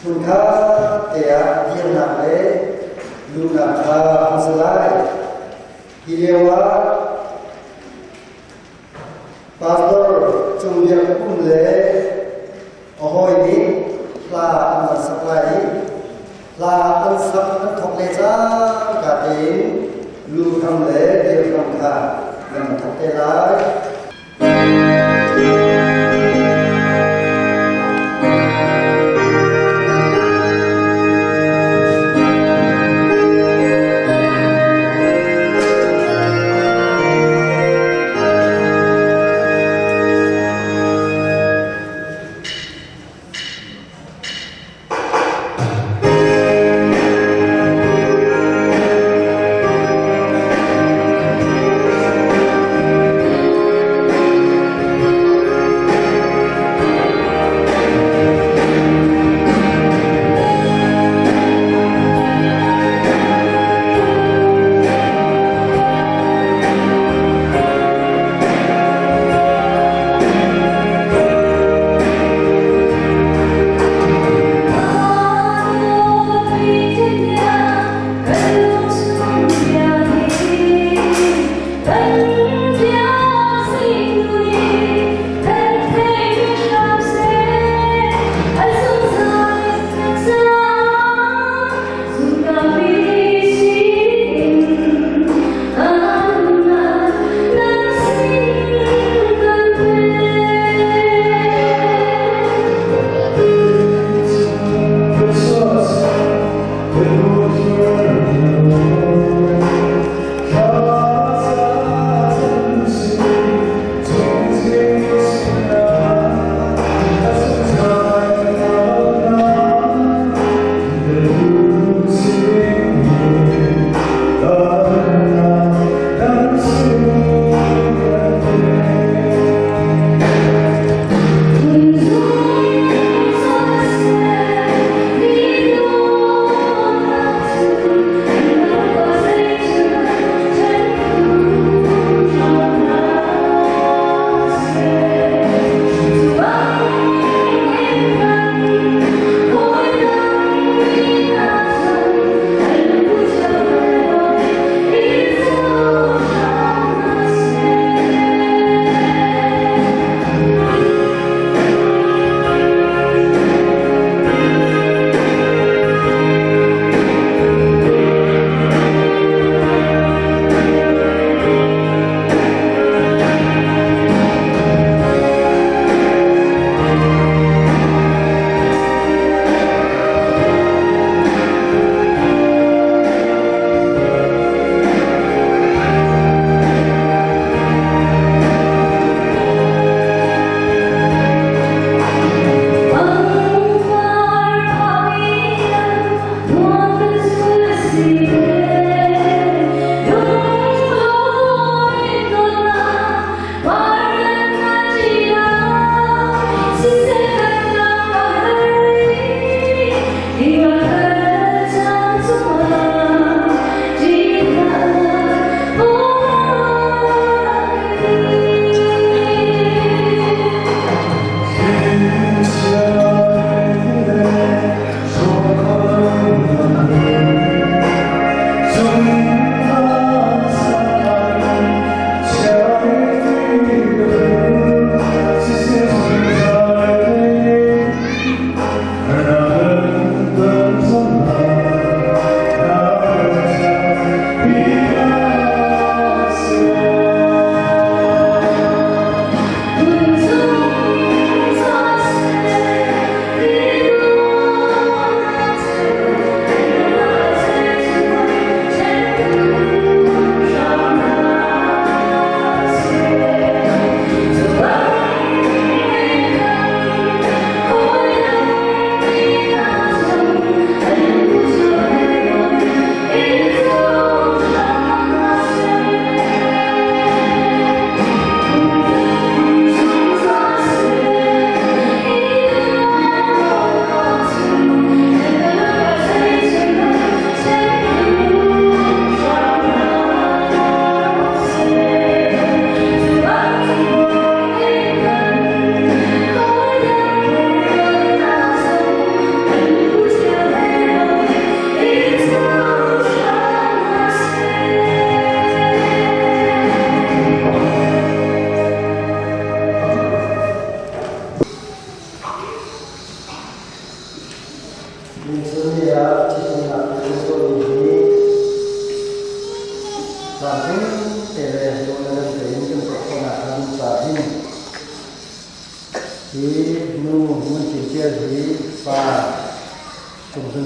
hmunkhat te ah dirnak le luhnak kha an si lai. Hi lio ah Pastor Cung Biak Um le a hawi nih hla an van sak lai i hla an sak an thawk le cangka tein lu hram le dir hram kha nan thawk te lai.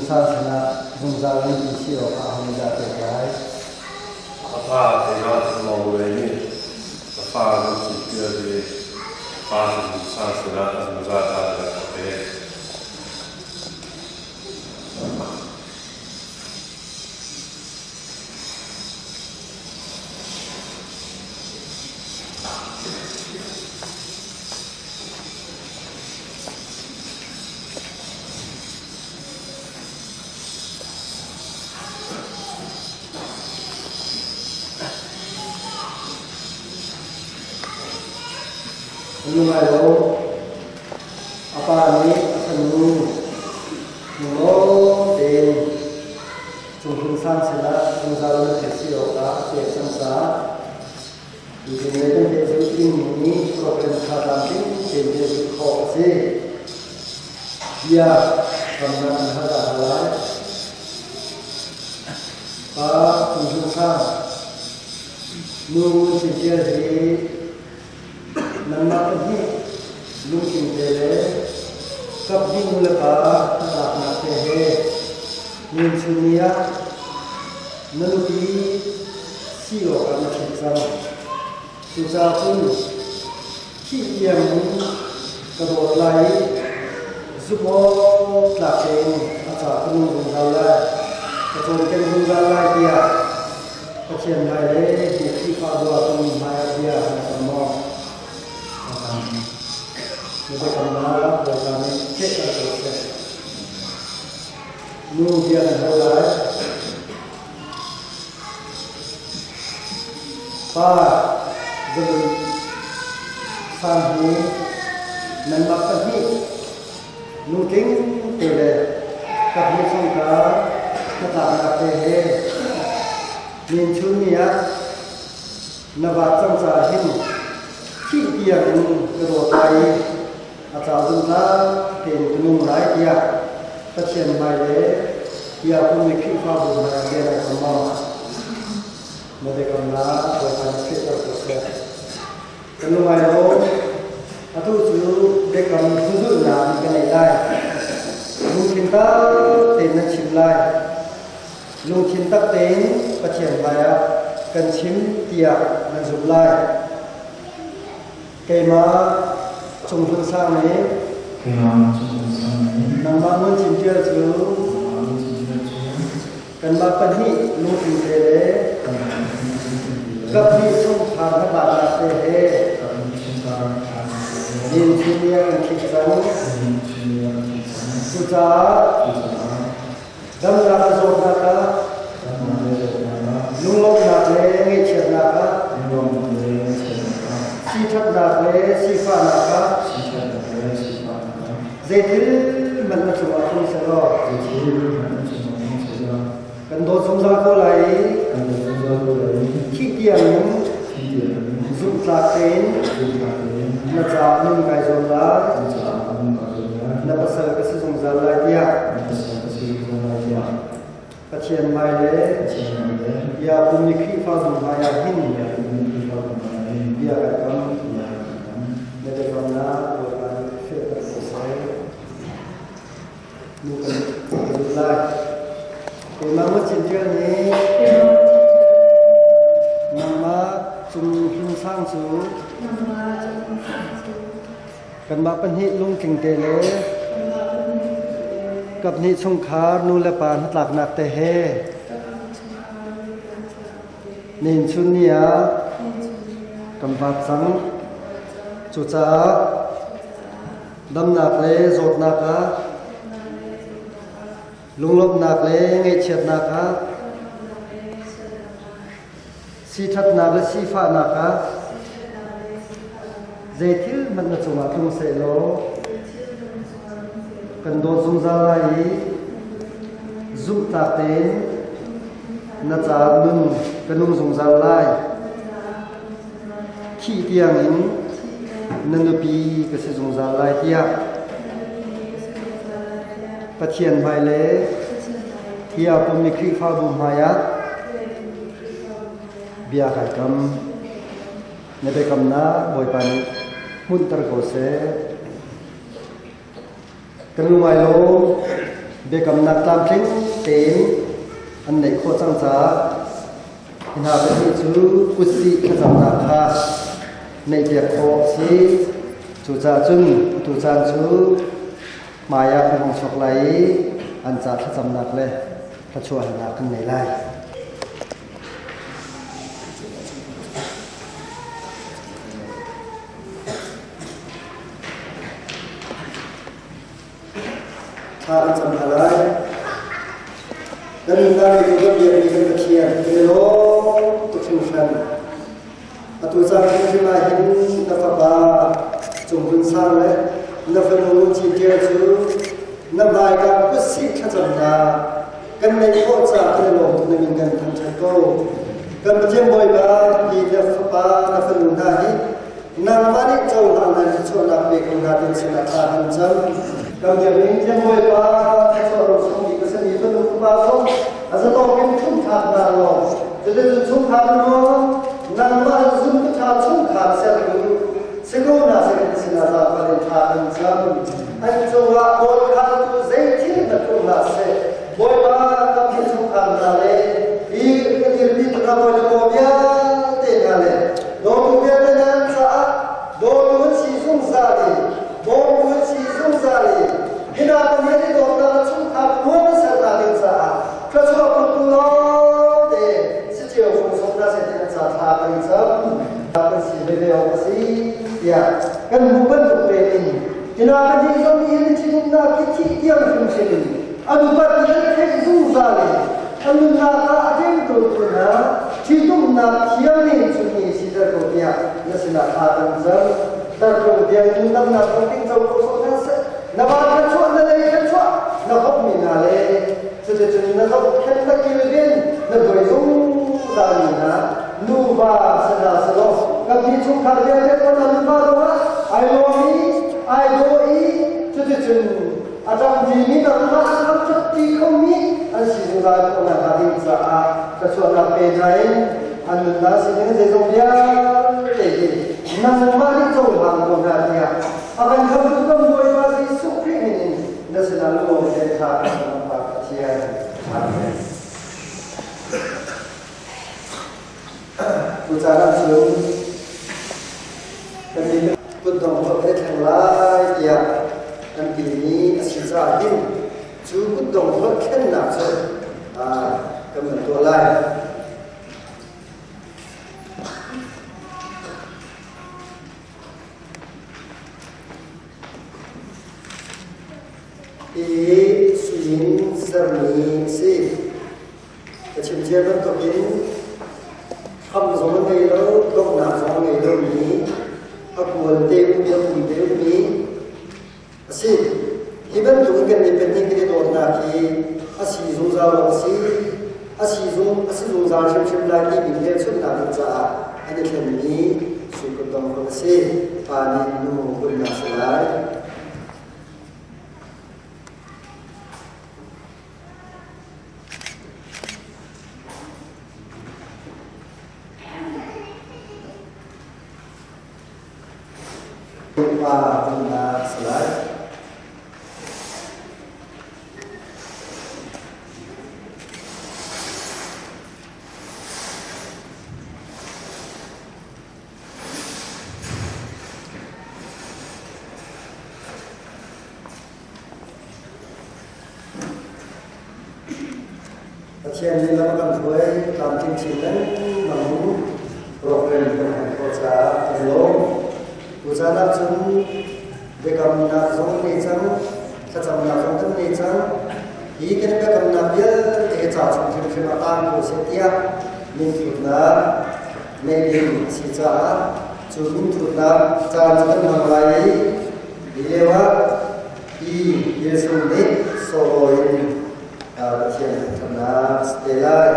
Sang sinah zungzal in si awkah aho nih dah pek lai? A pa keimah Norway nih ka fa nan cihpial i pa Cung Sang sinah a zungzal ah ka pek. Lungai lo. A pa nih a fanu lunglawm tein Cung Sang sinah zungzal na theih si awkah a pek cang caah Tuchun le kan pehzulh dingmi nih program ṭha tlamtling tein pehzulh khawh a si. Bia ramnak in hal dah hal lai. Pa Cung Hlun Sang, nu Ngun Cin Ṭial hi nangmah pahnih lungtling te le kap hnih nu le pa hnatlaknak te he Ngun Chun ni ah na nupi si awkah na ṭhit cang. Cucaah cun thih tiangin ka dawt lai i zumh awk tlak tein a ca ka nung zungzal lai, ka cawnken zungzal lai tiah Pathian hmai le hi Khrihfabu ah kan hmaiah bia na kam maw? Na biakamnak Bawipa nih fehter ko seh. Nu bia kan hal lai. Pa zalun sang hi nanmah pahnih nutling te le kaphnih chungkhar hnatlaknak te he nin chun ni ah na vaat cang caah hin thih tiang in ka dawt lai i a ca zungzal tein ka nung lai tiah Pathian hmai le tiah pummi Khrihfabu hmai ah bia nai kam maw? Na biakamnak Bawipa nih fehter ko seh. Kan lungai lo, atu cu biakam hnuzulhnak kan nei lai. Lungthin tak tein nan chim lai. Lungthin tak tein Pathian hmaiah kan chim tiah nan zumh lai. Keimah Cung Hlun Sang nih nangmah Ngun Cin Ṭial cu kanmah pahnih lungtling te le kaphnih chungkhar hnatlaknak te he nin thimia kan ṭhit cang. Cucaah damnak le zawtnak ah lunglawmhnak le ngaihchiatnak ah siṭhatnak le sifahnak ah zeithil hmanh na cungah tlung sehlaw kan dawt zungzal ko lai i thih tiangin zumhtlak tein na caah nun kai zuam lai na pasal ka si zungzal lai tiah Pathian hmai le bia pummi Khrihfabu hmai ah hin bia kai kam na biakamnak Bawipa nih fehter ko seh. Nu kan lut lai. Keimah Ngun Ṭial nih nangmah Cung Hlun Sang cu kanmah pahnih lungtling te le kaphnih chungkhar nu le pa hnatlaknak te he nin chun ni ah kan vat cang. Cucaah Damnak le zawtnak ah, lunglawmhnak le ngaihchiatnak ah, siṭhatnak le sifahnak ah, zeithil hmanh na cungah tlung sehlaw kan dawt zungzal lai i zumhtlak tein na caah nun ka nung zungzal lai. Thih tiangin na nupi ka si zungzal lai tiah Pathian hmai le hi aa pummi Khrihfabu hmaiah bia kai kam. Na biakamnak Bawipa nih hmunhter ko seh. Kan lungai lo. Biakamnak tlamtling tein an neih khawh cang caah hi hna pahnih cu kutsih thlacamnak kha neihpiak khawh a si. Cucaah cun atu caan cu hmai ah kan hung chuak lai i an ca thlacamnak le thluachuahnak kan nei lai. Thla kan cam hna lai. Kan nunnak nih kan biakmi kan Pathian kan i lawm tuk hringhran. Atu caan hrimhrim ah hin na fapa Cung Sang le na fanu Citial cu na hmaika kutsih thlacamnak kan neih khawh caah kan i lawm tuk na min kan thangṭhat ko. Kan Pathian Bawipa hi na fapa na fanu hna hi nangmah nih cohlang nan thluachuahnak pe ko hna tin sinah thla kan cam. Kan biakinn Thiang Bawipa thluachuah ro chung i ka sami fanu fapa zong a zatawk in chungkhar hna law cuticun chungkhar maw nangmah zum ṭha chungkhar sertu si ko hna seh kan sinah zaangfah in thla kan cam. An cungah dawtkhantu zeithil na tuah hna seh Bawipa kan thil chungkhar hna le hi ka dirpi tu hna bawi le maw vialte hna le dawtu vialte nan caah dawtu an si zungzal i bawmtu an si zungzal i hina Pathian i dawtnak na chungkhar nuam na sernak ding caah thluachuah kuntu lawngte si cio fung sawm hna seh ti an ca thla kan cam kan si veve awk a si tiah kan hmuh bantuk tein hina pahnih zong nih hin thinhunnak hi thih tiang hrimhrim in an upat i an theih zungzal i an nunnak ah a kengtu hna ṭhitumnak thiang in cunmi siter ko tiah na sinah thla kan cam. Tartlung tiang in damnak zong tingco ko sawh hna seh. Na van kha chuah, na lei kha chuah, na hawpmi hna le cuticun na zohkhenh na kilven na hruai zungzalmi hna nuva si hna selaw kan mi chungkhar vialte kon an nuva zongah ai lawm i ai daw i cuticun a ṭangṭimi nangmah an thangṭhatṭi khomi an si zungzal khawh nakhnga ding caah thluachuahnak pe hna in an nunnak sining zeizong vialte hi nangmah nih cohlang ko hna tiah a kan khamtu kan Bawipa Jesuh Khrih min in na sinah lunglawm tein thla kan cam Pathian. Amen. Tucaan ahcun kan nih kutdong holh kan i thleng lai tiah kan timi a si caah hin cu kutdong holh thlennak cu kan van tuah lai. Hi sui in sermi a si. Ka chim cia bantukin hram zong a ngei lo, donghnak zong a ngei lomi, a kual te ummi, a kum te ummi a si. Hi bantukin kan nih pahnih kan i dawtnak hi a si zungzal awk a si, a si zung a si zungzal hrimhrim lai timi hmelchunhnak ding caah an i thlenmi sui kutdong a si. Pa nih nu kunnak si lai. Pa umnak si lai. Pathian nih lam a kan hruai tlamtling chin lengmang in program kan hman khawh caah kan lawm. Tuzaan ahcun biakamnak zong kan ngei cang, thlacamnak zong kan ngei cang. Hi kan biakamnak vialte hi ca chung hrimhrim ah taang ko seh tiah minthutnak neih ding a si caah cu minthutnak caan cu kan hmang lai i hi lio ah Hi Jesuh nih sawlawi in Pathian thangṭhatnak a si te lai.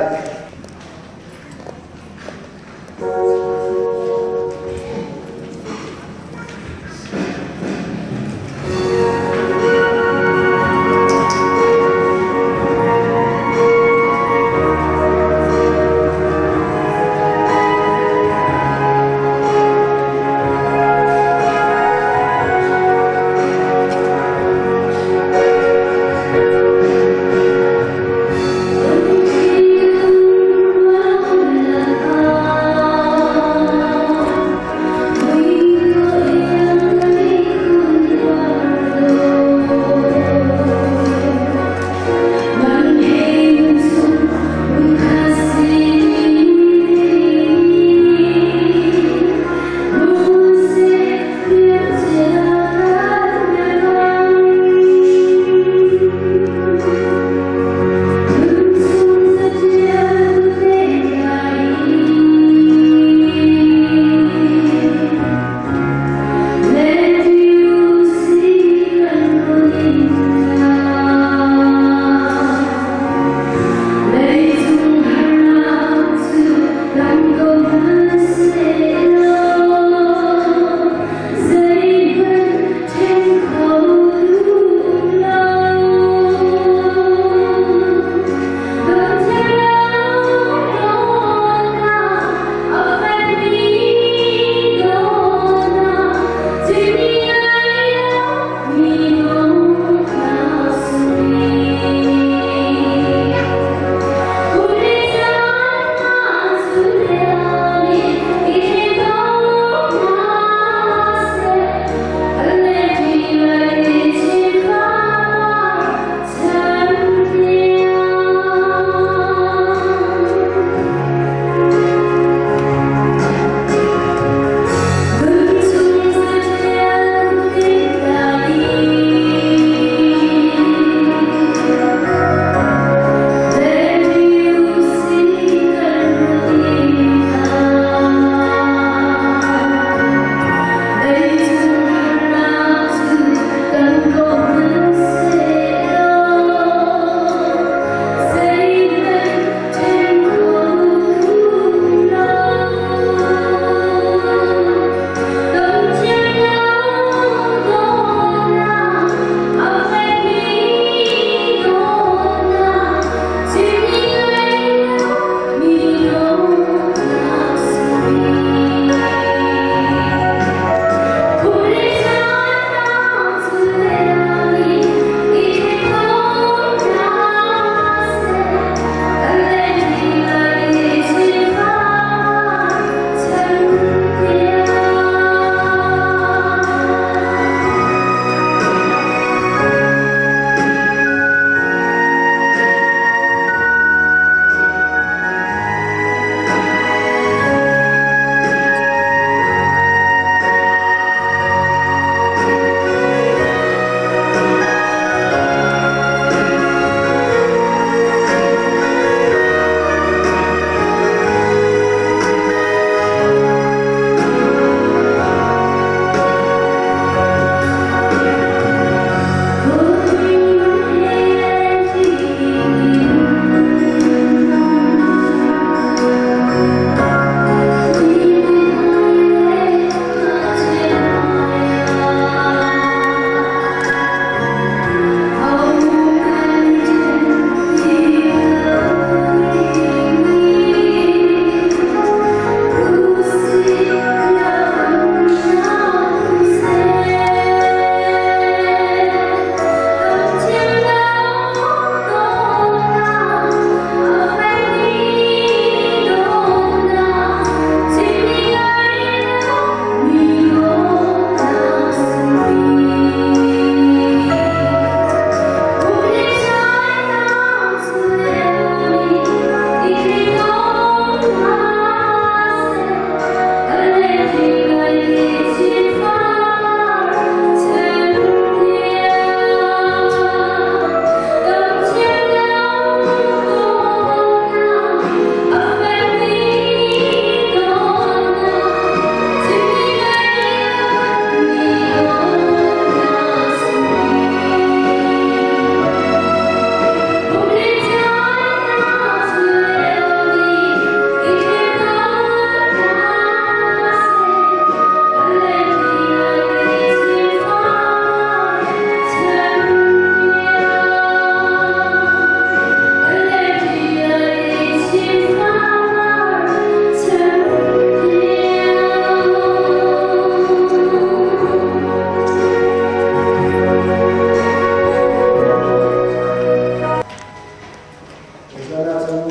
cun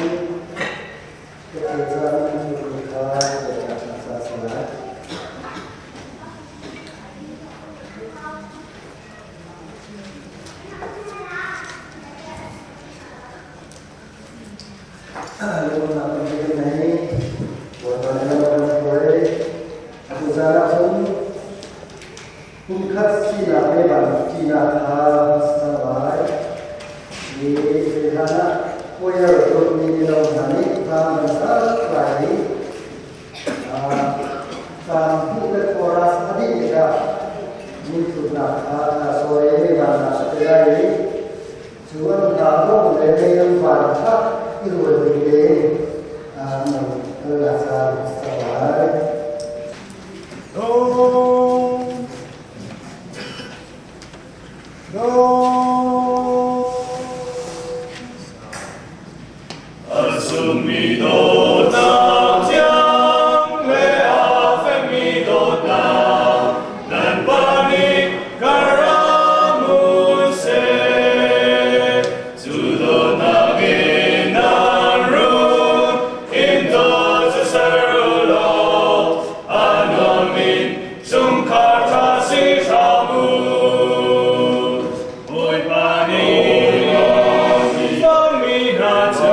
ka ke ca nan thutmi kha biaknak hna ca a si lai. Lungnak kan kan nei. Bawipa nih lam kan hruai. Atu zan ah cun Pumkhat sinak le vanṭinak kha sang lai. Mi hlan ah choir dawtmi mino hna nih hla an sak lai i caan hmuh le chorus a dih tikah minthutnak kha hla sawi vannak a ti lai i cu an hla bawm le mei an van kha i rual ding tein an kalnak caan a si lai. Asumi do na tiang le a femi do na nan pani karamun se tu do na nan run in do zu serulo anomin chungkhar tha si hramu Bawipa nih fami hna cu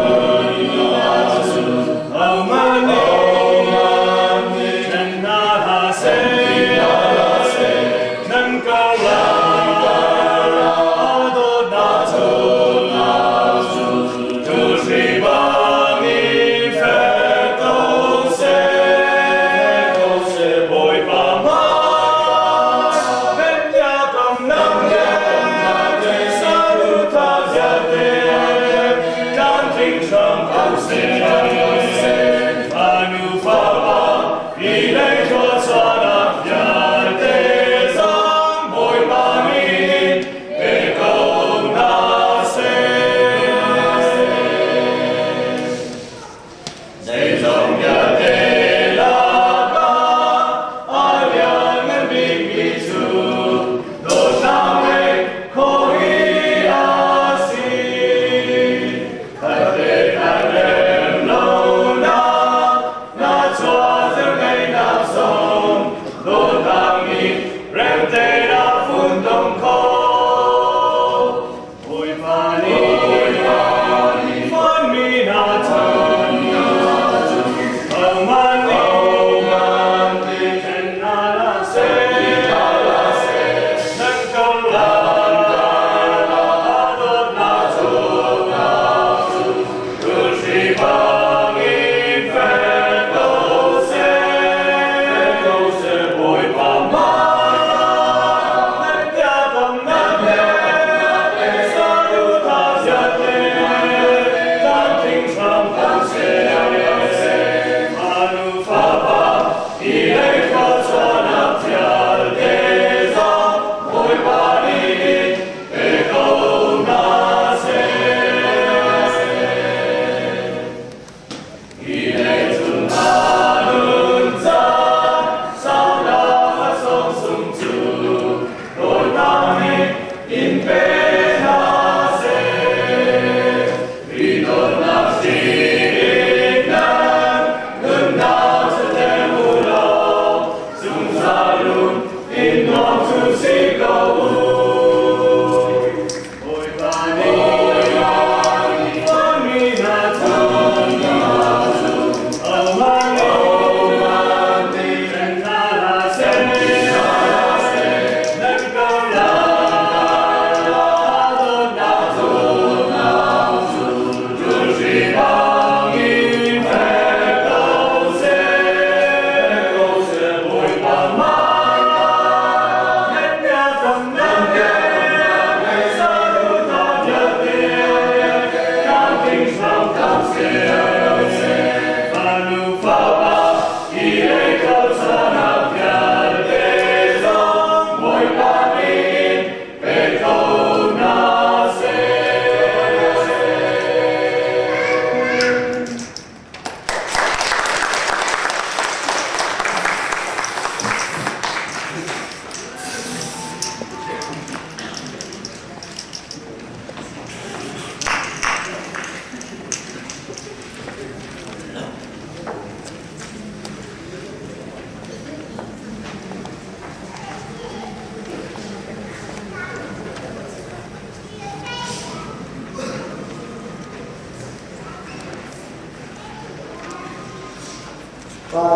Pa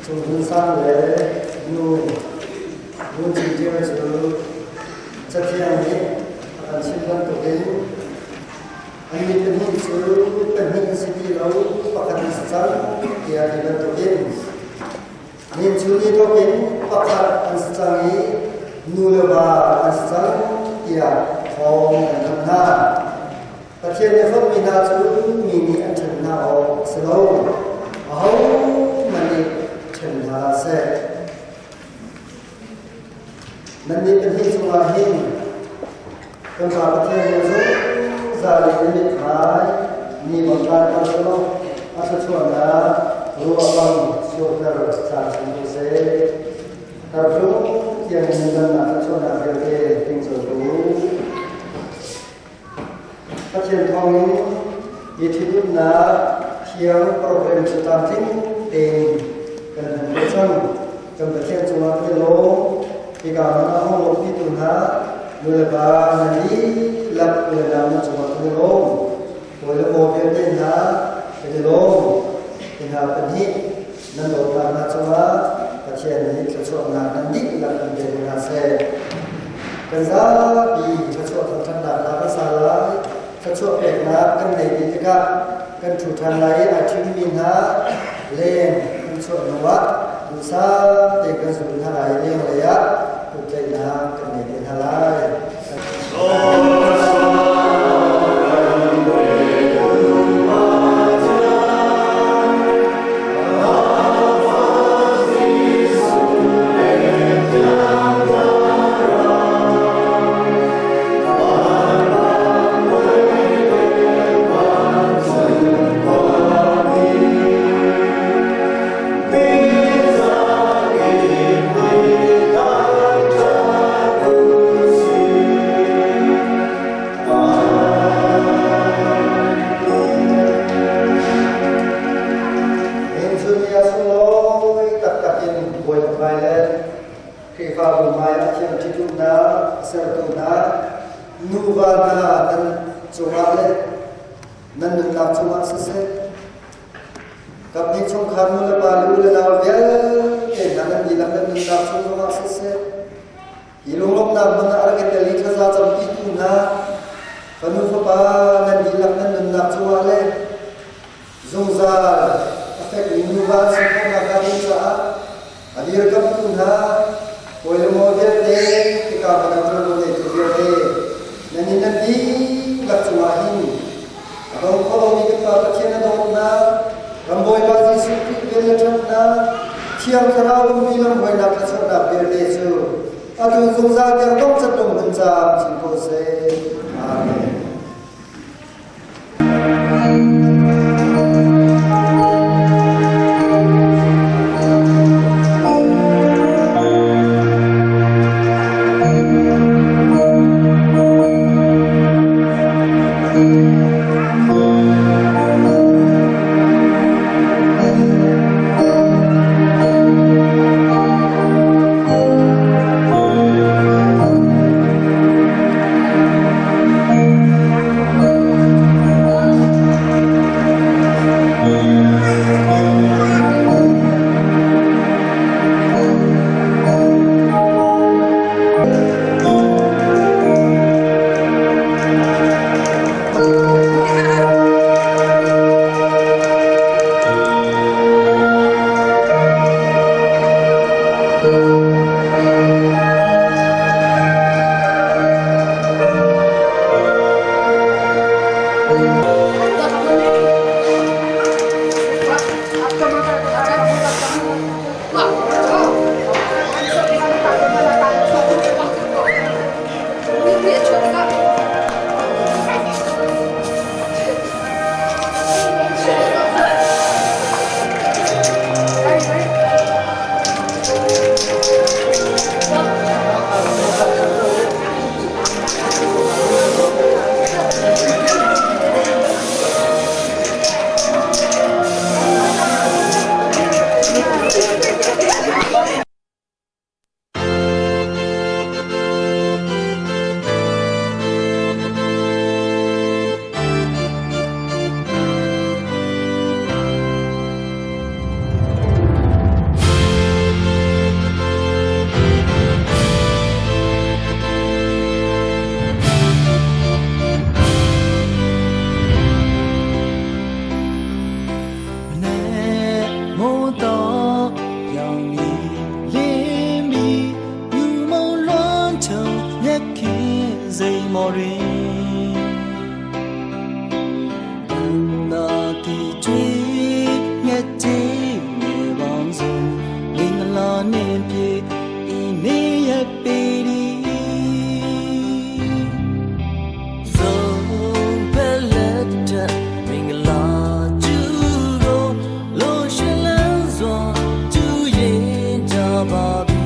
Cung Hmun Sang le Nu Ngun Cin Ṭial cu Cathiang nih a kan chimh bantukin an mi pahnih cu pahnih an si ti lo, pakhat an si cang tiah ti bantukin min cu ni thawk in pakhat an si cang i nu le va an si cang tiah thawng an thanh hna. Pathian nih a fonhmi hna cu mi nih an ṭhen hna awk a si lo. Ahohmanh nih ṭhen hna hlah seh. Nannih pahnih cungah hin kan Pa Pathian nih zungzal in na mithmai ni bang tlanter selaw a thluachuahnak ruah bang surter caan chung ko seh. Tartlung tiang in nunnak thluachuahnak vialte tingco ko u. Pathian thawngin hi ṭhitumnak thiang program cu tlamtling tein kan hman khawh cang. Kan Pathian cungah kan i lawm. Hika hmun ah hong lawmpitu hna nulepa nan dihlak u le nau nan cungah kan i lawm. Hawi le maw vialte hna kan i lawm. Hi hna pahnih nan dawtnak hna cungah Pathian nih thluachuahnak nan dihlak in pe ko hna seh. Kan zapi thluachuah thangṭhatnak hna kan sa lai. Thluachuah peknak kan nei dih tikah kan ṭhu ṭhan lai i aa ṭhimmi hna leng kan chuah hnuah duhsah tein kan zul hna lai i lenglei ah kutlaihnak kan nei te hna lai. Insunia sunglawi taktak in bawipa le Khrihfabu hmai ah thiam ṭhitumnak sertu hna nuva hna nan cungah le nan nunnak cungah siseh Kaphnih chungkhar nu le pa le u le nau vialte hna nan dihlak nan nunnak chung zongah siseh, hi lunglawmhnak hmun ah a rak i tel i thlaza campitu hna fanu fapa nan dihlak nan nunnak cungah le zungzal a fekmi nuva an si khawhnak hnga ding caah a dirkamtu hna hawi le maw vialte hika hmun ah ṭuanvo ngeitu vialte nan in nan dihlak cungah hin A dong kho lomi kan Pa Pathian a dawtnak, kan Bawipa Jesuh Khrih vel le ṭhatnak, Thiang Thlarau umpi lamhruainak thluachuahnak vialte cu atu zungzal tiang dongcat dong hmun caam chin ko seh. Amen. ပေါ်တွင်တန်တာတီကျွေးငက်ချင်းငယ်ပေါင်းစုံမင်္ဂလာနှင့်ပြေဤနေ့ရဲ့ပေဒီဆုံးပဲလက်ထမင်္ဂလာကျူကိုလို့ရှင်လန်းစွာကျူရင်ကြပါပြီ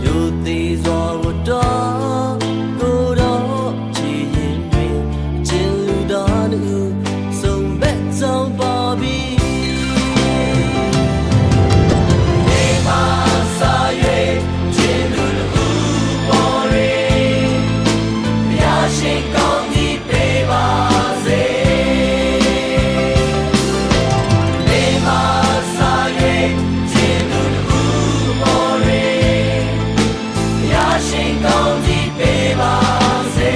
ယိုသေးစွာဝတ်တော်ကိုတော့ချီရင်တွင်အချင်းလူတော်သူဆုံးဘက်ဆောင်ပါပြီနေပါစာ၍ချင်းလူလူပေါ်ရင်ဘုရားရှင်ကောင်းကြီးပေးပါစေနေပါစာ၍ချင်းလူလူပေါ်ရင် ဘုရားရှင်ကောင်းကြီးပေးပါစေ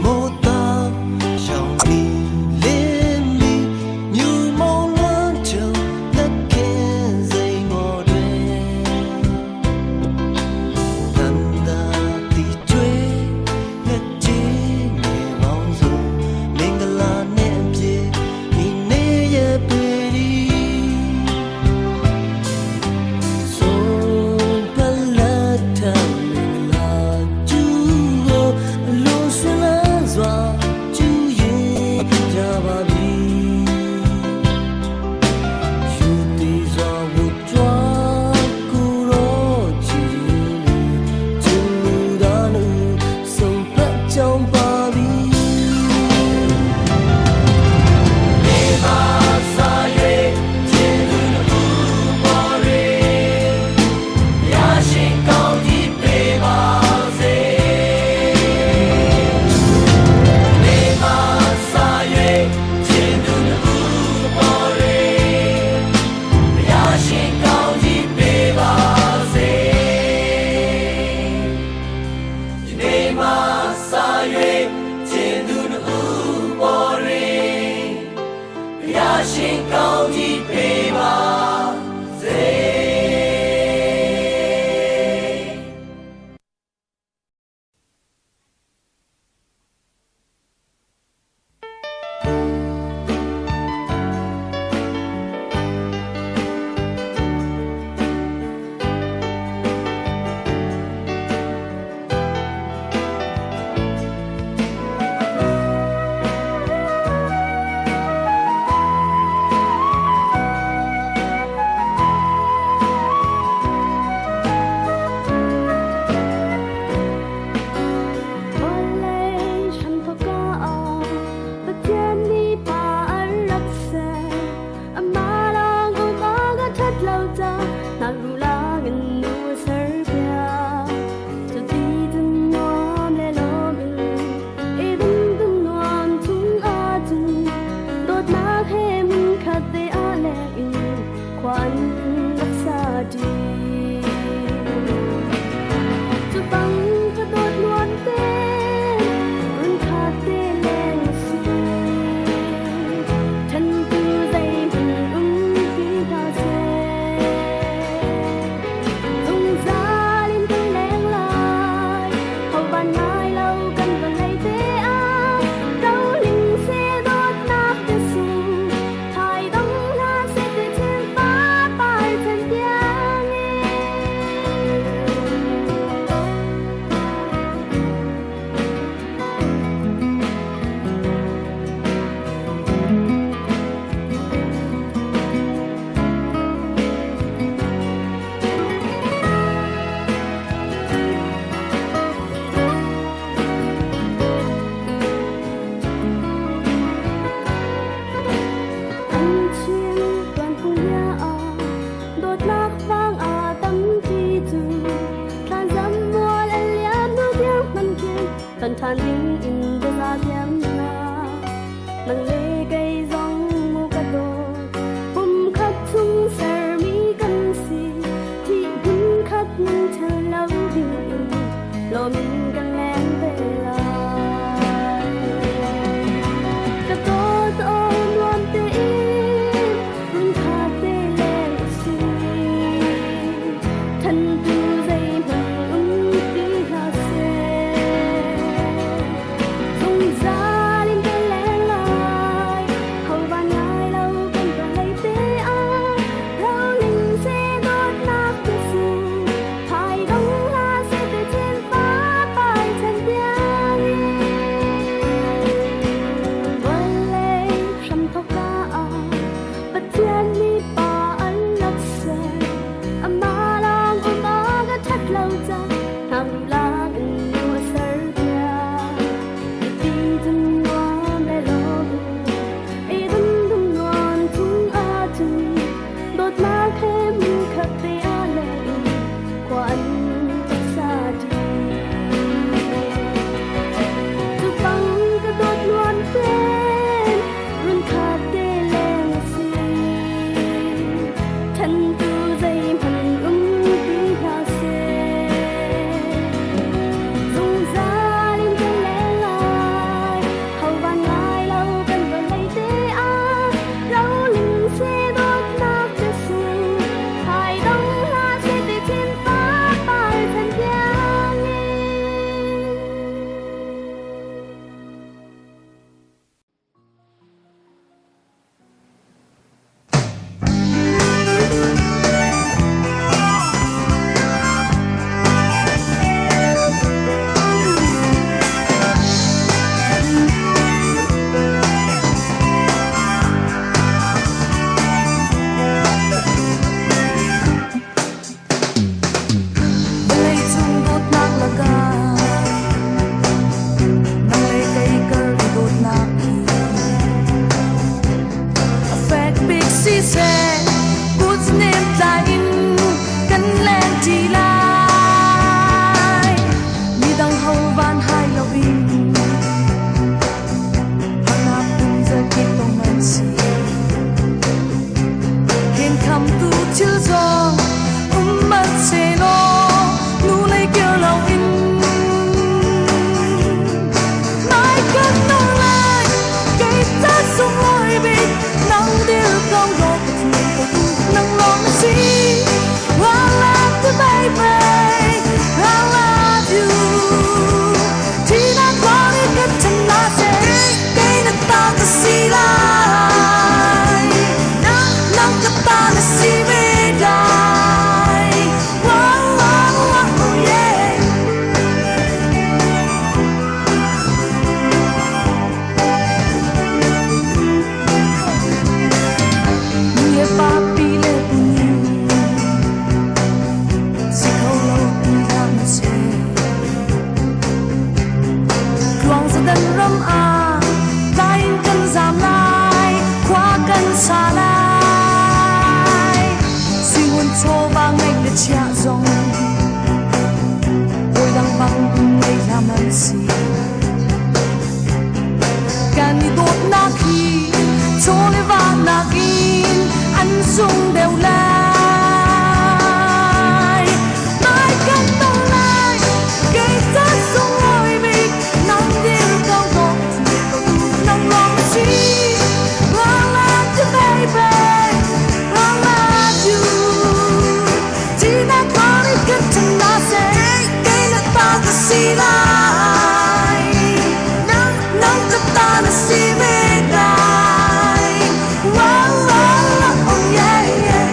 မိုးတောင်ရှောင်းလီလင်းလီမြူမောင်လွမ်းချုံလက်ခင်စိန်မော်တွင်တန်တာတီကျွေးငက်ချင်းငယ်ပေါင်းစုံမင်္ဂလာနဲ့အပြေဒီနေ့ရဲ့ပေဒီ ဆုံးပလက်ထမင်္ဂလာကျူကိုအလုံးစလန်းစွာကျူရင်ကြပါပြီယူတည်စွာဝတ်ကြွားကိုရောချီကျူဒါနုဆုံးပတ်ကြောင်းပါပြီနေပါစာ၍ကျင်းလူလူပေါ်ရင် ဘုရားရှင်ကောင်းကြီးပေးပါစေနေပါစာ၍ခြင်းသူလူပေါ်ရင်ဘုရားရှင်ကောင်းကြီးပေးပါစေဒီနေ့မှစာ၍ခြင်းသူလူပေါ်ရင်ဘုရားရှင်ကောင်းကြီးပေးပါစေ Thank seh kut nem tlai in kan leng ṭi lai midang ho van hai lo in harnak um zakip tong man si khen kham tu thil zong um man se law nu lei kir lo in mai kan nong lai kei ta sung loi bik nang dir ko lo ka thiam ko tu nang long na si. I love you baby, I love you. Tina Glory kan chana se kei na ta ka si lai nang ka ta na si ve dai. Wow, wow, wow, yeah. Nu le pa pi le pu ni si kho lo ti hlah na se tluang zadan ram a tlai in kan zam lai khua kan sa lai suingun chawva ngeih le chiah zong hawi dang bang in ngei hlah man si kan i dawtnak hi chaw le va nakin an sung deuh lai mai kan tong lai kei ca sung lawi bik nang dir ko dawt ka ko tu nang lawng na si. I love you baby, I love you. Tina Glory kan chana se kei na ta ka si lai nang nang ka ta na si ve dai. Wow, wow, oh yeah, yeah.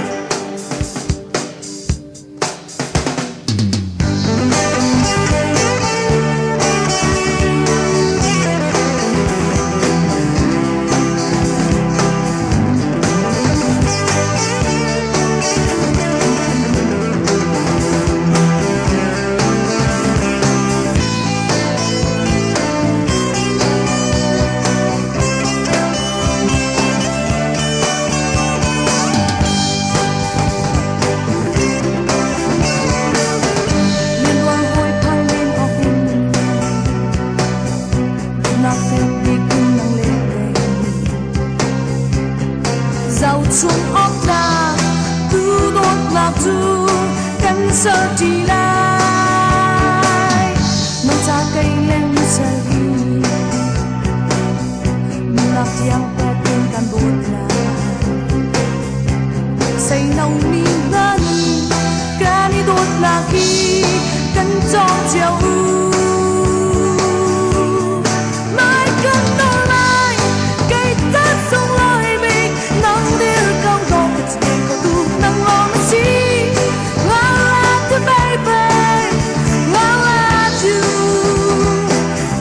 Liên luang hoi phai len ok in nak fek bik in nang le ke giàu chung ok la tu dot lạc tu kan sơ chi lai nang cha cây lem sel hi nak tiang pek in kan bot la say nau mi nan kan i dot lạc hi kan chong chiao u mai kan tong lai kei ta sung loi bik nang dir ko do ka chi ko tu nang long na si. I love you baby, I love you.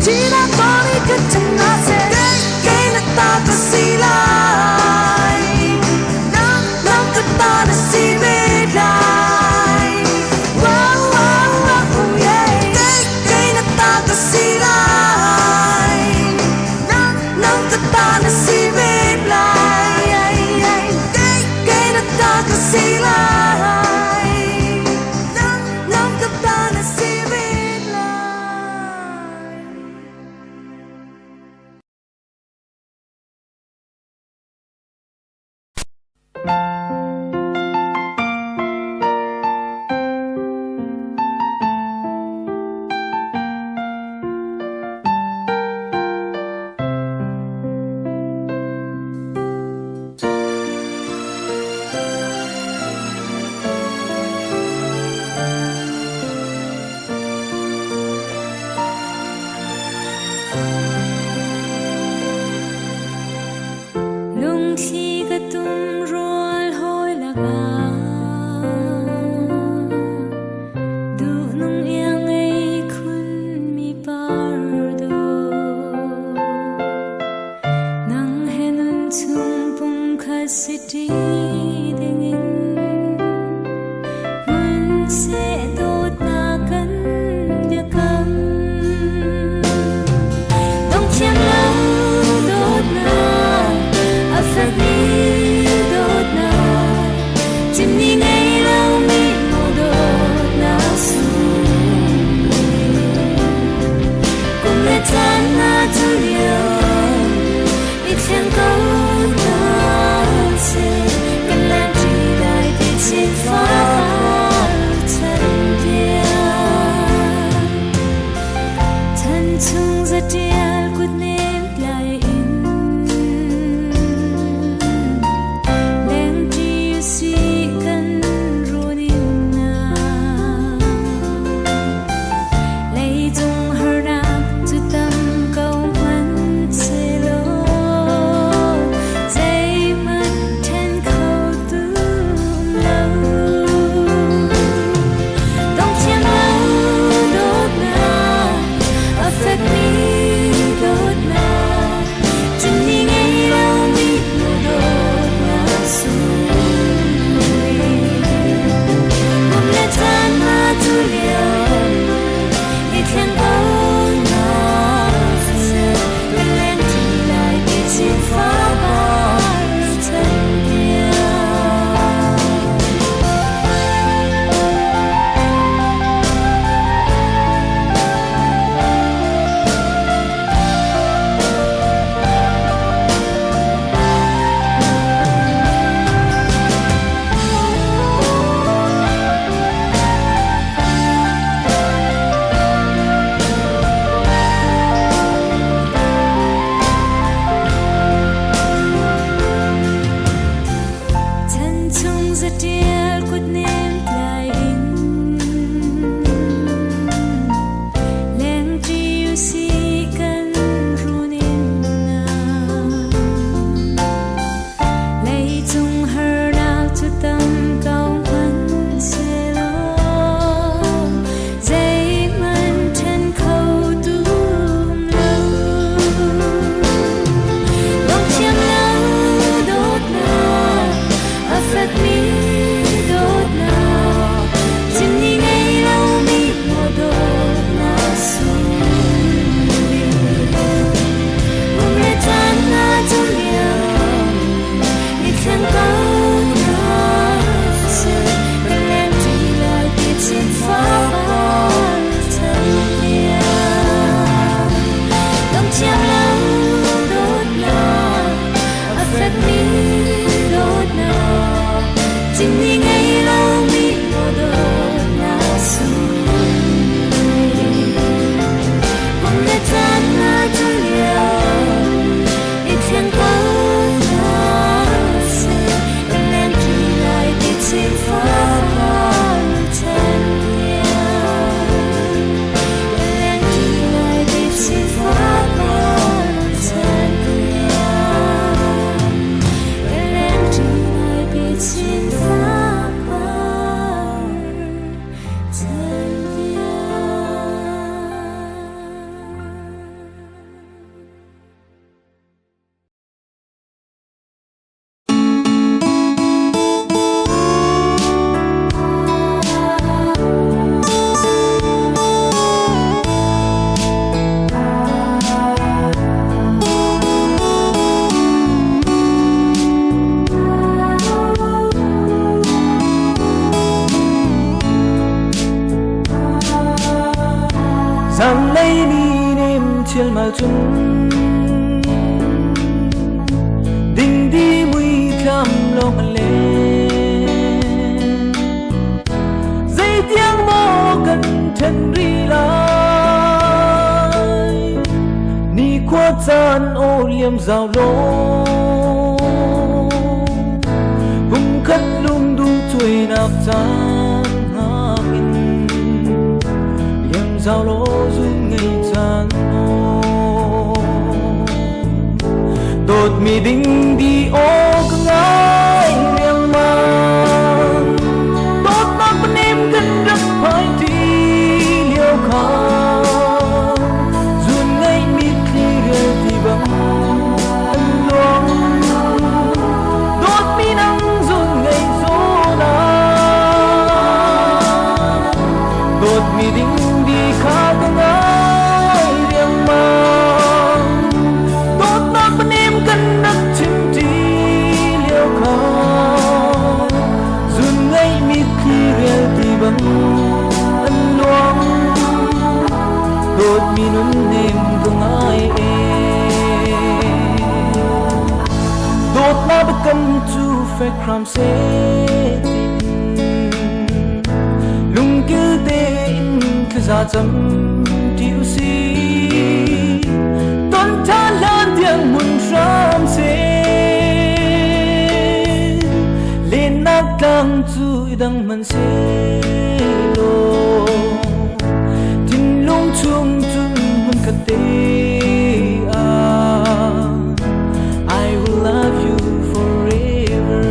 Tina Glory kan chana se kei na ta ka si lai nang nang ka ta na si ve dai. Wow, wow, wow, yeah. Kei na ta ka si lai nang nang ka ta na si ve lai kei na ta ka si lai nang nang ka ta na si ve lai. Lungthli ka tum rual hoi lakah duh nung iang ei khun mi par do nang he nun chung pum khat si ti dingin mun se dawt na kan biakam dong thiam lo dawt na a fek mi dawt na Ithiang ko na seh kan len ṭi lai ti chin far chan tiang Chan chung zatial kut nem tlai in leng ṭi si kan run in na Leicung harnak cu tam ko hmanhsehlaw zeihmanh ṭhen khotu um lo. Dongthiam lo dawtnak, a fekmi dawtnak, cimmi ngei lomi dawtnak sunglawi. Kum le caan hna cu liam, i thleng ko hna siseh, kan leng ṭi lai ti chin fapar chan tiang. Chan chung zatial kutnem tlai in leng ṭi si kan run in na Leicung harnak cu tam ko hmanhsehlaw zeihmanh ṭhen khotu um lo. Lungthiam lo dawtnak, a fekmi dawtnak, chimni ngei lomi maw dawtnak sunglawi. Kum le caan hna cu liam, i thleng ko hna seh, kan leng ṭi lai ti chin fapar chan tiang. Dongthiam lo dawtnak, a fekmi dawtnak, cimni ngei lomi maw dawtnak sunglawi. Kum le caan hna cu liam, i thleng ko hna seh, kan leng ṭi lai ti chin fapar chan tiang. Kan leng ṭi lai ti chin fapar chan tiang. Kan leng ṭi lai ti chin fapar chan tiang. Zanlei ni nem chialmal cun dingdi muithlam lawng an len. Zeitiang maw kan ṭhen rih lai, nikhua caan aw liam zau law, kum khat lungduh cuainak caan hngak in liam zau law zun ngei caan aw. Dawtmi ding di aw ka ngai riangmang, dawtnak panem kan rak phai ṭi lio kha, zun ngaih mitthli rial ti bang an luang, dawtmi nang zun ngaih zawn ah, dawtmi ding di kha ka ngai riangmang, dawtnak panem kan rak chim ṭi Fek hram seh tiin lungkil tein thlaza cam ti usih. Ton ṭhan hlan tiang hmun hram seh. Lennak tlang cu i dang hmanhsehlaw thinlung chung cun hmunkhat te ah I will love you forever.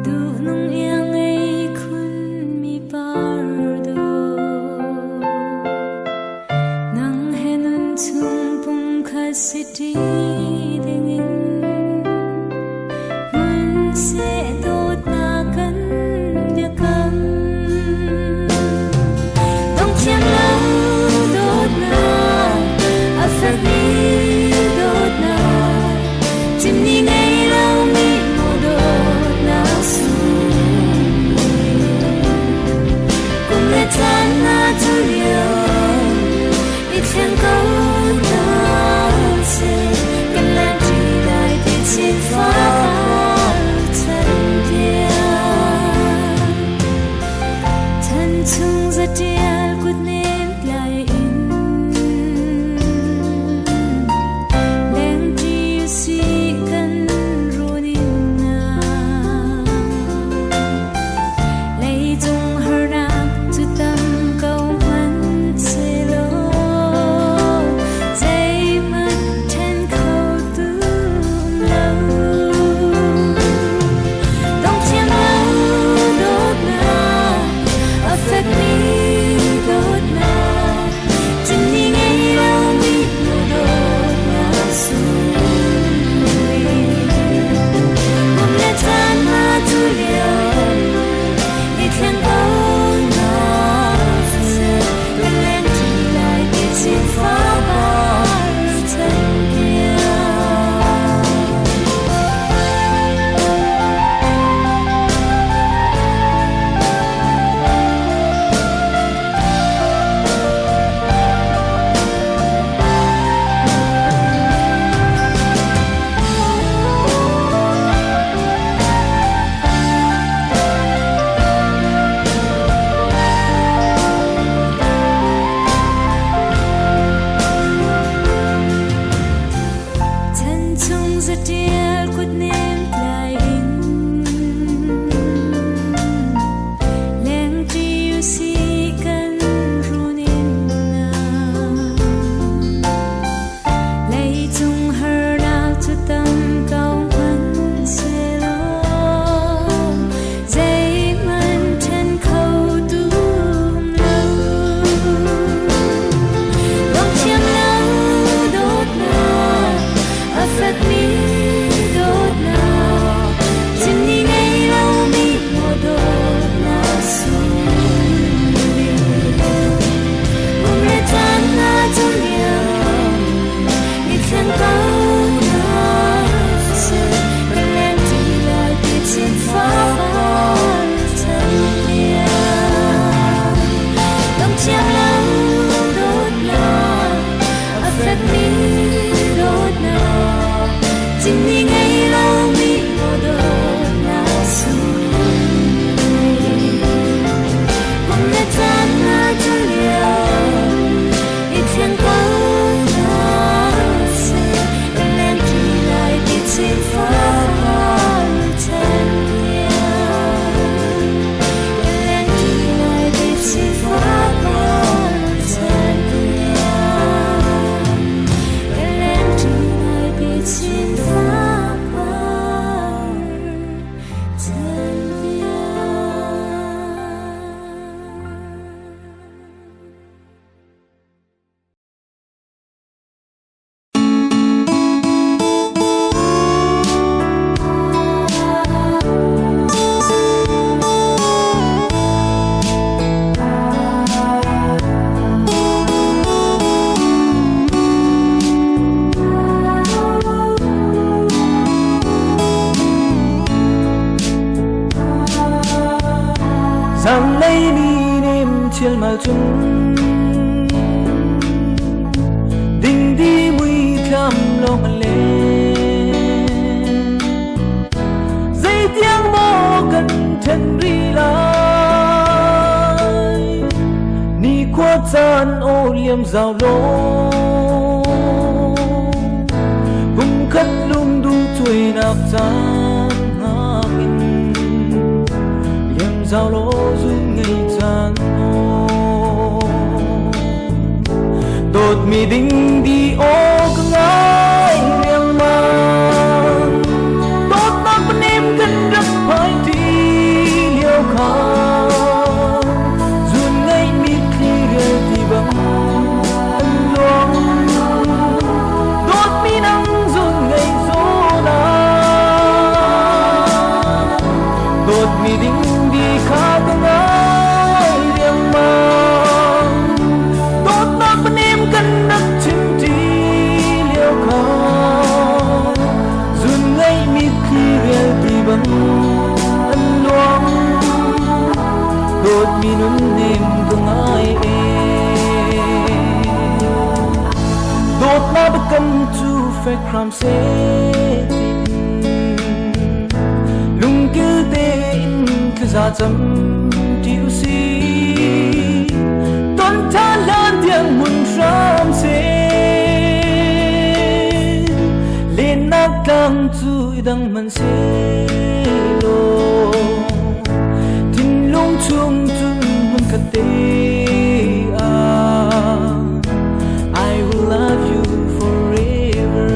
Duh nung iang ngei khun mi par dawh. Nang he nun chung pumkhat si ṭi dingin hmun seh dawtnak kan biakam. Dong thiam lo dawtnak, a fekmi dawtnak, chimni ngei lomi maw dawtnak sunglawi. Kum le caan na cu lio, i thleng ko hna seh, kan lan ṭi lai ti chin far chan tiang. Chan chung zatial kut nem tlai in lengṭi si kan run in na. Leicung harnak cu tam ko hmanhsehlaw zeihmanh ṭhen khotu um lo. Dong thiam lo dawtnak, a fekmi dawtnak, chinni ngei lomi dawtnak sunglawi. Kum le caan hna cu lio, i thleng ko hna seh, kan lengṭi lai ti chin fapar chan tiang. Chan chung zatial kut nem tlai in lengṭi si kan run in na. Leicung harnak cu tam ko hmanhsehlaw zeihmanh ṭhen khotu um lo. Dong thiam lo dawtnak, a fekmi dawtnak, chimni ngei lomi maw dawtnak sunglawi. Kum le caan hna cu liam, i thleng ko hna seh, kan lengṭi lai ti chin fapar chan tiang. Dong thiam lo dawtnak, a fekmi dawtnak, chimni ngei lomi maw dawtnak sunglawi. Kum le caan hna cu liam, i thleng ko hna seh, kan lengṭi lai ti chin fapar chan tiang. Kan lengṭi lai ti chin fapar chan tiang. Kan lengṭi lai ti chin fapar chan tiang. Zanlei ni nem chialmal cun dingdi muithlam lawng a leng. Zeitiang maw kan ṭhen rih lai, nikhua caan aw liam zau law, kum khat lungduh cuainak caan hngak in liam zau law zun ngei caan aw. Dawtmi ding di aw ka ngai riangmang. Mi nun nem ka ngai e. Dawt na bakam chu fek ram se lungkil te in thlaza cam ti u si ton than lan tiang mun hram se len nak tlang chu idang man se lo thinlung chung chun mun khat te a. I will love you forever.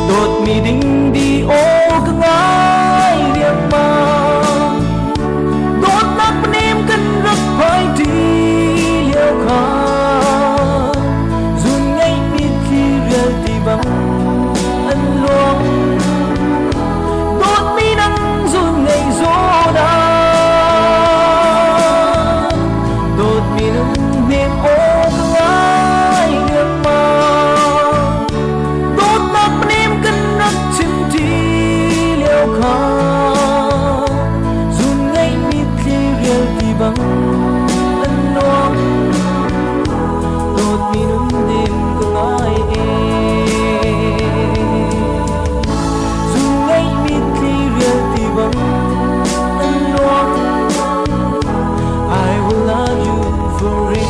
Dawt mi ding di o ka ngai riang mang dawt nak panim kan rak phai ti liao kha zun ngai mi thi rial ti bang an luang dawt mi nang zun ngai zo na dawt mi nung nem o ka ngai riang mang dawt nak panim kan rak chim ti liao kha zun ngai mi thi rial ti bang an luang dawt mi nun nem ka ngai e zun ngai mi thi rial ti bang an luang. I will love you forever.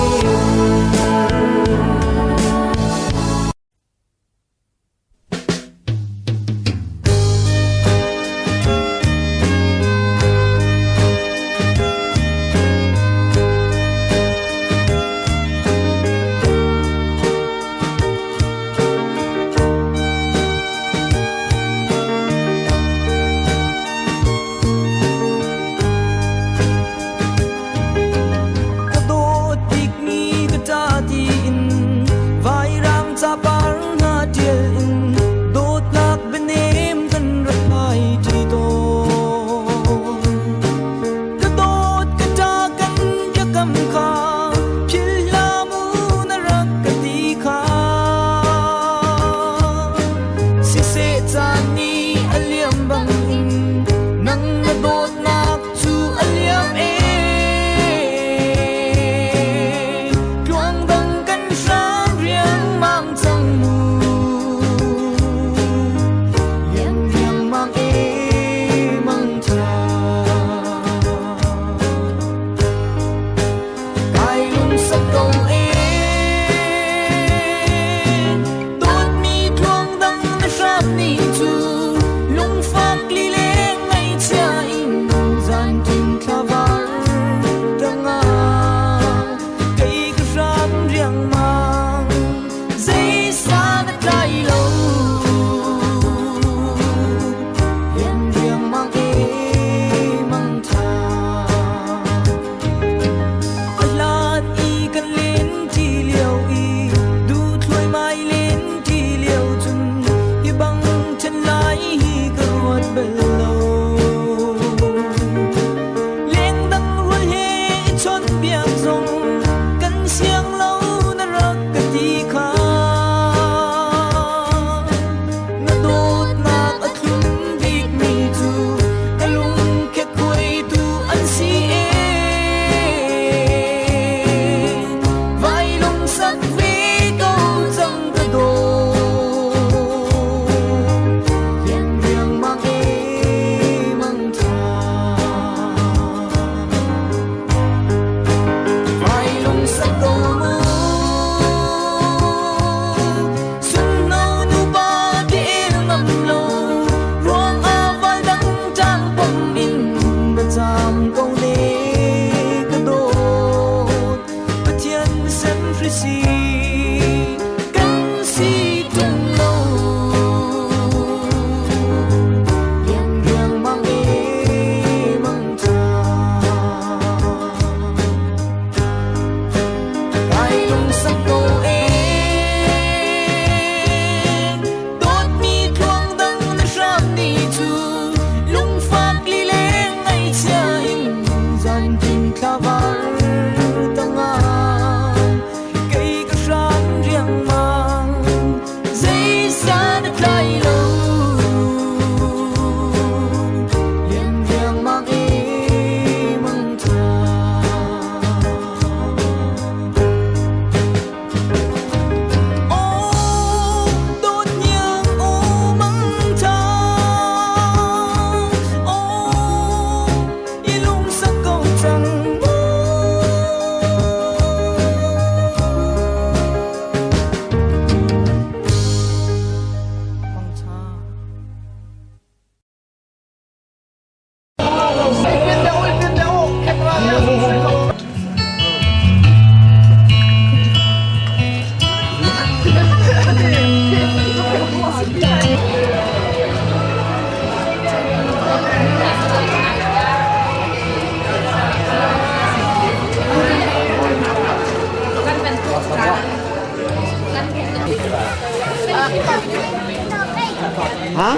Ha?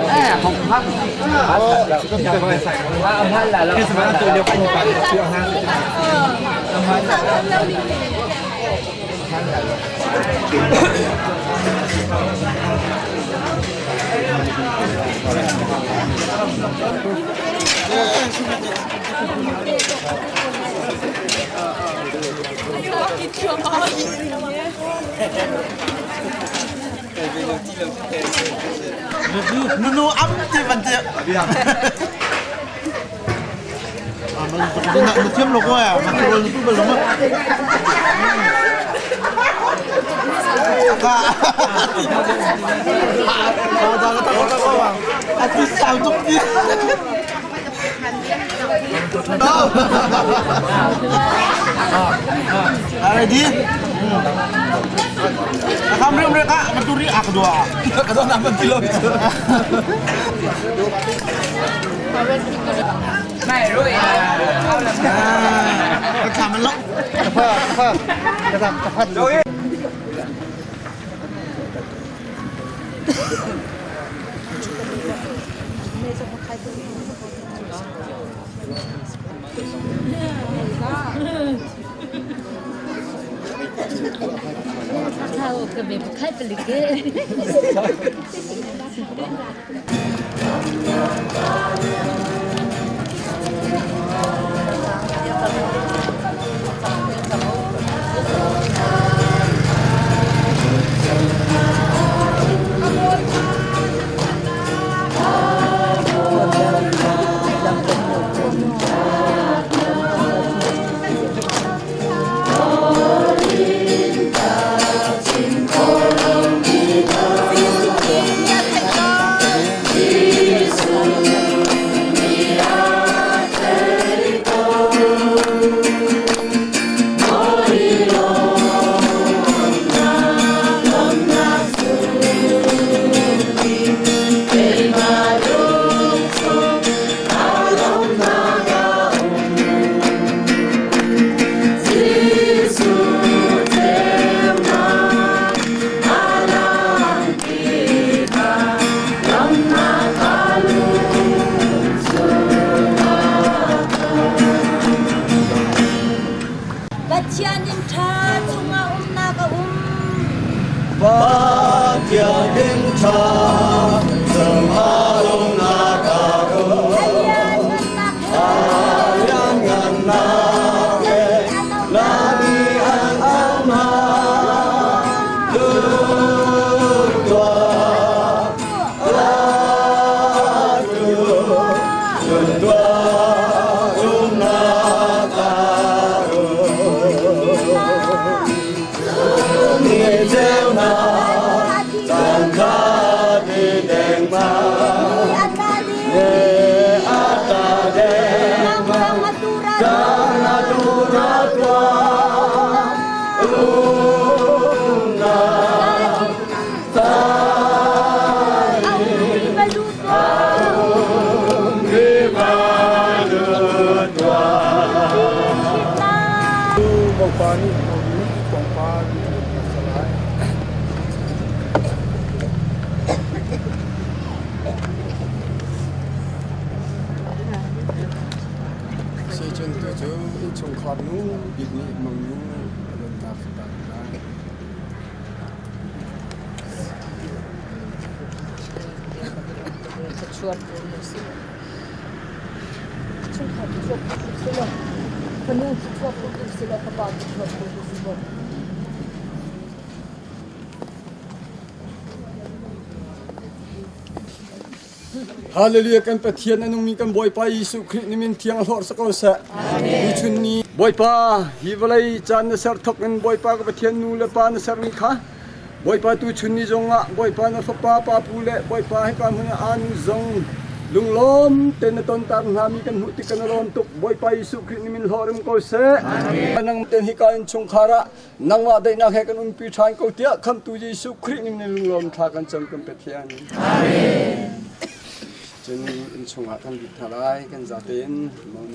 Eh, hong hang. Nunu am ti van ti. Na thiam lo ko ya, ma tu tu bel lo. Ka. Ka da ka ta ko ba. A ti sao tuk ti. Ready? Kamri mereka mencuri aku dua. Kedua nama kilo. ไม่รู้ทำมันล็อก เพิ่มเพิ่มกระดับกระพัด Pathian in ṭha chungah umnak a um. Pathian in ṭha chungah umnak a um. Alianngannak he na ni an ama. Lut tuah, atu, lut tuah, umnak a um. Ni ceunak caan kha ti dengmang. Ne ata dengmang. Caan atu ra tuah. Umnak caan Aum ribalut tuah. Bapak ni mau Bapak ni masalah. Sejun tu cu innchungkhar nu bik nih mangnu lonnak ta lai. Chungkhar cu chuak tu si lo, fanu cu chuak tu si lo, fapa cu chuak tu si lo. Hallelujah kan Pathian a nungmi kan Bawipa Jesuh Khrih ni min thiang hlawr sa ko seh. Ni chun ni Bawipa hi vawlei caan na ser thok in Bawipa ka Pathian nu le pa na sermi kha Bawipa tu chun ni zong ah Bawipa na fapa pa pu le Bawipa hika hmun ah anu zong lunglawm te na tontar hna mi kan hmuh tik kan lawm tuk Bawipa Jesuh Khrih ni min hlawrim ko seh. Nang ten hika in chungkhar ah nangmah daihnak he kan umpi ṭhan ko tiah khamtu Jesuh Khrih min in lunglawm thla kan cam kan Pathian. Amen. Cun inn chungah kan lut hna lai kan zatein mong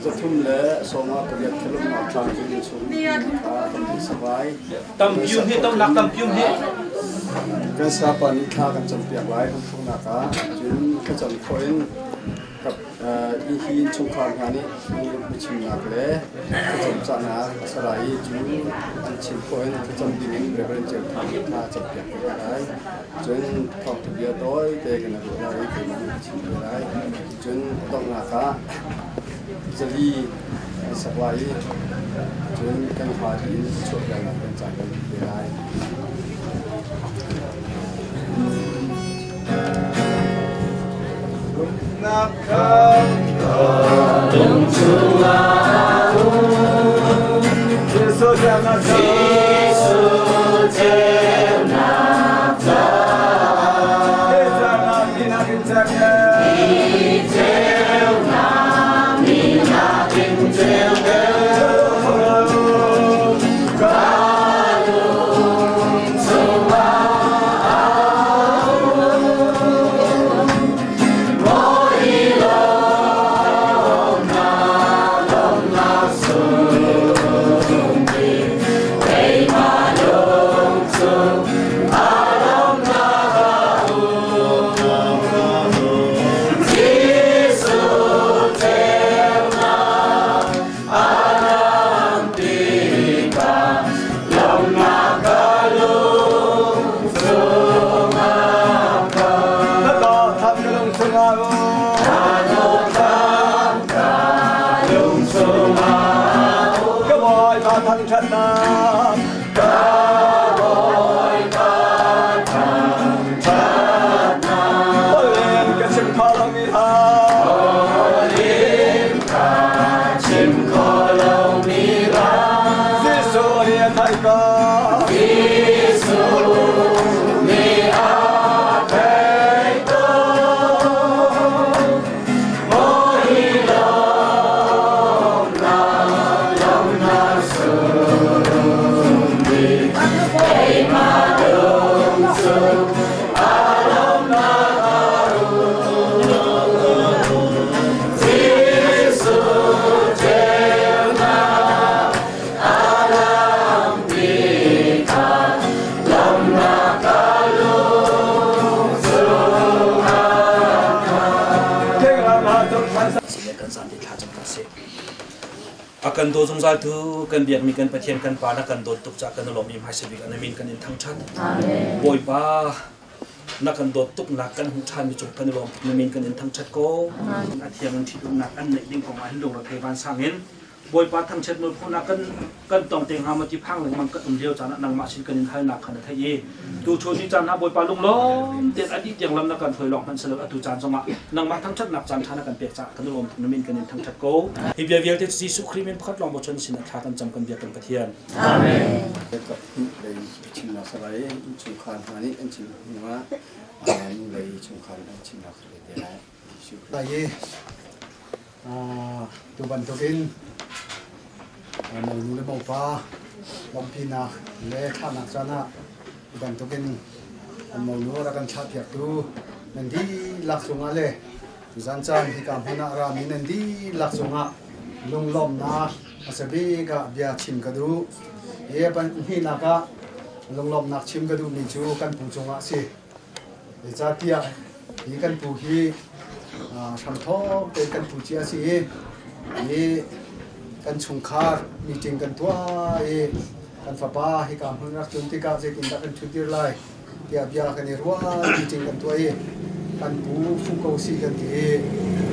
Zathum le sawma pariat thalumnak tlang cu chung kan ti sabai. Tam pium hi tam nak tam pium hi. Kan sapa nih thla kan campiak lai kan thawknak ah cun thlacam khawh in hi hi chungkhar hna nih biachimnak le thlacam cahnak a si lai i cu an chim khawh in thlacam dingin Reverend Ceu Thang nih thla a campiak ve hna lai. Cun thawngtha bia tawite kan i ruah lai i keimah nih ka chim ve lai. Cun a donghnak ah zali an sak lai i cun kan hma in chuahpiaknak kan caan kan pe lai. Nak kan lung chungah Jesuh ceunak Jesuh ceunak caah Ceunak minak in ceu Ceunak minak in ceu Ka lung chungah Ka Bawipa thangṭhatnak ka Bawipa thangṭhatnak Holin ka chim kho lomi hla Holin ka chim kho lomi hla Jesuh nih a theih ko Jesuh nih a theih ko A kan daw zungzal tu kan biakmi kan Pathian kan Pa na kan dawt tuk caah kan i lawm i hmaisa bik ah na min kan in thangṭhat. Bawipa na kan dawt tuk nak kan hmuh ṭhanmi cung kan i lawm tuk na min kan in thangṭhat ko. A thiang in ṭhitumnak an neih ding kong ah hin lungre thei vansang in Bawipa thangchiat mualphonak kan kan tong te hnga maw ti phang lengmang kan um lio caan ah nangmah sin kan in halnak kha na theih i tu chun ni caan ah Bawipa lunglawm tein a dih tiang lam na kan hruai lawng hmanh silo atu caan zongah nangmah thangṭhatnak caan ṭha na kan pek caah kan lawm tuk na min kan in thangṭhat ko. Hi bia vialte cu Jesuh Khrih min pakhat lawng bochan sin ah thla kan cam kan bia kan Pathian. Amen. Lei chimnak sarai chungkhar hna nih an chim hnu ah nu lei chungkhar an chimnak te lai. Lai i tu bantukin monu le mopa lawmhpinak le thlahnak caan ah tu bantukin monu rak kan thlahpiaktu nan dihlak cungah le tuzan caan hika hmun ah rami nan dihlak cungah lunglawmhnak hmasa bik ah bia chim ka duh. Hi hnihnak ah lunglawmhnak chim ka duhmi cu kan pu cungah a si. Zeicahtiah hi kan pu hi hramthawk tein kan pu cia a si i hi kan chungkhar meeting kan tuah i kan fapa hika hmun rak tlun tikah zeitindah kan ṭhutdir lai tiah bia kan i ruah meeting kan tuah i kan pu fu ko sih kan ti i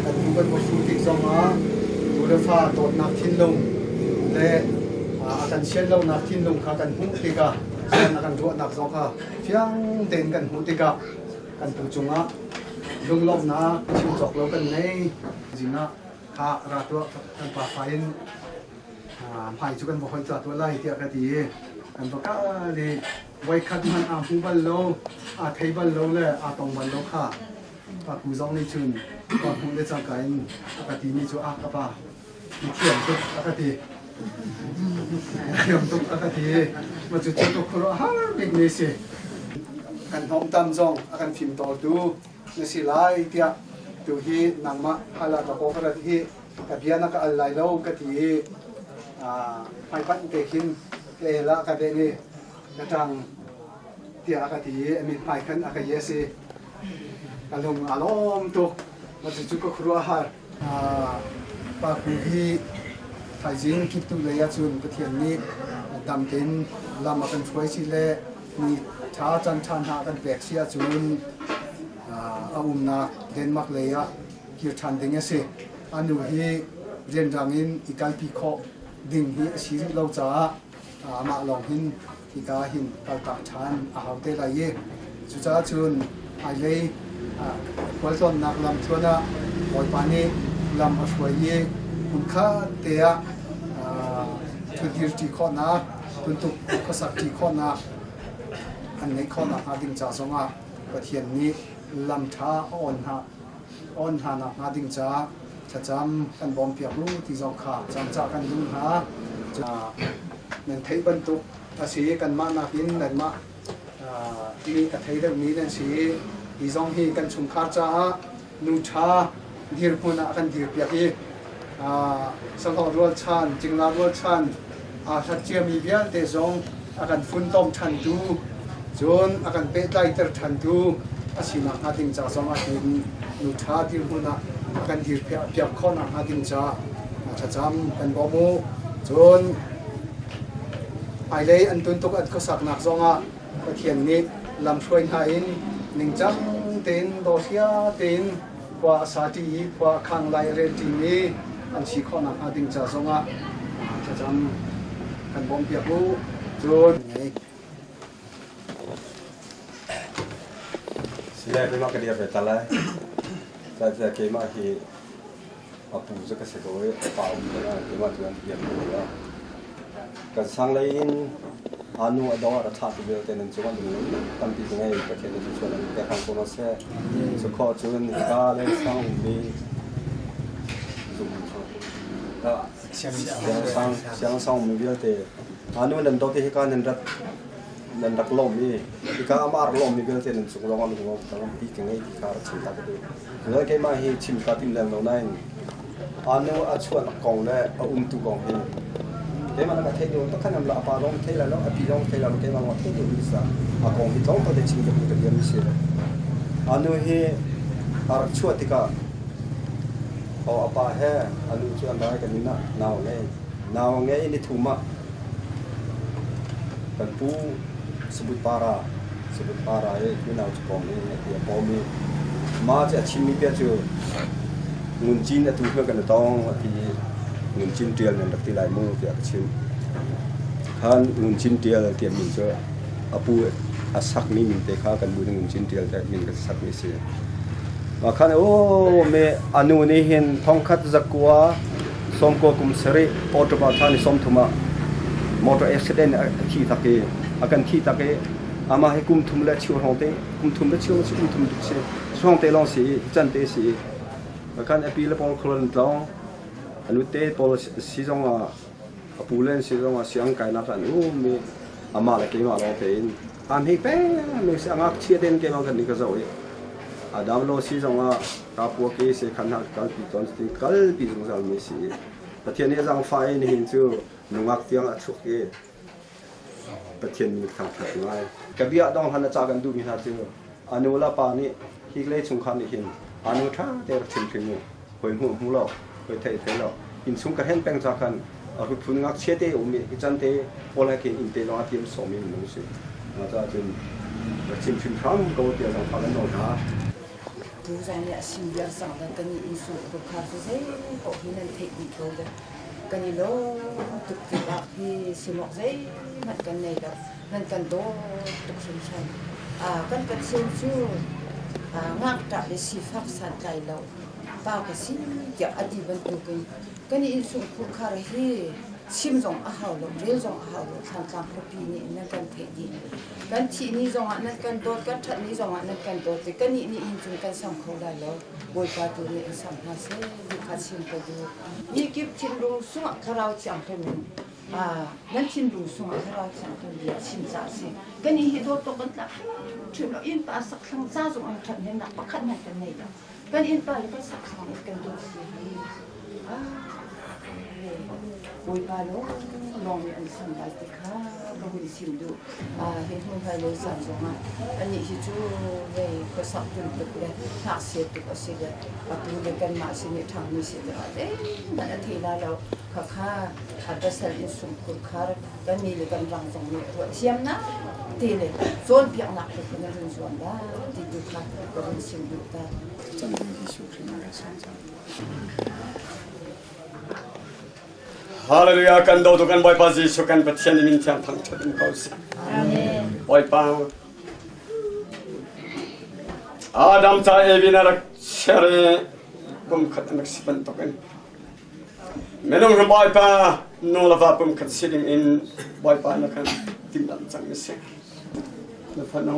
kan pu kan va fu tik zongah tu le fa dawtnak thinlung le a kan sian lonak thinlung kha kan hmuh tikah sian a kan ruahnak zong kha fiang tein kan hmuh tikah kan pu cungah. Lunglawmhnak chim cawk lo kan ngei. Zingah kha ra tuah kan pa fa in hmai cu kan va hoi ta tuah lai tiah ka ti i kan va kal i voikhat hmanh aa hmu bal lo, aa thei bal lo le aa tong bal lo kha ka pu zong nih cun ka hmuh le cangka in a ka timi cu a ka pa i thiam tuk a ka ti. Thiam tuk a ka ti. Ma cu cu ka khuaruah har bik mi si. Kan hnawmtam zong a kan fim tawltu na si lai tiah tu hi nangmah hala ka kaw ka rat hi ka bia na ka al lai lo ka ti i hmaipanh te khin ka el ah ka den i ka ṭang tiah a ka ti i a mithmai khan a ka yes i ka lung a lawm tuk. Ma cucu ka khuaruah har. Pa Ku hi thaizing kiptu lei ahcun Pathian nih dam tein lam a kan hruai si le ni ṭha caan ṭha hna a kan pek si ahcun a umnak Denmark lei ah kir ṭhan ding a si. A nu hi rianrang in i kalpi khawh ding hi a si rih lo caah amah lawng hin hika hin kaltak ṭhan a hau te lai i cucaah cun hmailei khualtlawnnak lamthluan ah Bawipa nih lam a hruai i hmunkhat te ah ṭhutdir ṭi khawhnak, tuntuk khuasak ṭi khawhnak an ngeih khawhnak hnga ding ca zongah Pathian nih lam ṭha a awn hna awn hna nakhnga ding caah thlacam kan bawmpiak u ti zong kha camcah kan duh hna. Nan theih bantuk a si kanmah nakin nanmah nih a thei deuhmi nan si i hi zong hi kan chungkhar caah nu ṭha dirhmun ah kan dirpiak i sahlawh rualchan, cingla rualchan aa hlat ciami vialte zong a kan funtom ṭhantu cun a kan pehtlaiter ṭhantu a si nakhnga ding ca zong ah hin nu ṭha dirhmun ah a kan dirpiak khawh nakhnga ding caah thlacam kan bawm u. Cun hmailei an tuntuk an khuasaknak zongah Pathian nih lamhruai hna in ningcang tein dawhria tein khua a sa ṭi i khua a khang lai a rel ṭimi an si khawh nakhnga ding ca zongah thlacam kan bawmhpiak u. Cun Sile keimah ka dir ve ta lai. Cah keimah hi a pu cu ka si ko i a pa um ko lai keimah cu an dir ko la. Kan sang lei in anu a dong ah ra thlah tu vialte nan cung ah lung tampi ka ngei Pathian nih thluachuah nan pek hram ko hna seh. Cu khawh cun hika le sang ummi zum siang siang sang ummi vialte anu nan dawt i hika nan rat nan rak lawm i hika amah rak lawmmi vialte nan cung lawng ah lung tampi ka ngei ti kha rak chim ta ka duh. Cun keimah hi chim ka tim leng lo nain anu a chuahnak kong le a umtu kong hi keimah na ka theih deuh takhan am la a pa zong thei lai lo a pi zong thei lai lo keimah lawng thei deuh mi sa a kong hi tlawmpal te chim ka duh ka diam mi si. Anu hi a rak chuah tikah o a pa he anu cu an rai kan inn ah nau ngei nau ngei ni thum ah kan pu Sabut para Sabut para i tu nau cu pawm i a ti a pawm i ma cu a chimmi bia cu ngun cin atu hme kan tong a ti i ngun cin ṭial nan rak ti lai mu tiah ka chim. Khan ngun cin ṭial tiah min cu a pu a sakmi min te kha kan bu ngun cin ṭial tiah min kan sakmi si. Mah khan o me anu nih hin thongkhat zakua 90 kum sarih October thla ni 30 ah motor accident a thi tak i a kan thi tak i amah hi kum thum le cheu hrawng te kum thum le cheu si kum thum si hrawng te lawng si i can te si i khan a pi le pawl khual an tlawng anu te pawl si zong ah a pu le si zong ah siang kainak an um i amah le keimah lawng te in an hei peng mi si angak chia ten keimah kan ni ka zoh i adam lo si zong ah ka pua ke se khan ha kalpi ton ti kalpi zungzal mi si Pathian nih zangfah in nihin cu nungak tiang a chuk i Pathian min thangthat ngai ka bia dong hlan a ca kan duh mi hna cu anu la pa nih hi lei chungkhar nih hin anu tha te rak chim hrim u hoi hmu hmu lo hoi thei thei lo inn chung ka hen peng cha khan a phun ngakchia te um i chan te pawl he khin inn te lawng a tiam sawm in minung si ca cun rak chim hrim hram ko tiah zangfah kan nawl hna. Tu zong nih a sim viar cang le kan i inn khar cu zei paoh hi nan theih dih ko le kan i lawm tuk ti bak hi simawk zeihmanh kan nei lo nan kan dawt tuk hringhran. Kan Pathian cu Ngakṭah le sifak santlai lo pa ka si tiah a ti bantukin kan i innchung khurkhar hi chim zong a hau lo, rel zong a hau lo. Thlantlang khuapi nih nan kan theih dih. Kan thih ni zongah nan kan dawt, kan ṭhat ni zongah nan kan dawt i kannih nih hin cun kan sam kho lai lo. Bawipa tu nih in sam hna seh ti kha chim ka duh. Mi kip thinlung sungah Thlarau Thianghlim in nan thinlung sungah Thlarau Thianghlim bia chim ca a si. Kannih hi dawt awk kan tlak hrimhrim lo. Innpa sakthlang ca zong an ṭhathnemnak pakhat hmanh kan nei lo. Kan innpa le kan sakthlang in kan dawt si hi. Bawipa lawnglawng nih an sam lai ti kha ka hun chim duh. Hi hnu hmailei caan zongah anih hi cu vei khuasak tum tuk le ngakchia tuk a si le atu le kanmah sin i ṭhangmi si tikah zeihmanh a thei la lo. Khakha a pasal innsungkhur khar kan ni le kan rang zong nih ruahthiamnak te le cawnpiaknak tu kha na run zuam la ti tu kha ka run sim duh ta. Cang Jesuh Khrih na kan sawm cang. Hallelujah kan do tu kan Bawipa Jesuh kan Pathian min thiang thangṭhat in ko seh. Amen. Bawipa Adam ca Evi na rak ser i kum khat an rak si bantukin minung hi Bawipa nu le va pum khat si ding in Bawipa na kan timhlamh cang mi si. Na fanu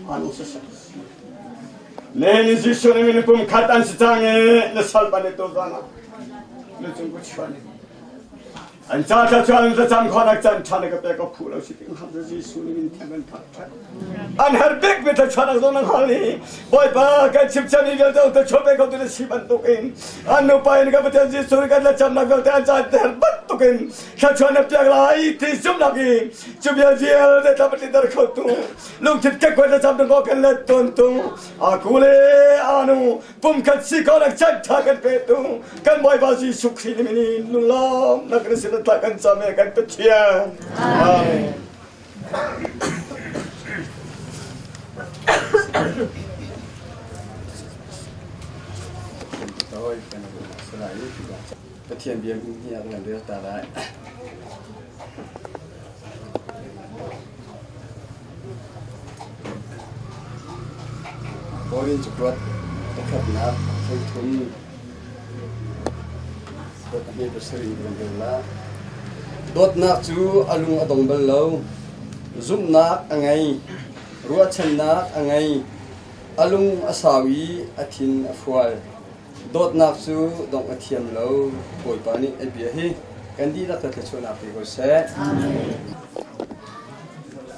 anu siseh. Ne ni Jesuh nih min pum khat an si cang i na salpa nih tu zan ah na cung ku chuan an ca tla chuan an cam khawnak can ṭha na ka pek ka phu lo si ting ham Jesuh nih min thiam an thak ṭhat an har bik mi tla chuan ang zong nang hal ni Bawipa kan chim chan mi vialte ta chuan pe ko tu na si bantuk in an nupa in ka Pathian Jesuh nih kan la camnak vialte an ca ter bantuk in thla chuan na piak lai ti zumnak i cu bia vialte tla patli dar kho tu lungthin kekkuai na cam dong kan let ton tung aku le anu pumkhat si ko nak chan tha kan pe tu kan Bawipa Jesuh Khrih ni min lunglam nak kan sin tla kan cham e kan Pathian. Amen. Pathian bia hi a kan rel ta lai. Korin cakuat pakhatnak hleithum dot hme pasarih in kan rel la. Dawtnak cu a lung a dong bal lo. Zumhnak a ngei, ruahchannak a ngei, a lung a sau i a thin a fual. Dawtnak cu dongh a thiam lo. Bawipa nih a bia hi kan dihlak ka thluachuahnak pe ko seh.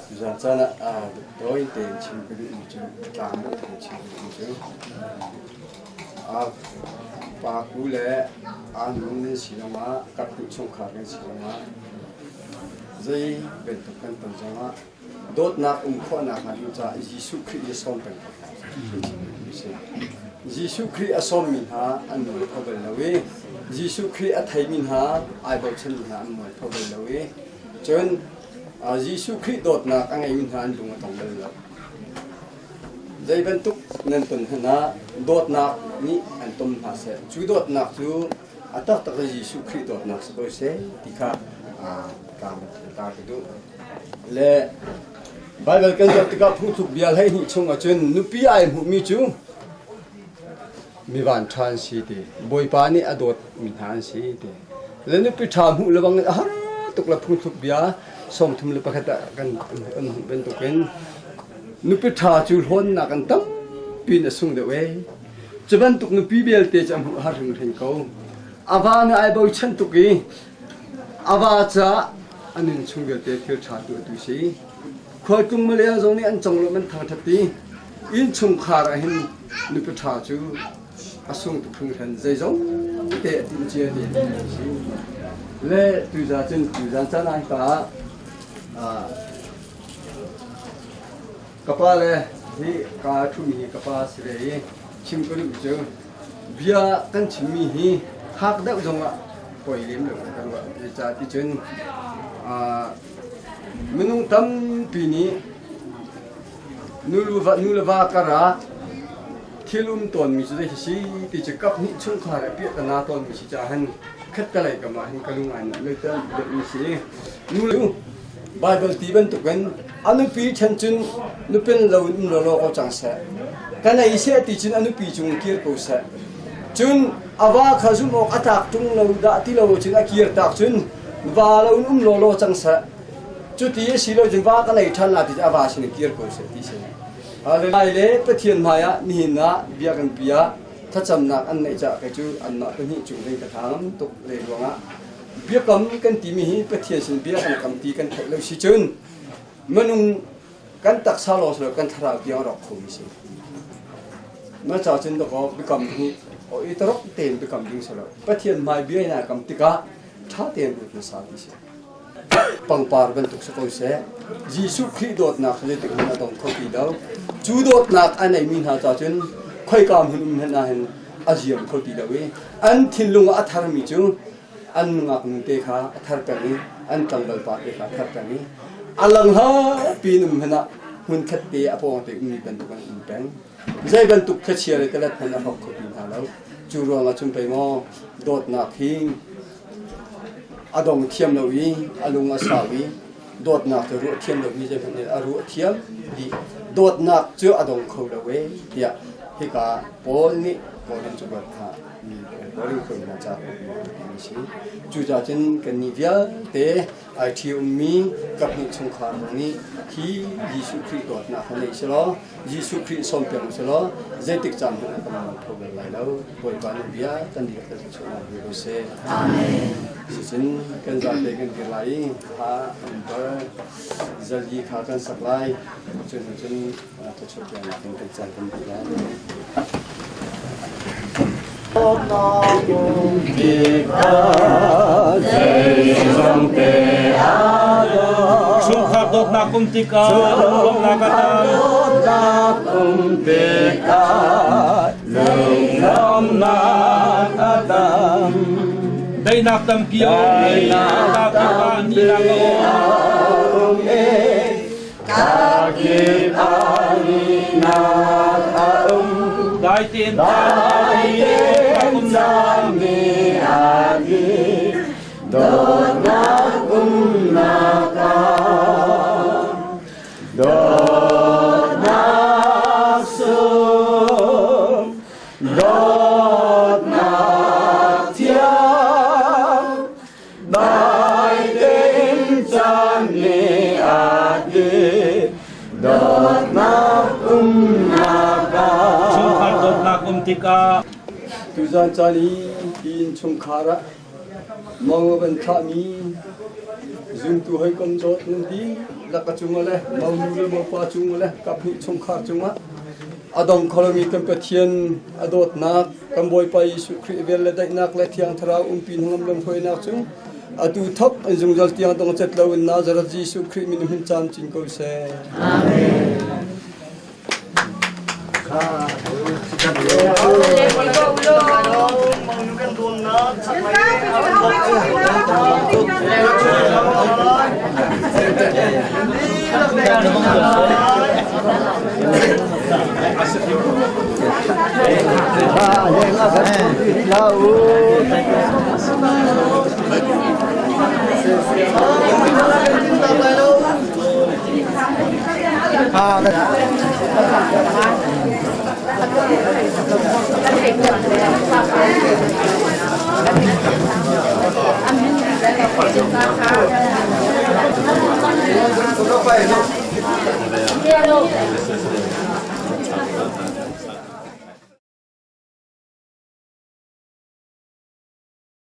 Tuzaan caan ah tawi tein chim ka duhmi cu tlang deuh tein chim ka duhmi cu pa ku le aa nu nan si zongah kaphnih chungkhar kan si zongah zei bantuk kan ton zongah dawtnak um khawhnak hnga ding caah Jesuh Khrih i sawm peng ko hna Jesuh Khrih a sawmmi hna an mualpho bal lo i Jesuh Khrih a theimi hna ai bochanmi hna an mualpho bal lo i cun Jesuh Khrih dawtnak a ngeimi hna an lung a tong bal lo. Zei bantuk nan ton hmanh ah dawtnak nih an tom hna seh. Cu dawtnak cu a taktak in Jesuh Khrih dawtnak si ko seh ti kha ka ka duh. Le Baibal kan zoh tikah phungthluk bia 12 chung ahcun nupi ai hmuhmi cu mi vanṭha an si ti. Bawipa nih a dawtmi hna an si ti. Le nupi ṭha hmuh le bang a har tuk le phungthluk bia 31 ah kan kan hmuh bantukin nupi ṭha cu hlawnnak an tampi in a sung deuh ee. Cu bantuk nupi vialte cu a hmuh har hringhran ko. A va nih ai bochan tuk i A va caah a nun chung vialte thil ṭha tu atu si. Khualtlung Malaya zong nih an conglawmh an thangṭhat i innchungkhar ah hin nupi ṭha cu a sung tuk hringhran zeizong te a timh cia ti a si. Le tuza cun tuzan caan ah hika ah ka pa le hi ka ṭhumi hi ka pa si ve i chim ka duh cu Bia kan chimmi hi hak deuh zongah poi lem lo kan ruah. Zeicah ti cun minung tampi nih nu le va kar ah thil um tawnmi cu zei si ti cu kap hnih chungkhar ah piah tana tawnmi si caah hin khattelei kam ah hin ka lung ai nuam lo deuhmi si. Nu le Baibal ti bantukin a nupi ṭhen cun nupin lo in um lawlaw ko cang seh. Kan ei seh ti cun a nupi cung kir ko seh. Cun a va kha zumh awk a tlak ṭung lo dah ti lo cun a kir tak cun va lo in um lawlaw cang seh. Cuti a si lo cun va kan ei ṭhan la ti a va sin kir ko seh ti si. Lai le Pathian hmai ah nihin ah biakinn pi ah thlacamnak an neih caah kei cu anmah pahnih cung hin ka thangam tuk le ruangah biakam kan timi hi Pathian sin bia kan kam ti kan theih lo si cun minung kan taksa lawng si lo kan thlarau tiang a rawk khomi si. Na ca cun dakaw biakam hi o i tarok tein biakam ding si lo. Pathian hmai bia in aa kam tikah ṭha tein ruat hmasa ti si. Pangpar bantuk si ko seh. Jesuh Khrih dawtnak cu zeitik hmanh a dong kho ti lo. Cu dawtnak a neimi hna ca cun khoika hmun um hmanh ah hin a ziam kho ti lo i an thinlung ah a tharmi cu an nungak nu te kha a thar peng i an tlangval pa te kha a thar peng i a lang hlapi in um hmanh ah hmunkhat te a pawng te ummi bantuk an um peng. Zei bantuk thachia le talet hmanh a hrawk kho ti hna lo. Cu ruangah cun pei maw dawtnak hi a dong thiam lo i a lung a sau i dawtnak cu ruah thiam lomi zeihmanh nih a ruah thiam dih. Dawtnak cu a dong kho lo e tiah hika Paul nih Korin cakuat kha mi Korin khuami hna ca a si. Cucaah cun kannih vialte ai ṭhi ummi kaphnih chungkhar zong nih hi Jesuh Khrih dawtnak kha nei selaw Jesuh Khrih sawmpiak u selaw zeitik caan hmanh ah kan mual pho bal lai lo. Bawipa nih bia kan dihlak kan thluachuahnak pe ko seh. Amen. Cucun kan zate kan dir lai i kha an zali kha kan sak lai. Cun cun thluachuah piaknak in kan caan kan dih lai. Chungkhar dawtnak um tikah lawmhnak a tam. Dawtnak um tikah lunglamnak a tam. Daihnak tampi a um i Daihnak a um i Kakip ah a um. Dai tein caan ni a di. Dawtnak umnak ah dawtnak sung dawtnak thiang Dai tein caan ni a di dawtnak umnak ah. Chungkhar dawtnak um tikah. Tuzan caan i hi innchungkhar ah mong a van thlahmi zumtu hawikom dawt nan dihlak a cungah le monu le mopa cungah le kaphnih chungkhar cungah a dong kho lomi kan Pathian a dawtnak kan Bawipa Jesuh Khrih vel le daihnak le Thiang Thlarau umpi hnangam lamhruainak cu atu thok in zungzal tiang dongcet loin Nazareth Jesuh Khrih min hun cam cin ko seh. Amen.